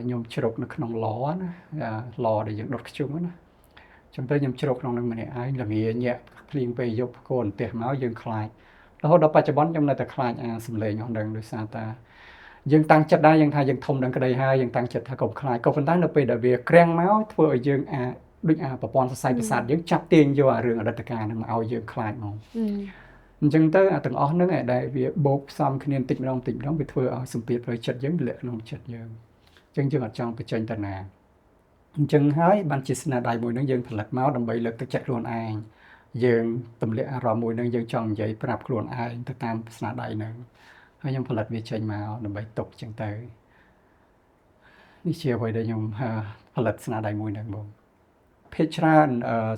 ខ្ញុំជ្រកនៅក្នុងឡណាឡដែលយើងដុតខ្ជុំណាអញ្ចឹងទៅខ្ញុំជ្រកក្នុងនឹងម្នាក់ឯងល្ងាញាក់ភ្លៀងពេលយប់ផ្គររន្ទះមកយើងខ្លាចរហូតដល់បច្ចុប្បន្នខ្ញុំនៅតែខ្លាចអាសំឡេងអស់នឹងដោយសារតែយើងតាំងចិត្តដែរយើងថាយើងធំដឹងក្តីហើយយើងតាំងចិត្តថាកុំខ្លាចក៏ប៉ុន្តែនៅពេលដែលវាក្រាំងមកធ្វើឲ្យយើងអាដូចអាប្រព័ន្ធសរសៃប្រសាទយើងចាប់ទាញយកអារឿងអតីតកាលហ្នឹងមកឲ្យយើងខ្លាចហ្មងអញ្ចឹងទៅអាទាំងអស់ហ្នឹងដែលវាបូកផ្សំគ្នាបន្តិចម្ដងបន្តិចម្ដងវាធ្វើឲ្យសម្ពាធផ្លូវចិត្តយើងលាក់ក្នុងចិត្តយើងអញ្ចឹងយើងអត់ចង់បញ្ចេញតាណាអញ្ចឹងហើយបានជាស្នាដៃមួយហ្នឹងយើងផលិតមកដើម្បីលើកទឹកចិត្តខ្លួនឯងយើងទម្លាក់អារម្មណ៍មួយហ្នឹងយើងចង់និយាយប្រាប់ខ្លួនឯងទៅតាមស្នាដៃហ្នឹងហើយខ្ញុំផលិតវាចេញមកដើម្បីទុកអញ្ចឹងទៅនេះជាអ្វីដែលខ្ញុំផលិតស្នាដៃមួយហ្នឹងបងភាគច្រើន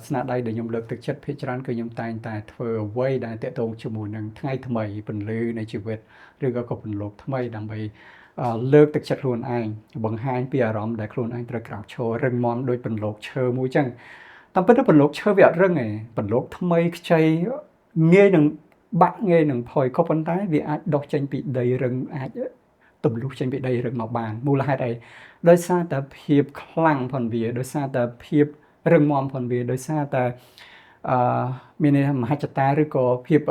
ស្នាដៃដែលខ្ញុំលើកទឹកចិត្តភាគច្រើនគឺខ្ញុំតែងតែធ្វើអ្វីដែលតាក់ទងជាមួយនឹងថ្ងៃថ្មីពន្លឺនៃជីវិតឬក៏ពន្លកថ្មីដើម្បីលើកទឹកចិត្តខ្លួនឯងបង្ហាញពីអារម្មណ៍ដែលខ្លួនឯងត្រូវក្រោកឈររឹងមាំដូចពន្លកឈើមួយចឹងតាមពិតទៅពន្លកឈើវាអត់រឹងទេពន្លកថ្មីខ្ចីងាយនឹងបាក់ងាយនឹងផុយក៏ប៉ុន្តែវាអាចដុះចេញពីដីរឹងអាចទម្លុះចេញពីដីរឹងមកបានមូលហេតុអីដោយសារតែភាពខ្លាំងផងវាដោយសារតែភាពរឹងមាំផងវាដោយសារតែមានន័យថាមហិច្ឆតាឬក៏ភាព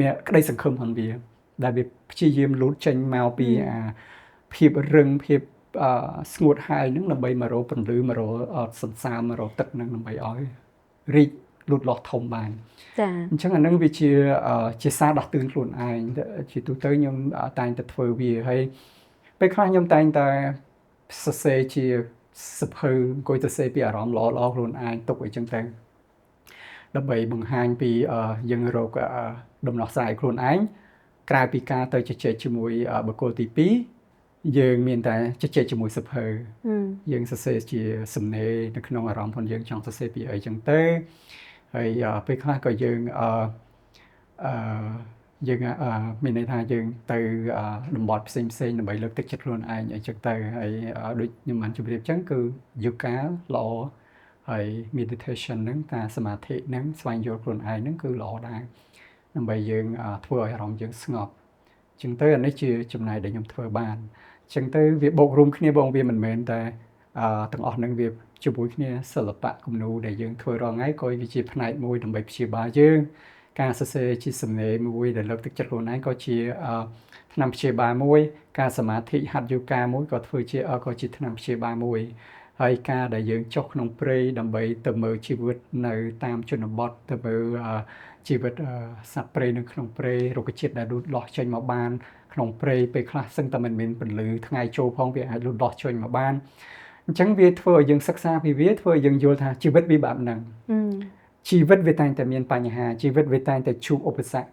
មានក្តីសង្ឃឹមផងវាដែលវាព្យាយាមលូតចេញមកពីអាភាពរឹងភាពស្ងួតហើយហ្នឹងដើម្បីមករកពន្លឺមករកសន្សាមមករកទឹកហ្នឹងដើម្បីឲ្យរីកលូតលាស់ធំបានចា៎អញ្ចឹងអាហ្នឹងវាជាសារដាស់តឿនខ្លួនឯងជាទូទៅខ្ញុំតែងតែធ្វើវាហើយពេលខ្លះខ្ញុំតែងតែសរសេរជាសភៅអង្គុយសរសេរពីអារម្មណ៍ល្អៗខ្លួនឯងទុកអីចឹងទៅដើម្បីបង្ហាញពីយើងរកដំណោះស្រាយខ្លួនឯងក្រៅពីការទៅជជែកជាមួយបុគ្គលទី2យើងមានតែជជែកជាមួយសភៅយើងសរសេរជាសំណេរនៅក្នុងអារម្មណ៍ផងយើងចង់សរសេរពីអីចឹងទៅហើយពេលខ្លះក៏យើងយើងមានន័យថាយើងទៅតំបន់ផ្សេងផ្សេងដើម្បីលើកទឹកចិត្តខ្លួនឯងអីចឹងទៅហើយដូចខ្ញុំបានជម្រាបចឹងគឺយូកាល្អហើយ meditation ហ្នឹងតាសមាធិហ្នឹងស្វែងយល់ខ្លួនឯងហ្នឹងគឺល្អដែរដើម្បីយើងធ្វើឲ្យអារម្មណ៍យើងស្ងប់ចឹងទៅអានេះជាចំណែកដែលខ្ញុំធ្វើបានចឹងទៅវាបូករួមគ្នាបងវាមិនមែនតែទាំងអស់ហ្នឹងវាជាមួយគ្នាសិល្បៈគំនូរដែលយើងធ្វើរាល់ថ្ងៃក៏វាជាផ្នែកមួយដើម្បីព្យាបាលយើងការសរសេរជាសំណេរមួយដែលលើកទឹកចិត្តខ្លួនឯងក៏ជាថ្នាំព្យាបាលមួយការសមាធិហាត់យូកាមួយក៏ធ្វើជាក៏ជាថ្នាំព្យាបាលមួយហើយការដែលយើងចុះក្នុងព្រៃដើម្បីទៅមើលជីវិតនៅតាមជនបទទៅមើលជីវិតសត្វព្រៃនៅក្នុងព្រៃរុក្ខជាតិដែលលូតលាស់ចេញមកបានក្នុងព្រៃពេលខ្លះសឹងតែមិនមានពន្លឺថ្ងៃចូលផងវាអាចលូតលាស់ចេញមកបានអញ្ចឹងវាធ្វើឲ្យយើងសិក្សាពីវាធ្វើឲ្យយើងយល់ថាជីវិតវាបែបហ្នឹង ជីវិតវាតែងតែមានបញ្ហាជីវិតវាតែងតែជួបឧបសគ្គ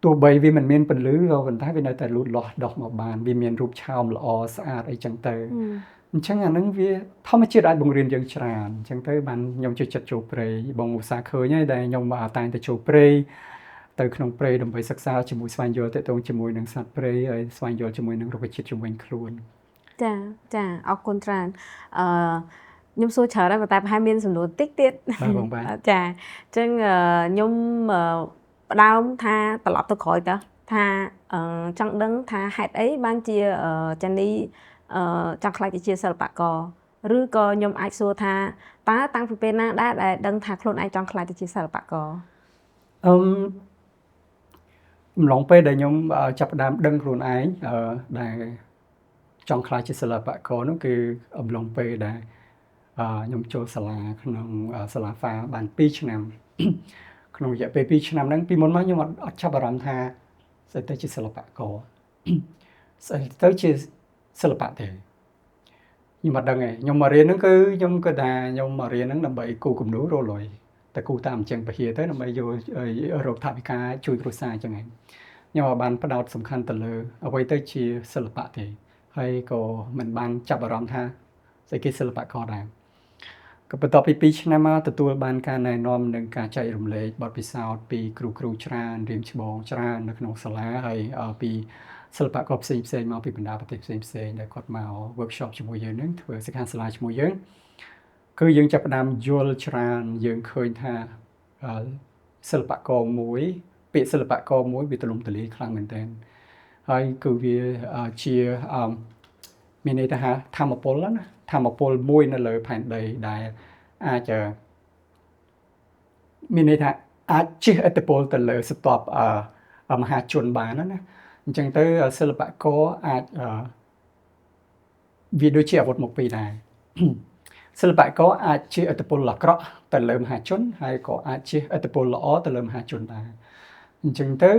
ទោះបីវាមិនមានពន្លឺក៏ប៉ុន្តែវានៅតែលូតលាស់ដោះមកបានវាមានរូបឆោមល្អស្អាតអីចឹងទៅអញ្ចឹងអានឹងវាធម្មជាតិអាចបង្រៀនយើងច្រើនអញ្ចឹងទៅបានខ្ញុំចូលចិត្តចូលព្រៃបងឧស្សាហ៍ឃើញហើយដែលខ្ញុំតែងតែចូលព្រៃទៅក្នុងព្រៃដើម្បីសិក្សាជាមួយស្វែងយល់ទាក់ទងជាមួយនឹងសត្វព្រៃហើយស្វែងយល់ជាមួយនឹងរុក្ខជាតិជុំវិញខ្លួន ចាចាអរគុណច្រើនអឺខ្ញុំសួរច្រើនហើយប៉ុន្តែប្រហែលមានសំណួរតិចទៀត បាទបងបាទ ចាអញ្ចឹងខ្ញុំផ្ដើមថាត្រឡប់ទៅក្រោយតើថាចង់ដឹងថាហេតុអីបានជាចានីចង់ក្លាយទៅជាសិល្បករឬក៏ខ្ញុំអាចសួរថាតើតាំងពីពេលណាដែរដែលដឹងថាខ្លួនឯងចង់ក្លាយទៅជាសិល្បករ អឺអំឡុងពេលដែលខ្ញុំចាប់ផ្ដើមដឹងខ្លួនឯងដែលចង់ក្លាយជាសិល្បករនោះគឺអំឡុងពេលដែលខ្ញុំចូលសាលាក្នុងសាលាហ្វាបាន2ឆ្នាំក្នុងរយៈពេល2ឆ្នាំហ្នឹងពីមុនមកខ្ញុំអត់ចាប់អារម្មណ៍ថាស្អីទៅជាសិល្បករស្អីទៅជាសិល្បៈទេខ្ញុំអត់ដឹងទេខ្ញុំមករៀនហ្នឹងគឺខ្ញុំគិតថាខ្ញុំមករៀនហ្នឹងដើម្បីគូគំនូររលុយតែគូតាមអញ្ចឹងពហិទៅដើម្បីយករកថវិកាជួយគ្រួសារអញ្ចឹងឯងខ្ញុំអត់បានផ្ដោតសំខាន់ទៅលើអ្វីទៅជាសិល្បៈទេហើយក៏មិនបានចាប់អារម្មណ៍ថាស្អីគេសិល្បករដែរក៏បន្ទាប់ពី2ឆ្នាំមកទទួលបានការណែនាំនិងការចែករំលែកបទពិសោធន៍ពីគ្រូគ្រូច្រើនរៀមច្បងច្រើននៅក្នុងសាលាហើយពីសិល្បករផ្សេងផ្សេងមកពីបណ្ដាប្រទេសផ្សេងផ្សេងដែលគាត់មក workshop ជាមួយយើងនឹងធ្វើសិក្ខាសាលាជាមួយយើងគឺយើងចាប់ផ្ដើមយល់ច្រើនយើងឃើញថាសិល្បករមួយពាក្យសិល្បករមួយវាទូលំទូលាយខ្លាំងមែនទែនហើយគឺវាជាមានន័យថាធម្មពលណាធម្មពលមួយនៅលើផែនដីដែលអាចមានន័យថាអាចជះឥទ្ធិពលទៅលើស្រទាប់មហាជនបានណាអញ្ចឹងទៅសិល្បករអាចវាដូចជាអាវុធមុខពីរដែរសិល្បករអាចជាឥទ្ធិពលអាក្រក់ទៅលើមហាជនហើយក៏អាចជាឥទ្ធិពលល្អទៅលើមហាជនដែរអញ្ចឹងទៅ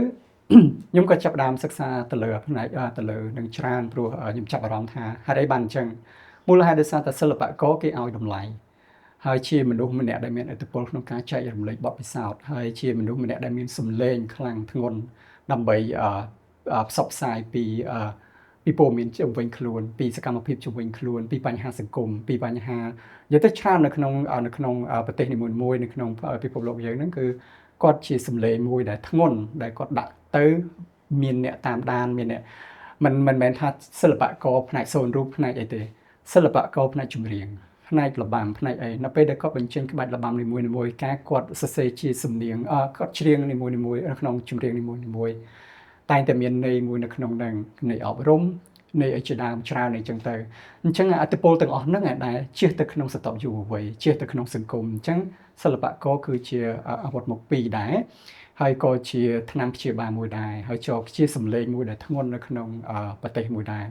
ខ្ញុំក៏ចាប់ផ្ដើមសិក្សាទៅលើផ្នែកទៅលើនឹងច្រើនព្រោះខ្ញុំចាប់អារម្មណ៍ថាហេតុអីបានអញ្ចឹងមូលហេតុដោយសារតែសិល្បករគេឲ្យតម្លៃហើយជាមនុស្សម្នាក់ដែលមានឥទ្ធិពលក្នុងការចែករំលែកបទពិសោធន៍ហើយជាមនុស្សម្នាក់ដែលមានសម្លេងខ្លាំងធ្ងន់ដើម្បីផ្សព្វផ្សាយពីព័ត៌មានជុំវិញខ្លួនពីសកម្មភាពជុំវិញខ្លួនពីបញ្ហាសង្គមពីបញ្ហានិយាយទៅច្រើននៅក្នុងប្រទេសនីមួយៗនៅក្នុងពិភពលោកយើងហ្នឹងគឺគាត់ជាសម្លេងមួយដែលធ្ងន់ដែលគាត់ដាក់ទៅមានអ្នកតាមដានមានអ្នកមិនមែនថាសិល្បករផ្នែកសូនរូបផ្នែកអីទេសិល្បករផ្នែកចម្រៀងផ្នែករបាំផ្នែកអីនៅពេលដែលគាត់បញ្ចេញក្បាច់របាំនីមួយៗការគាត់សរសេរជាសំនៀងគាត់ច្រៀងនីមួយៗនៅក្នុងចម្រៀងនីមួយៗតែងតែមានន័យមួយនៅក្នុងហ្នឹងន័យអប់រំន័យអីជាដើមច្រើនអីចឹងទៅអញ្ចឹងអតិពលទាំងអស់ហ្នឹងដែលជះទៅក្នុងស្រទាប់យុវវ័យជះទៅក្នុងសង្គមអញ្ចឹងសិល្បករគឺជាអាវុធមុខពីរដែរហើយក៏ជាថ្នាំព្យាបាលមួយដែរហើយក៏ជាសម្លេងមួយដែលធ្ងន់នៅក្នុងប្រទេសមួយដែរ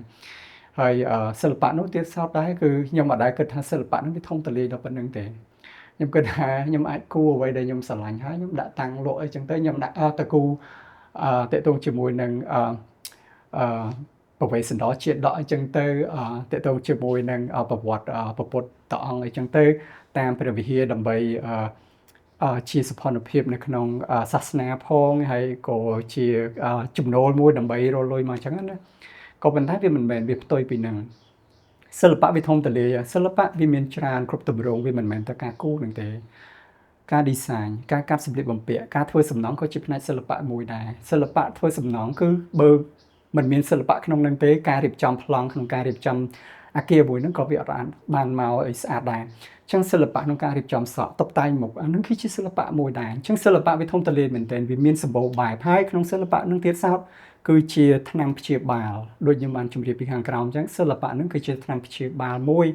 ហើយសិល្បៈនោះទៀតសោតដែរគឺខ្ញុំអត់ដែលគិតថាសិល្បៈនោះវាធំទូលាយដល់ប៉ុណ្្នឹងទេខ្ញុំគិតថាខ្ញុំអាចគូអ្វីដែលខ្ញុំស្រឡាញ់ហើយខ្ញុំដាក់តាំងលក់អីចឹងទៅខ្ញុំដាក់តគូតកតងជាមួយនឹងអឺប្រវេសន្តរជាតិដកអីចឹងទៅតកតងជាមួយនឹងប្រវត្តិពពុទ្ធតអង្គអីចឹងទៅតាមព្រះវិហារដើម្បីជាសុភនភាពនៅក្នុងសាសនាផងហើយក៏ជាចំណូលមួយដើម្បីរកលុយមកអញ្ចឹងណាក៏ប៉ុន្តែវាមិនមែនវាផ្ទុយពីនឹងសិល្បៈវាធំទូលាយសិល្បៈវាមានច្រើនគ្រប់ទម្រង់វាមិនមែនតែការគូរនឹងទេការ design ការកាត់សម្លៀកបំពាក់ការធ្វើសំណង់ក៏ជាផ្នែកសិល្បៈមួយដែរសិល្បៈធ្វើសំណង់គឺបើមិនមានសិល្បៈក្នុងនឹងទេការរៀបចំប្លង់ក្នុងការរៀបចំអាគារមួយហ្នឹងក៏វាអត់បានមកឲ្យស្អាតដែរអញ្ចឹងសិល្បៈក្នុងការរៀបចំសក់តុបតែងមុខអាហ្នឹងគឺជាសិល្បៈមួយដែរអញ្ចឹងសិល្បៈវាធំទូលាយមែនទែនវាមានសម្បូរបែបហើយក្នុងសិល្បៈហ្នឹងទៀតសោតគឺជាថ្នាំព្យាបាលដូចខ្ញុំបានជម្រាបពីខាងក្រោមអញ្ចឹងសិល្បៈហ្នឹងគឺជាថ្នាំព្យាបាលមួយ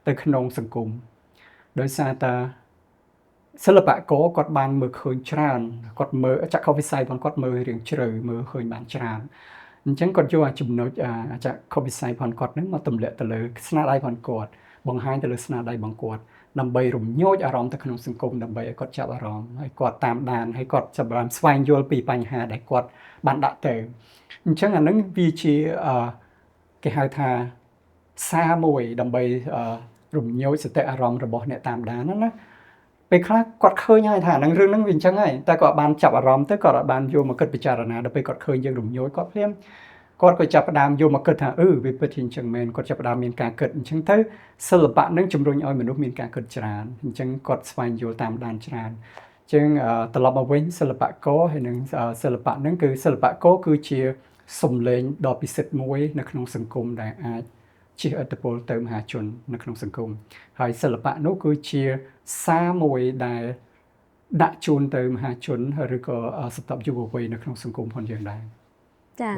ទៅក្នុងសង្គមដោយសារតែសិល្បករគាត់បានមើលឃើញច្រើនគាត់មើលចក្ខុវិស័យរបស់គាត់មើលរៀងជ្រៅមើលឃើញបានច្រើនអញ្ចឹងគាត់យកអាចំណុចចក្ខុវិស័យរបស់គាត់ហ្នឹងមកទម្លាក់ទៅលើស្នាដៃរបស់គាត់បង្ហាញទៅលើស្នាដៃរបស់គាត់ដើម្បីរំញោចអារម្មណ៍ទៅក្នុងសង្គមដើម្បីឲ្យគាត់ចាប់អារម្មណ៍ហើយគាត់តាមដានហើយគាត់ចាប់បានស្វែងយល់ពីបញ្ហាដែលគាត់បានដាក់ទៅអញ្ចឹងអាហ្នឹងវាជាគេហៅថាសារមួយដើម្បីរំញោចសតិអារម្មណ៍របស់អ្នកតាមដានណា ពេលខ្លះគាត់ឃើញហើយថាហ្នឹងរឿងហ្នឹងវាអញ្ចឹងហើយតែគាត់បានចាប់អារម្មណ៍ទៅគាត់អត់បានយកមកគិតពិចារណាដល់ពេលគាត់ឃើញយើងរំញោចគាត់ភ្លាមគាត់ក៏ចាប់ផ្ដើមយកមកគិតថាអឺវាពិតជាអញ្ចឹងមែនគាត់ចាប់ផ្ដើមមានការគិតអញ្ចឹងទៅសិល្បៈនឹងជំរុញឲ្យមនុស្សមានការគិតច្រើនអញ្ចឹងគាត់ស្វែងយល់តាមដានច្រើនអញ្ចឹងត្រឡប់មកវិញសិល្បករហើយនឹងសិល្បៈនឹងគឺសិល្បករគឺជាសំឡេងដ៏ពិសិដ្ឋមួយនៅក្នុងសង្គមដែលអាចជះឥទ្ធិពលទៅមហាជននៅក្នុងសង្គមហើយសិល្បៈនោះគឺជាសារមួយដែលដាក់ជូនទៅមហាជនឬក៏សម្រាប់យុវវ័យនៅក្នុងសង្គមផងយើងដែរ។ ចា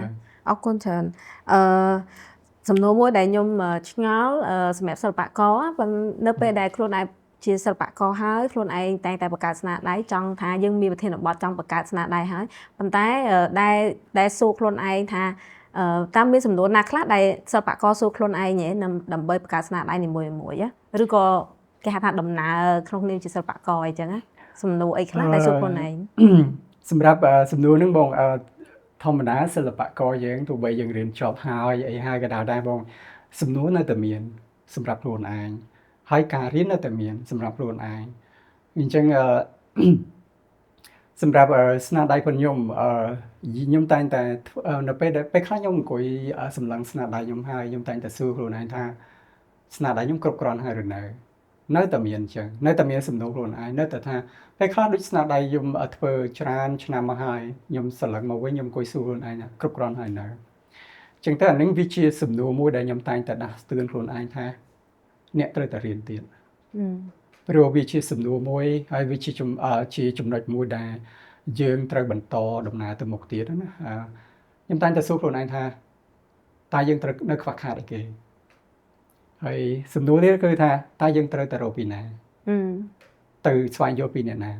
អរគុណច្រើនអឺសំណួរមួយដែលខ្ញុំឆ្ងល់សម្រាប់សិល្បករប៉ុន្តែនៅពេលដែលខ្លួនឯងជាសិល្បករហើយខ្លួនឯងតែងតែបង្កើតស្នាដៃចង់ថាយើងមានប្រធានបទចង់បង្កើតស្នាដៃហើយប៉ុន្តែដែលដែលសួរខ្លួនឯងថាតាមមានសំណួរណាខ្លះដែលសិល្បករសួរខ្លួនឯងហ៎ដើម្បីបង្កើតស្នាដៃនីមួយៗឬក៏គេហៅថាដំណើរក្នុងនាមជាសិល្បករអីចឹងណាសំណួរអីខ្លះដែលសួរខ្លួនឯង? សម្រាប់សំណួរហ្នឹងបងធម្មតាសិល្បករយើងទោះបីយើងរៀនចប់ហើយអីហើយក៏ដោយដែរបងសំណួរនៅតែមានសម្រាប់ខ្លួនឯងហើយការរៀននៅតែមានសម្រាប់ខ្លួនឯងអញ្ចឹងសម្រាប់ស្នាដៃរបស់ខ្ញុំខ្ញុំតែងតែនៅពេលដែលពេលខ្លះខ្ញុំអង្គុយសម្លឹងស្នាដៃខ្ញុំហើយខ្ញុំតែងតែសួរខ្លួនឯងថាស្នាដៃខ្ញុំគ្រប់គ្រាន់ហើយឬនៅនៅតែមានអញ្ចឹងនៅតែមានសំណួរខ្លួនឯងនៅតែថាពេលខ្លះដូចស្នាដៃខ្ញុំធ្វើច្រើនឆ្នាំមកហើយខ្ញុំសន្លឹងមកវិញខ្ញុំអង្គុយសួរខ្លួនឯងថាគ្រប់គ្រាន់ហើយនៅអញ្ចឹងទៅអានឹងវាជាសំណួរមួយដែលខ្ញុំតែងតែដាស់ស្ទឿនខ្លួនឯងថាអ្នកត្រូវតែរៀនទៀតព្រោះវាជាសំណួរមួយហើយវាជាជាចំណុចមួយដែលយើងត្រូវបន្តដំណើរទៅមុខទៀតណាខ្ញុំតែងតែសួរខ្លួនឯងថាតើយើងត្រូវនៅខ្វះខាតអីគេហើយសំណួរនេះគឺថាតើយើងត្រូវតែរកពីណាទៅស្វែងយល់ពីអ្នកណា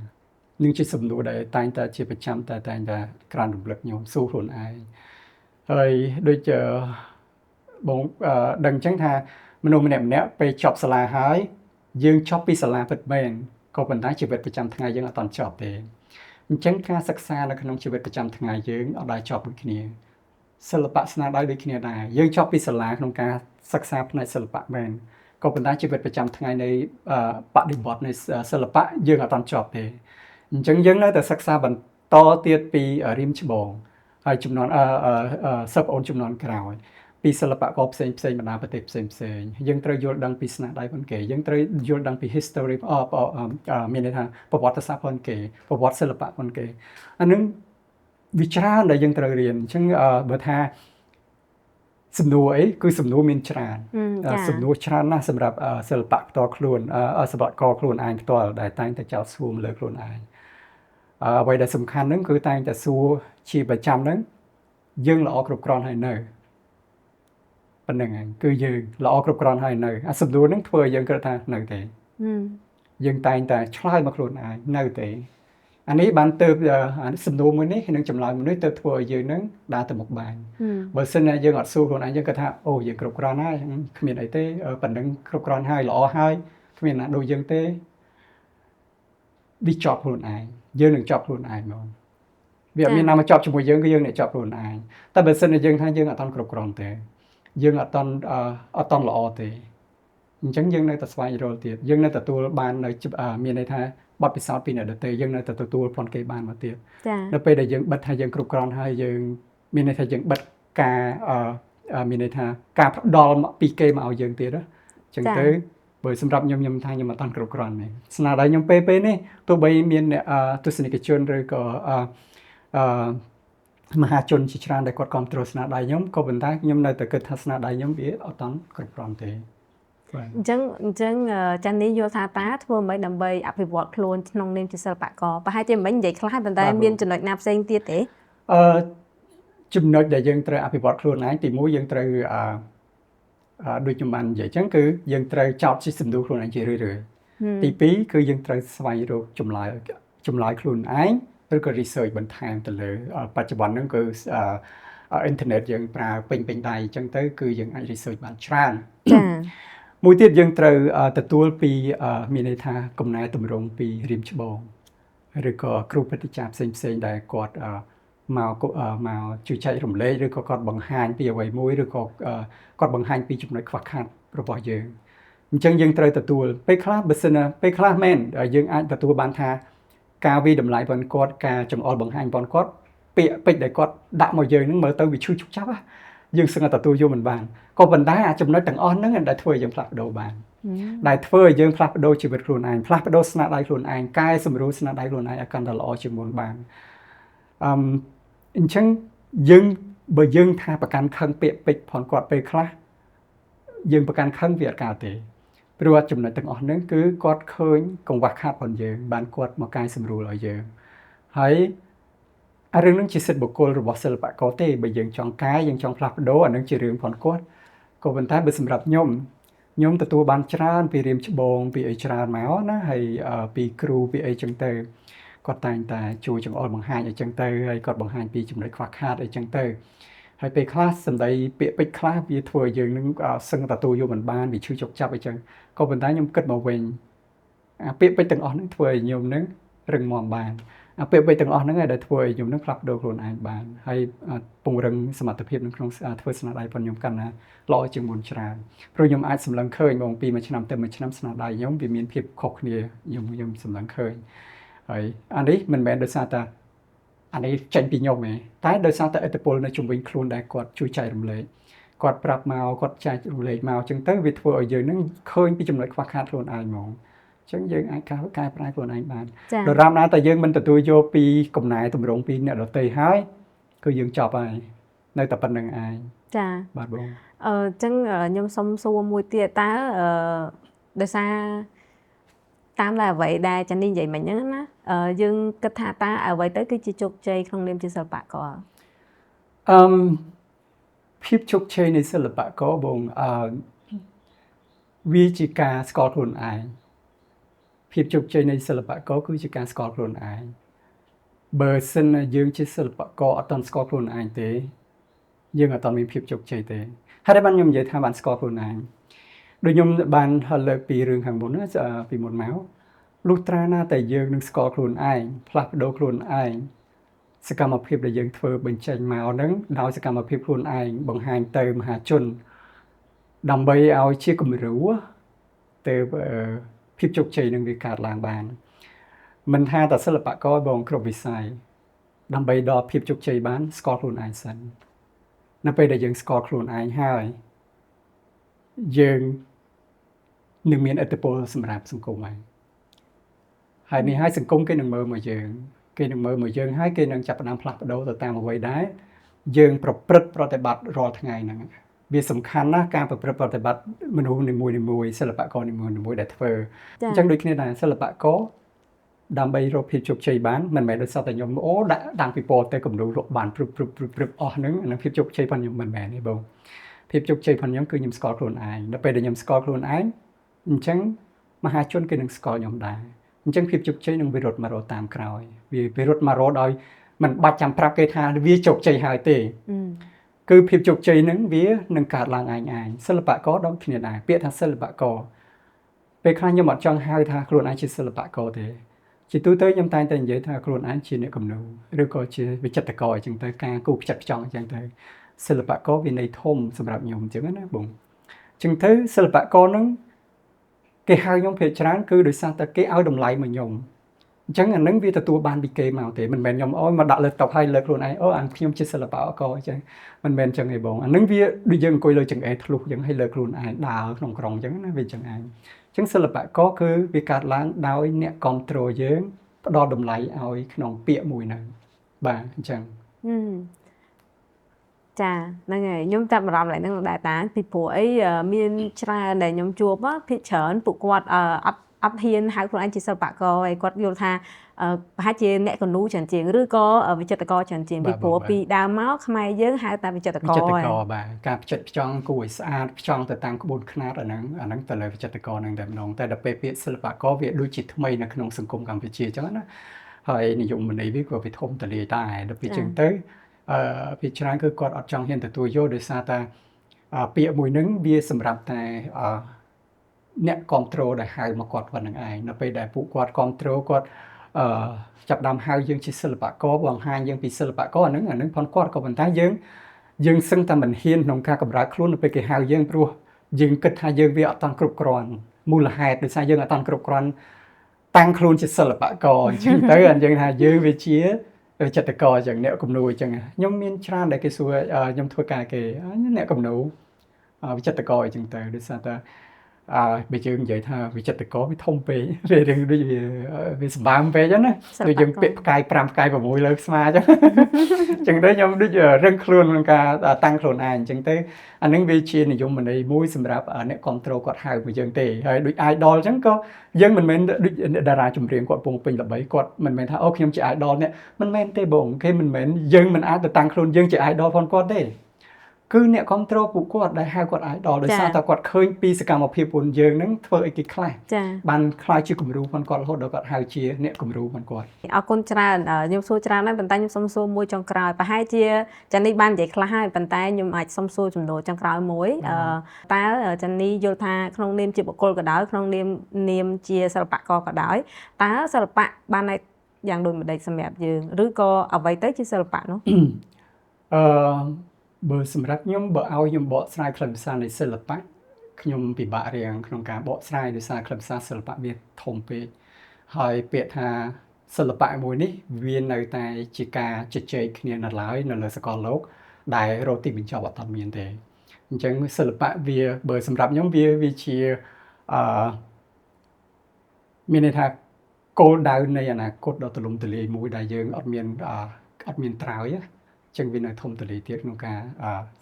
នឹងជាសំណួរដែលតែងតែជាប្រចាំតែតែងតែក្រានរំលឹកខ្ញុំសួរខ្លួនឯងហើយដូចបងដឹងអញ្ចឹងថាមនុស្សម្នាក់ម្នាក់ពេលចប់សាលាហើយយើងចប់ពីសាលាពិតមែនក៏ប៉ុន្តែជីវិតប្រចាំថ្ងៃយើងអត់ទាន់ចប់ទេអញ្ចឹងការសិក្សានៅក្នុងជីវិតប្រចាំថ្ងៃយើងអត់ដែលចប់ដូចគ្នាសិល្បៈស្នាដៃដូចគ្នាដែរយើងចប់ពីសាលាក្នុងការសិក្សាផ្នែកសិល្បៈមែនក៏ប៉ុន្តែជីវិតប្រចាំថ្ងៃនៃបដិបត្តិនៃសិល្បៈយើងអត់ទាន់ចប់ទេអញ្ចឹងយើងនៅតែសិក្សាបន្តទៀតពីរៀមច្បងហើយចំនួនសិស្សប្អូនចំនួនក្រោយពីសិល្បករផ្សេងផ្សេងបណ្ដាប្រទេសផ្សេងផ្សេងយើងត្រូវយល់ដឹងពីស្នាដៃផងគេយើងត្រូវយល់ដឹងពី history មានន័យថាប្រវត្តិសាស្ត្រផងគេប្រវត្តិសិល្បៈផងគេអានឹងវាច្រើនដែលយើងត្រូវរៀនអញ្ចឹងបើថាសំណួរអីគឺសំណួរមានច្រើនសំណួរច្រើនណាស់សម្រាប់សិល្បៈផ្ទាល់ខ្លួនសិល្បករខ្លួនឯងផ្ទាល់ដែលតែងតែចោទសួរមកលើខ្លួនឯងអ្វីដែលសំខាន់ហ្នឹងគឺតែងតែសួរជាប្រចាំហ្នឹងយើងល្អគ្រប់គ្រាន់ហើយនៅប៉ុណ្្នឹងឯងគឺយើងល្អគ្រប់គ្រាន់ហើយនៅអាសំណួរហ្នឹងធ្វើឲ្យយើងគិតថានៅទេយើងតែងតែឆ្លើយមកខ្លួនឯងនៅទេអានេះបានទៅសំណួរមួយនេះនិងចម្លើយមួយនេះទៅធ្វើឲ្យយើងនឹងដើរទៅមុខបានបើសិនណាយើងអត់សួរខ្លួនឯងយើងគិតថាអូយើងគ្រប់គ្រាន់ហើយគ្មានអីទេប៉ុណ្្នឹងគ្រប់គ្រាន់ហើយល្អហើយគ្មានណាដូចយើងទេវាចប់ខ្លួនឯងយើងនឹងចប់ខ្លួនឯងហ្មងវាអត់មានណាមកចប់ជាមួយយើងគឺយើងអ្នកចប់ខ្លួនឯងតែបើសិនណាយើងថាយើងអត់ទាន់គ្រប់គ្រាន់ទេយើងអត់ទាន់ល្អទេអញ្ចឹងយើងនៅតែស្វែងរកទៀតយើងនៅទទួលបាននៅមានន័យថាបទពិសោធន៍ពីអ្នកដទៃយើងនៅតែទទួលផងគេបានមកទៀតនៅពេលដែលយើងបិទថាយើងគ្រប់គ្រាន់ហើយយើងមានន័យថាយើងបិទការមានន័យថាការផ្ដល់ពីគេមកឲ្យយើងទៀតអញ្ចឹងទៅបើសម្រាប់ខ្ញុំខ្ញុំថាខ្ញុំអត់ទាន់គ្រប់គ្រាន់ទេស្នាដៃខ្ញុំពេលនេះទោះបីមានអ្នកទស្សនិកជនឬក៏មហាជនជាច្រើនដែលគាត់គ្រប់គ្រងស្នាដៃខ្ញុំក៏ប៉ុន្តែខ្ញុំនៅតែគិតថាស្នាដៃខ្ញុំវាអត់ទាន់គ្រប់គ្រាន់ទេអញ្ចឹងចាន់នេះយល់ថាតាធ្វើម៉េចដើម្បីអភិវឌ្ឍខ្លួនក្នុងនាមជាសិល្បករប្រហែលជាមិននិយាយខ្លះប៉ុន្តែមានចំណុចណាផ្សេងទៀតទេចំណុចដែលយើងត្រូវអភិវឌ្ឍខ្លួនឯងទីមួយយើងត្រូវដូចខ្ញុំបាននិយាយអញ្ចឹងគឺយើងត្រូវចោទជាសំណួរខ្លួនឯងជារឿយៗទីពីរគឺយើងត្រូវស្វែងរកចម្លើយខ្លួនឯងឬក៏ research បន្ថែមទៅលើបច្ចុប្បន្នហ្នឹងគឺអ៊ីនធឺណិតយើងប្រើពេញដៃអញ្ចឹងទៅគឺយើងអាច research បានច្រើនចា៎មួយទៀតយើងត្រូវទទួលពីមានន័យថាកំណែទម្រង់ពីរៀមច្បងឬក៏គ្រូព្រឹទ្ធាចារ្យផ្សេងៗដែលគាត់មកជួយចែករំលែកឬក៏គាត់បង្ហាញពីអ្វីមួយឬក៏គាត់បង្ហាញពីចំណុចខ្វះខាតរបស់យើង អញ្ចឹងយើងត្រូវទទួលពេលខ្លះបើសិនណាពេលខ្លះមែនយើងអាចទទួលបានថាការវាយតម្លៃរបស់គាត់ការចង្អុលបង្ហាញរបស់គាត់ពាក្យពេចន៍ដែលគាត់ដាក់មកយើងហ្នឹងមើលទៅវាឈឺឈុកចាប់យើងសឹងតែទទួលយកមិនបានក៏ប៉ុន្តែអាចំណុចទាំងអស់ហ្នឹងដែលធ្វើឲ្យយើងផ្លាស់ប្ដូរបានដែលធ្វើឲ្យយើងផ្លាស់ប្ដូរជីវិតខ្លួនឯងផ្លាស់ប្ដូរស្នាដៃខ្លួនឯងកែសម្រួលស្នាដៃខ្លួនឯងឲ្យកាន់តែល្អជាងមុនបានអឺអញ្ចឹងយើងបើយើងថាប្រកាន់ខឹងពាក្យពេចន៍ផងគាត់ពេលខ្លះយើងប្រកាន់ខឹងវាអត់កើតទេព្រោះចំណុចទាំងអស់ហ្នឹងគឺគាត់ឃើញកង្វះខាតផងយើងបានគាត់មកកែសម្រួលឲ្យយើងហើយអារឿងហ្នឹងជាសិទ្ធិបុគ្គលរបស់សិល្បករទេបើយើងចង់កែយើងចង់ផ្លាស់ប្ដូរអាហ្នឹងជារឿងផងគាត់ក៏ប៉ុន្តែបើសម្រាប់ខ្ញុំខ្ញុំទទួលបានច្រើនពីរៀមច្បងពីអីច្រើនមកណាហើយពីគ្រូពីអីចឹងទៅគាត់តែងតែជួយចង្អុលបង្ហាញអីចឹងទៅហើយគាត់បង្ហាញពីចំណុចខ្វះខាតអីចឹងទៅហើយពេលខ្លះសម្ដីពាក្យពេចន៍ខ្លះវាធ្វើឲ្យយើងនឹងសឹងទទួលយកមិនបានវាឈឺចុកចាប់អីចឹងក៏ប៉ុន្តែខ្ញុំគិតមកវិញអាពាក្យពេចន៍ទាំងអស់ហ្នឹងធ្វើឲ្យខ្ញុំនឹងរឹងមាំបានអាពាក្យពេចន៍ទាំងអស់ហ្នឹងឯងដែលធ្វើឲ្យខ្ញុំនឹងផ្លាស់ប្ដូរខ្លួនឯងបានហើយពង្រឹងសមត្ថភាពនៅក្នុងធ្វើស្នាដៃរបស់ខ្ញុំកាន់តែល្អជាងមុនច្រើនព្រោះខ្ញុំអាចសម្លឹងឃើញបងពីមួយឆ្នាំទៅមួយឆ្នាំស្នាដៃខ្ញុំវាមានភាពខុសគ្នាខ្ញុំសម្លឹងឃើញហើយអានេះមិនមែនដោយសារតែអានេះចេញពីខ្ញុំទេតែដោយសារតែឥទ្ធិពលនៅជុំវិញខ្លួនដែលគាត់ជួយចែករំលែកគាត់ប្រាប់មកគាត់ចែករំលែកមកអញ្ចឹងទៅវាធ្វើឲ្យយើងនឹងឃើញពីចំណុចខ្វះខាតខ្លួនឯងហ្មងអញ្ចឹងយើងអាចកែប្រែខ្លួនឯងបានដរាបណាតែយើងមិនទទួលយកពីកំណែទម្រង់ពីអ្នកដទៃហើយគឺយើងចប់ហើយនៅតែប៉ុណ្្នឹងឯងចាបាទបងអញ្ចឹងខ្ញុំសុំសួរមួយទៀតតើដោយសារតាមតែអ្វីដែលចានីនិយាយមិញហ្នឹងណាយើងគិតថាតើអ្វីទៅគឺជាជោគជ័យក្នុងនាមជាសិល្បករអឺភាពជោគជ័យនៃសិល្បករបងវាជាការស្គាល់ខ្លួនឯងភាពជោគជ័យនៃសិល្បករគឺជាការស្គាល់ខ្លួនឯងបើសិនណាយើងជាសិល្បករអត់ទាន់ស្គាល់ខ្លួនឯងទេយើងអត់ទាន់មានភាពជោគជ័យទេហើយបានខ្ញុំនិយាយថាបានស្គាល់ខ្លួនឯងដូចខ្ញុំបានលើកពីរឿងខាងមុនណាពីមុនមកលុះត្រាណាតែយើងនឹងស្គាល់ខ្លួនឯងផ្លាស់ប្ដូរខ្លួនឯងសកម្មភាពដែលយើងធ្វើបញ្ចេញមកហ្នឹងដោយសកម្មភាពខ្លួនឯងបង្ហាញទៅមហាជនដើម្បីឲ្យជាគំរូទៅភាពជោគជ័យនឹងវាកើតឡើងបានមិនថាតែសិល្បករបងគ្រប់វិស័យដើម្បីដល់ភាពជោគជ័យបានស្គាល់ខ្លួនឯងសិននៅពេលដែលយើងស្គាល់ខ្លួនឯងហើយយើងនឹងមានឥទ្ធិពលសម្រាប់សង្គមហើយហើយនេះហើយសង្គមគេនឹងមើលមកយើងគេនឹងមើលមកយើងហើយគេនឹងចាប់ផ្ដើមផ្លាស់ប្ដូរទៅតាមអ្វីដែរយើងប្រព្រឹត្តប្រតិបត្តិរាល់ថ្ងៃហ្នឹងវាសំខាន់ណាស់ការប្រព្រឹត្តប្រតិបត្តិមនុស្សនីមួយៗសិល្បករនីមួយៗដែលធ្វើអញ្ចឹងដូចគ្នាដែរសិល្បករដើម្បីរកភាពជោគជ័យបានមិនមែនដោយសារតែខ្ញុំអូដាក់តាំងពីពណ៌ទៅគំរូលក់បានព្រឹបព្រឹបព្រឹបអស់ហ្នឹងអានឹងភាពជោគជ័យរបស់ខ្ញុំមិនមែនទេបងភាពជោគជ័យរបស់ខ្ញុំគឺខ្ញុំស្គាល់ខ្លួនឯងដល់ពេលដែលខ្ញុំស្គាល់ខ្លួនឯងអញ្ចឹងមហាជនគេនឹងស្គាល់ខ្ញុំដែរអញ្ចឹងភាពជោគជ័យនឹងវារត់មករកតាមក្រោយវារត់មករកដោយមិនបាច់ចាំប្រាប់គេថាវាជោគជ័យហើយទេគឺភាពជោគជ័យនឹងវានឹងកើតឡើងឯងសិល្បករដូចគ្នាដែរពាក្យថាសិល្បករពេលខ្លះខ្ញុំអត់ចង់ហៅថាខ្លួនឯងជាសិល្បករទេជាទូទៅខ្ញុំតែងតែនិយាយថាខ្លួនឯងជាអ្នកគំនូរឬក៏ជាវិចិត្រករអញ្ចឹងទៅការគូផ្ចិតផ្ចង់អញ្ចឹងទៅសិល្បករវាន័យធំសម្រាប់ខ្ញុំអញ្ចឹងណាបងអញ្ចឹងទៅសិល្បករនឹងគេហៅខ្ញុំភាគច្រើនគឺដោយសារតែគេឲ្យតម្លៃមកខ្ញុំអញ្ចឹងអានឹងវាទទួលបានពីគេមកទេមិនមែនខ្ញុំអូមកដាក់លើតុហើយលើខ្លួនឯងអូអាខ្ញុំជាសិល្បករអញ្ចឹងមិនមែនអញ្ចឹងទេបងអានឹងវាដូចយើងអង្គុយលើចង្អេរធ្លុះអញ្ចឹងហើយលើខ្លួនឯងដើរក្នុងក្រុងអញ្ចឹងណាវាអញ្ចឹងឯងអញ្ចឹងសិល្បករគឺវាកើតឡើងដោយអ្នកគ្រប់គ្រងយើងផ្ដល់តម្លៃឲ្យក្នុងពាក្យមួយហ្នឹងបាទអញ្ចឹងចាហ្នឹងហើយខ្ញុំចាប់អារម្មណ៍ឡើងហ្នឹងដែរតាពីព្រោះអីមានច្រើនដែលខ្ញុំជួបភាគច្រើនពួកគាត់អត់ហ៊ានហៅខ្លួនឯងជាសិល្បករហើយគាត់យល់ថាប្រហែលជាអ្នកកនូច្រើនជាងឬក៏វិចិត្រករច្រើនជាងពីព្រោះពីដើមមកខ្មែរយើងហៅតែវិចិត្រករវិចិត្រករបាទការផ្ចិតផ្ចង់គួរឲ្យស្អាតផ្ចង់ទៅតាមក្បួនខ្នាតអាហ្នឹងទៅលើវិចិត្រករហ្នឹងតែម្ដងតែដល់ពេលពាក្យសិល្បករវាដូចជាថ្មីនៅក្នុងសង្គមកម្ពុជាអញ្ចឹងណាហើយនិយមន័យវាក៏វាធំទូលាយដែរដល់ពេលអញ្ចឹងទៅពីច្រើនគឺគាត់អត់ចង់ហ៊ានទទួលយកដោយសារតែពាក្យមួយហ្នឹងវាសម្រាប់តែអ្នកគ្រប់គ្រងដែលហៅមកគាត់ប៉ុណ្្នឹងឯងនៅពេលដែលពួកគាត់គ្រប់គ្រងគាត់ចាប់ដើមហៅយើងជាសិល្បករបង្ហាញយើងពីសិល្បករអាហ្នឹងផងគាត់ក៏ប៉ុន្តែយើងសឹងតែមិនហ៊ានក្នុងការកម្រើកខ្លួននៅពេលគេហៅយើងព្រោះ យើងគិតថាយើងវាអត់តាន់គ្រប់គ្រាន់មូលហេតុដោយសារយើងអត់តាន់គ្រប់គ្រាន់តាំងខ្លួនជាសិល្បករអញ្ចឹងទៅអញ្ចឹងថាយើងវាជាចិត្តករអញ្ចឹងអ្នកគំនូរអញ្ចឹងខ្ញុំមានច្រើនដែលគេសួរខ្ញុំធ្វើការគេអ្នកគំនូរវិចិត្រករអញ្ចឹងទៅដោយសារតែបើយើងនិយាយថាវិចិត្រករវាធំពេកវារឿងដូចវាសម្បើមពេកហ្នឹងណាដូចយើងពាក់ផ្កាយ5ផ្កាយ6លើស្មាអញ្ចឹងអញ្ចឹងទៅខ្ញុំដូចរឹងខ្លួនក្នុងការតាំងខ្លួនឯងអញ្ចឹងទៅអានឹងវាជានិយមន័យមួយសម្រាប់អ្នកគ្រប់គ្រងគាត់ហៅមកយើងទេហើយដូច idol អញ្ចឹងក៏យើងមិនមែនដូចអ្នកតារាចម្រៀងគាត់ពងពេញល្បីគាត់មិនមែនថាអូខ្ញុំជា idol អ្នកមិនមែនទេបងគេមិនមែនយើងមិនអាចទៅតាំងខ្លួនយើងជា idol ផងគាត់ទេគឺអ្នកគ្រប់គ្រងពួកគាត់ដែលហៅគាត់ idol ដោយសារតែគាត់ឃើញពីសកម្មភាពពួកយើងហ្នឹងធ្វើអីគេខ្លះបានក្លាយជាគំរូផងគាត់រហូតដល់គាត់ហៅជាអ្នកគំរូផងគាត់អរគុណច្រើនខ្ញុំសួរច្រើនហើយប៉ុន្តែខ្ញុំសុំសួរមួយចុងក្រោយប្រហែលជាចានេះបាននិយាយខ្លះហើយប៉ុន្តែខ្ញុំអាចសុំសួរចំនួនចុងក្រោយមួយតើចានេះយល់ថាក្នុងនាមជាបុគ្គលក៏ដោយក្នុងនាមជាសិល្បករក៏ដោយតើសិល្បៈបានយ៉ាងដូចម្ដេចសម្រាប់យើងឬក៏អ្វីទៅជាសិល្បៈនោះបើសម្រាប់ខ្ញុំបើឲ្យខ្ញុំបកស្រាយខ្លឹមសារនៃសិល្បៈខ្ញុំពិបាករៀងក្នុងការបកស្រាយដោយសារខ្លឹមសារសិល្បៈវាធំពេកហើយពាក្យថាសិល្បៈមួយនេះវានៅតែជាការជជែកគ្នានៅឡើយនៅលើសកលលោកដែលរកទីបញ្ចប់អត់មានទេអញ្ចឹងសិល្បៈវាបើសម្រាប់ខ្ញុំវាជាមានន័យថាគោលដៅនៃអនាគតដ៏ទូលំទូលាយមួយដែលយើងអត់មានត្រើយចឹងវានៅធំទូលាយទៀតក្នុងការ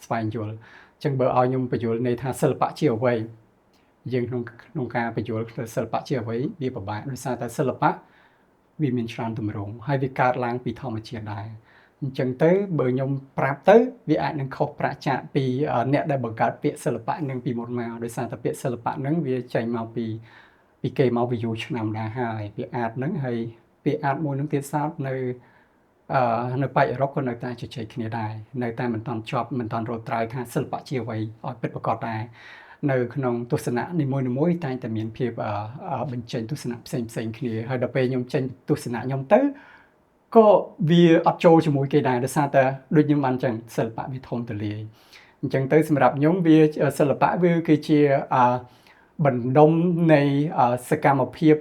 ស្វែងយល់ចឹងបើឲ្យខ្ញុំបញ្យល់ន័យថាសិល្បៈជាអ្វីយើងក្នុងការបញ្យល់សិល្បៈជាអ្វីវាពិបាកដោយសារតែសិល្បៈវាមានច្រើនទម្រង់ហើយវាកើតឡើងពីធម្មជាតិដែរអញ្ចឹងទៅបើខ្ញុំប្រាប់ទៅវាអាចនឹងខុសប្រាចាកពីអ្នកដែលបង្កើតពាក្យសិល្បៈនឹងពីមុនមកដោយសារតែពាក្យសិល្បៈនឹងវាចេញមកពីគេមកពីយូរឆ្នាំដែរហើយពាក្យអាតនឹងហើយពាក្យអាតមួយនឹងទៀតសោតនៅប៉ែកអឺរ៉ុបក៏នៅតែជជែកគ្នាដែរនៅតែមិនទាន់ជាប់មិនទាន់រកត្រើយថាសិល្បៈជាអ្វីឲ្យពិតប្រាកដដែរនៅក្នុងទស្សនៈនីមួយៗតែងតែមានភាពបញ្ចេញទស្សនៈផ្សេងផ្សេងគ្នាហើយដល់ពេលខ្ញុំចេញទស្សនៈខ្ញុំទៅក៏វាអត់ចូលជាមួយគេដែរដោយសារតែដូចខ្ញុំបានចឹងសិល្បៈវាធំទូលាយអញ្ចឹងទៅសម្រាប់ខ្ញុំវាសិល្បៈវាគឺជាបណ្ដុំនៃសកម្មភាព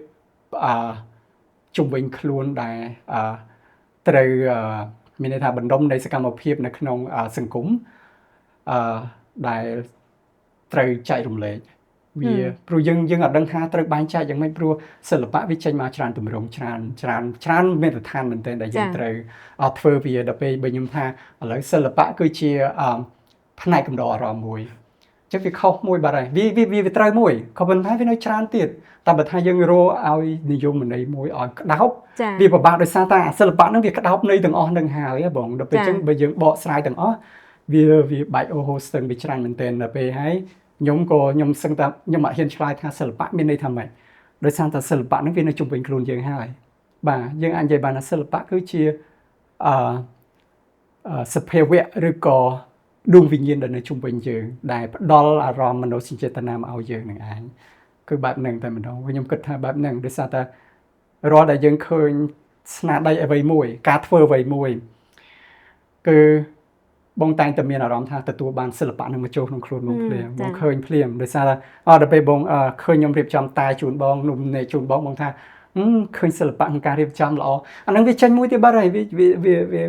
ជុំវិញខ្លួនដែលត្រូវមានន័យថាបណ្ដុំនៃសកម្មភាពនៅក្នុងសង្គមដែលត្រូវចែករំលែកវាព្រោះយើងអត់ដឹងថាត្រូវបែងចែកយ៉ាងម៉េចព្រោះសិល្បៈវាចេញមកច្រើនទម្រង់ច្រើនច្រើនច្រើនមាត្រដ្ឋានមែនទែនដែលយើងត្រូវធ្វើវាដល់ពេលបើខ្ញុំថាឥឡូវសិល្បៈគឺជាផ្នែកកំដរអារម្មណ៍មួយចឹងវាខុសមួយបាត់ហើយវាត្រូវមួយក៏ប៉ុន្តែវានៅច្រើនទៀតតែបើថាយើងរកឲ្យនិយមន័យមួយឲ្យក្តោបវាពិបាកដោយសារតែសិល្បៈហ្នឹងវាក្តោបន័យទាំងអស់នឹងហើយបងដល់ពេលចឹងបើយើងបកស្រាយទាំងអស់វាបែកអូហូស្ទឹងវាច្រើនមែនទែនដល់ពេលហើយខ្ញុំសឹងតែខ្ញុំអត់ហ៊ានឆ្លើយថាសិល្បៈមានន័យថាម៉េចដោយសារតែសិល្បៈហ្នឹងវានៅជុំវិញខ្លួនយើងហើយបាទយើងអាចនិយាយបានថាសិល្បៈគឺជាសភាវៈឬក៏ដួងវិញ្ញាណដែលនៅជុំវិញយើងដែលផ្ដល់អារម្មណ៍មនោសញ្ចេតនាមកឲ្យយើងនឹងឯងគឺបែបហ្នឹងតែម្ដងខ្ញុំគិតថាបែបហ្នឹងដោយសារតែរាល់ដែលយើងឃើញស្នាដៃអ្វីមួយការធ្វើអ្វីមួយគឺបងតែងតែមានអារម្មណ៍ថាទទួលបានសិល្បៈនឹងមកចូលក្នុងខ្លួនបងភ្លាមបងឃើញភ្លាមដោយសារតែដល់ពេលបងឃើញខ្ញុំរៀបចំតែជូនបងនំនេះជូនបងបងថាឃើញសិល្បៈក្នុងការរៀបចំល្អអាហ្នឹងវាចេញមួយទៀតបាត់ហើយវាវាវាវា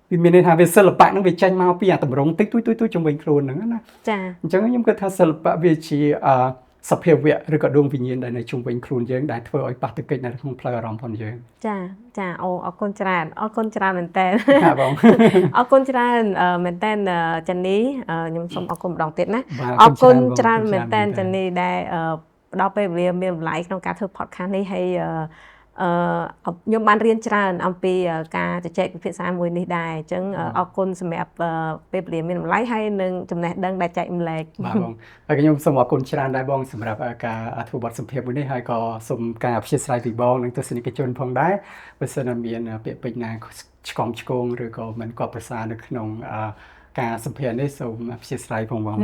វាមានន័យថាវាសិល្បៈហ្នឹងវាចេញមកពីអាតម្រងតិចតួចតួចជុំវិញខ្លួនហ្នឹងណាចាអញ្ចឹងខ្ញុំគិតថាសិល្បៈវាជាសភាវៈឬក៏ដួងវិញ្ញាណដែលនៅជុំវិញខ្លួនយើងដែលធ្វើឲ្យប៉ះទង្គិចនៅក្នុងផ្លូវអារម្មណ៍ផងយើងចាចាអូអរគុណច្រើនអរគុណច្រើនមែនតើបាទបងអរគុណច្រើនមែនតើចានីខ្ញុំសូមអរគុណម្ដងទៀតណាអរគុណច្រើនមែនតើចានីដែលផ្ដល់ពេលវេលាមានតម្លៃក្នុងការធ្វើ podcast នេះហើយខ្ញុំបានរៀនច្រើនអំពីការជជែកពិភាក្សាមួយនេះដែរអញ្ចឹងអរគុណសម្រាប់ពេលវេលាមានតម្លៃហើយនឹងចំណេះដឹងដែលចែករំលែកបាទបងហើយខ្ញុំសូមអរគុណច្រើនដែរបងសម្រាប់ការធ្វើបទសម្ភាសន៍មួយនេះហើយក៏សូមការអធ្យាស្រ័យពីបងនិងទស្សនិកជនផងដែរបើសិនណាមានពាក្យពេចន៍ណាឆ្កំឆ្គងឬក៏មិនក៏ប្រសើរនៅក្នុងការសម្ភាសន៍នេះសូមអធ្យាស្រ័យផងបង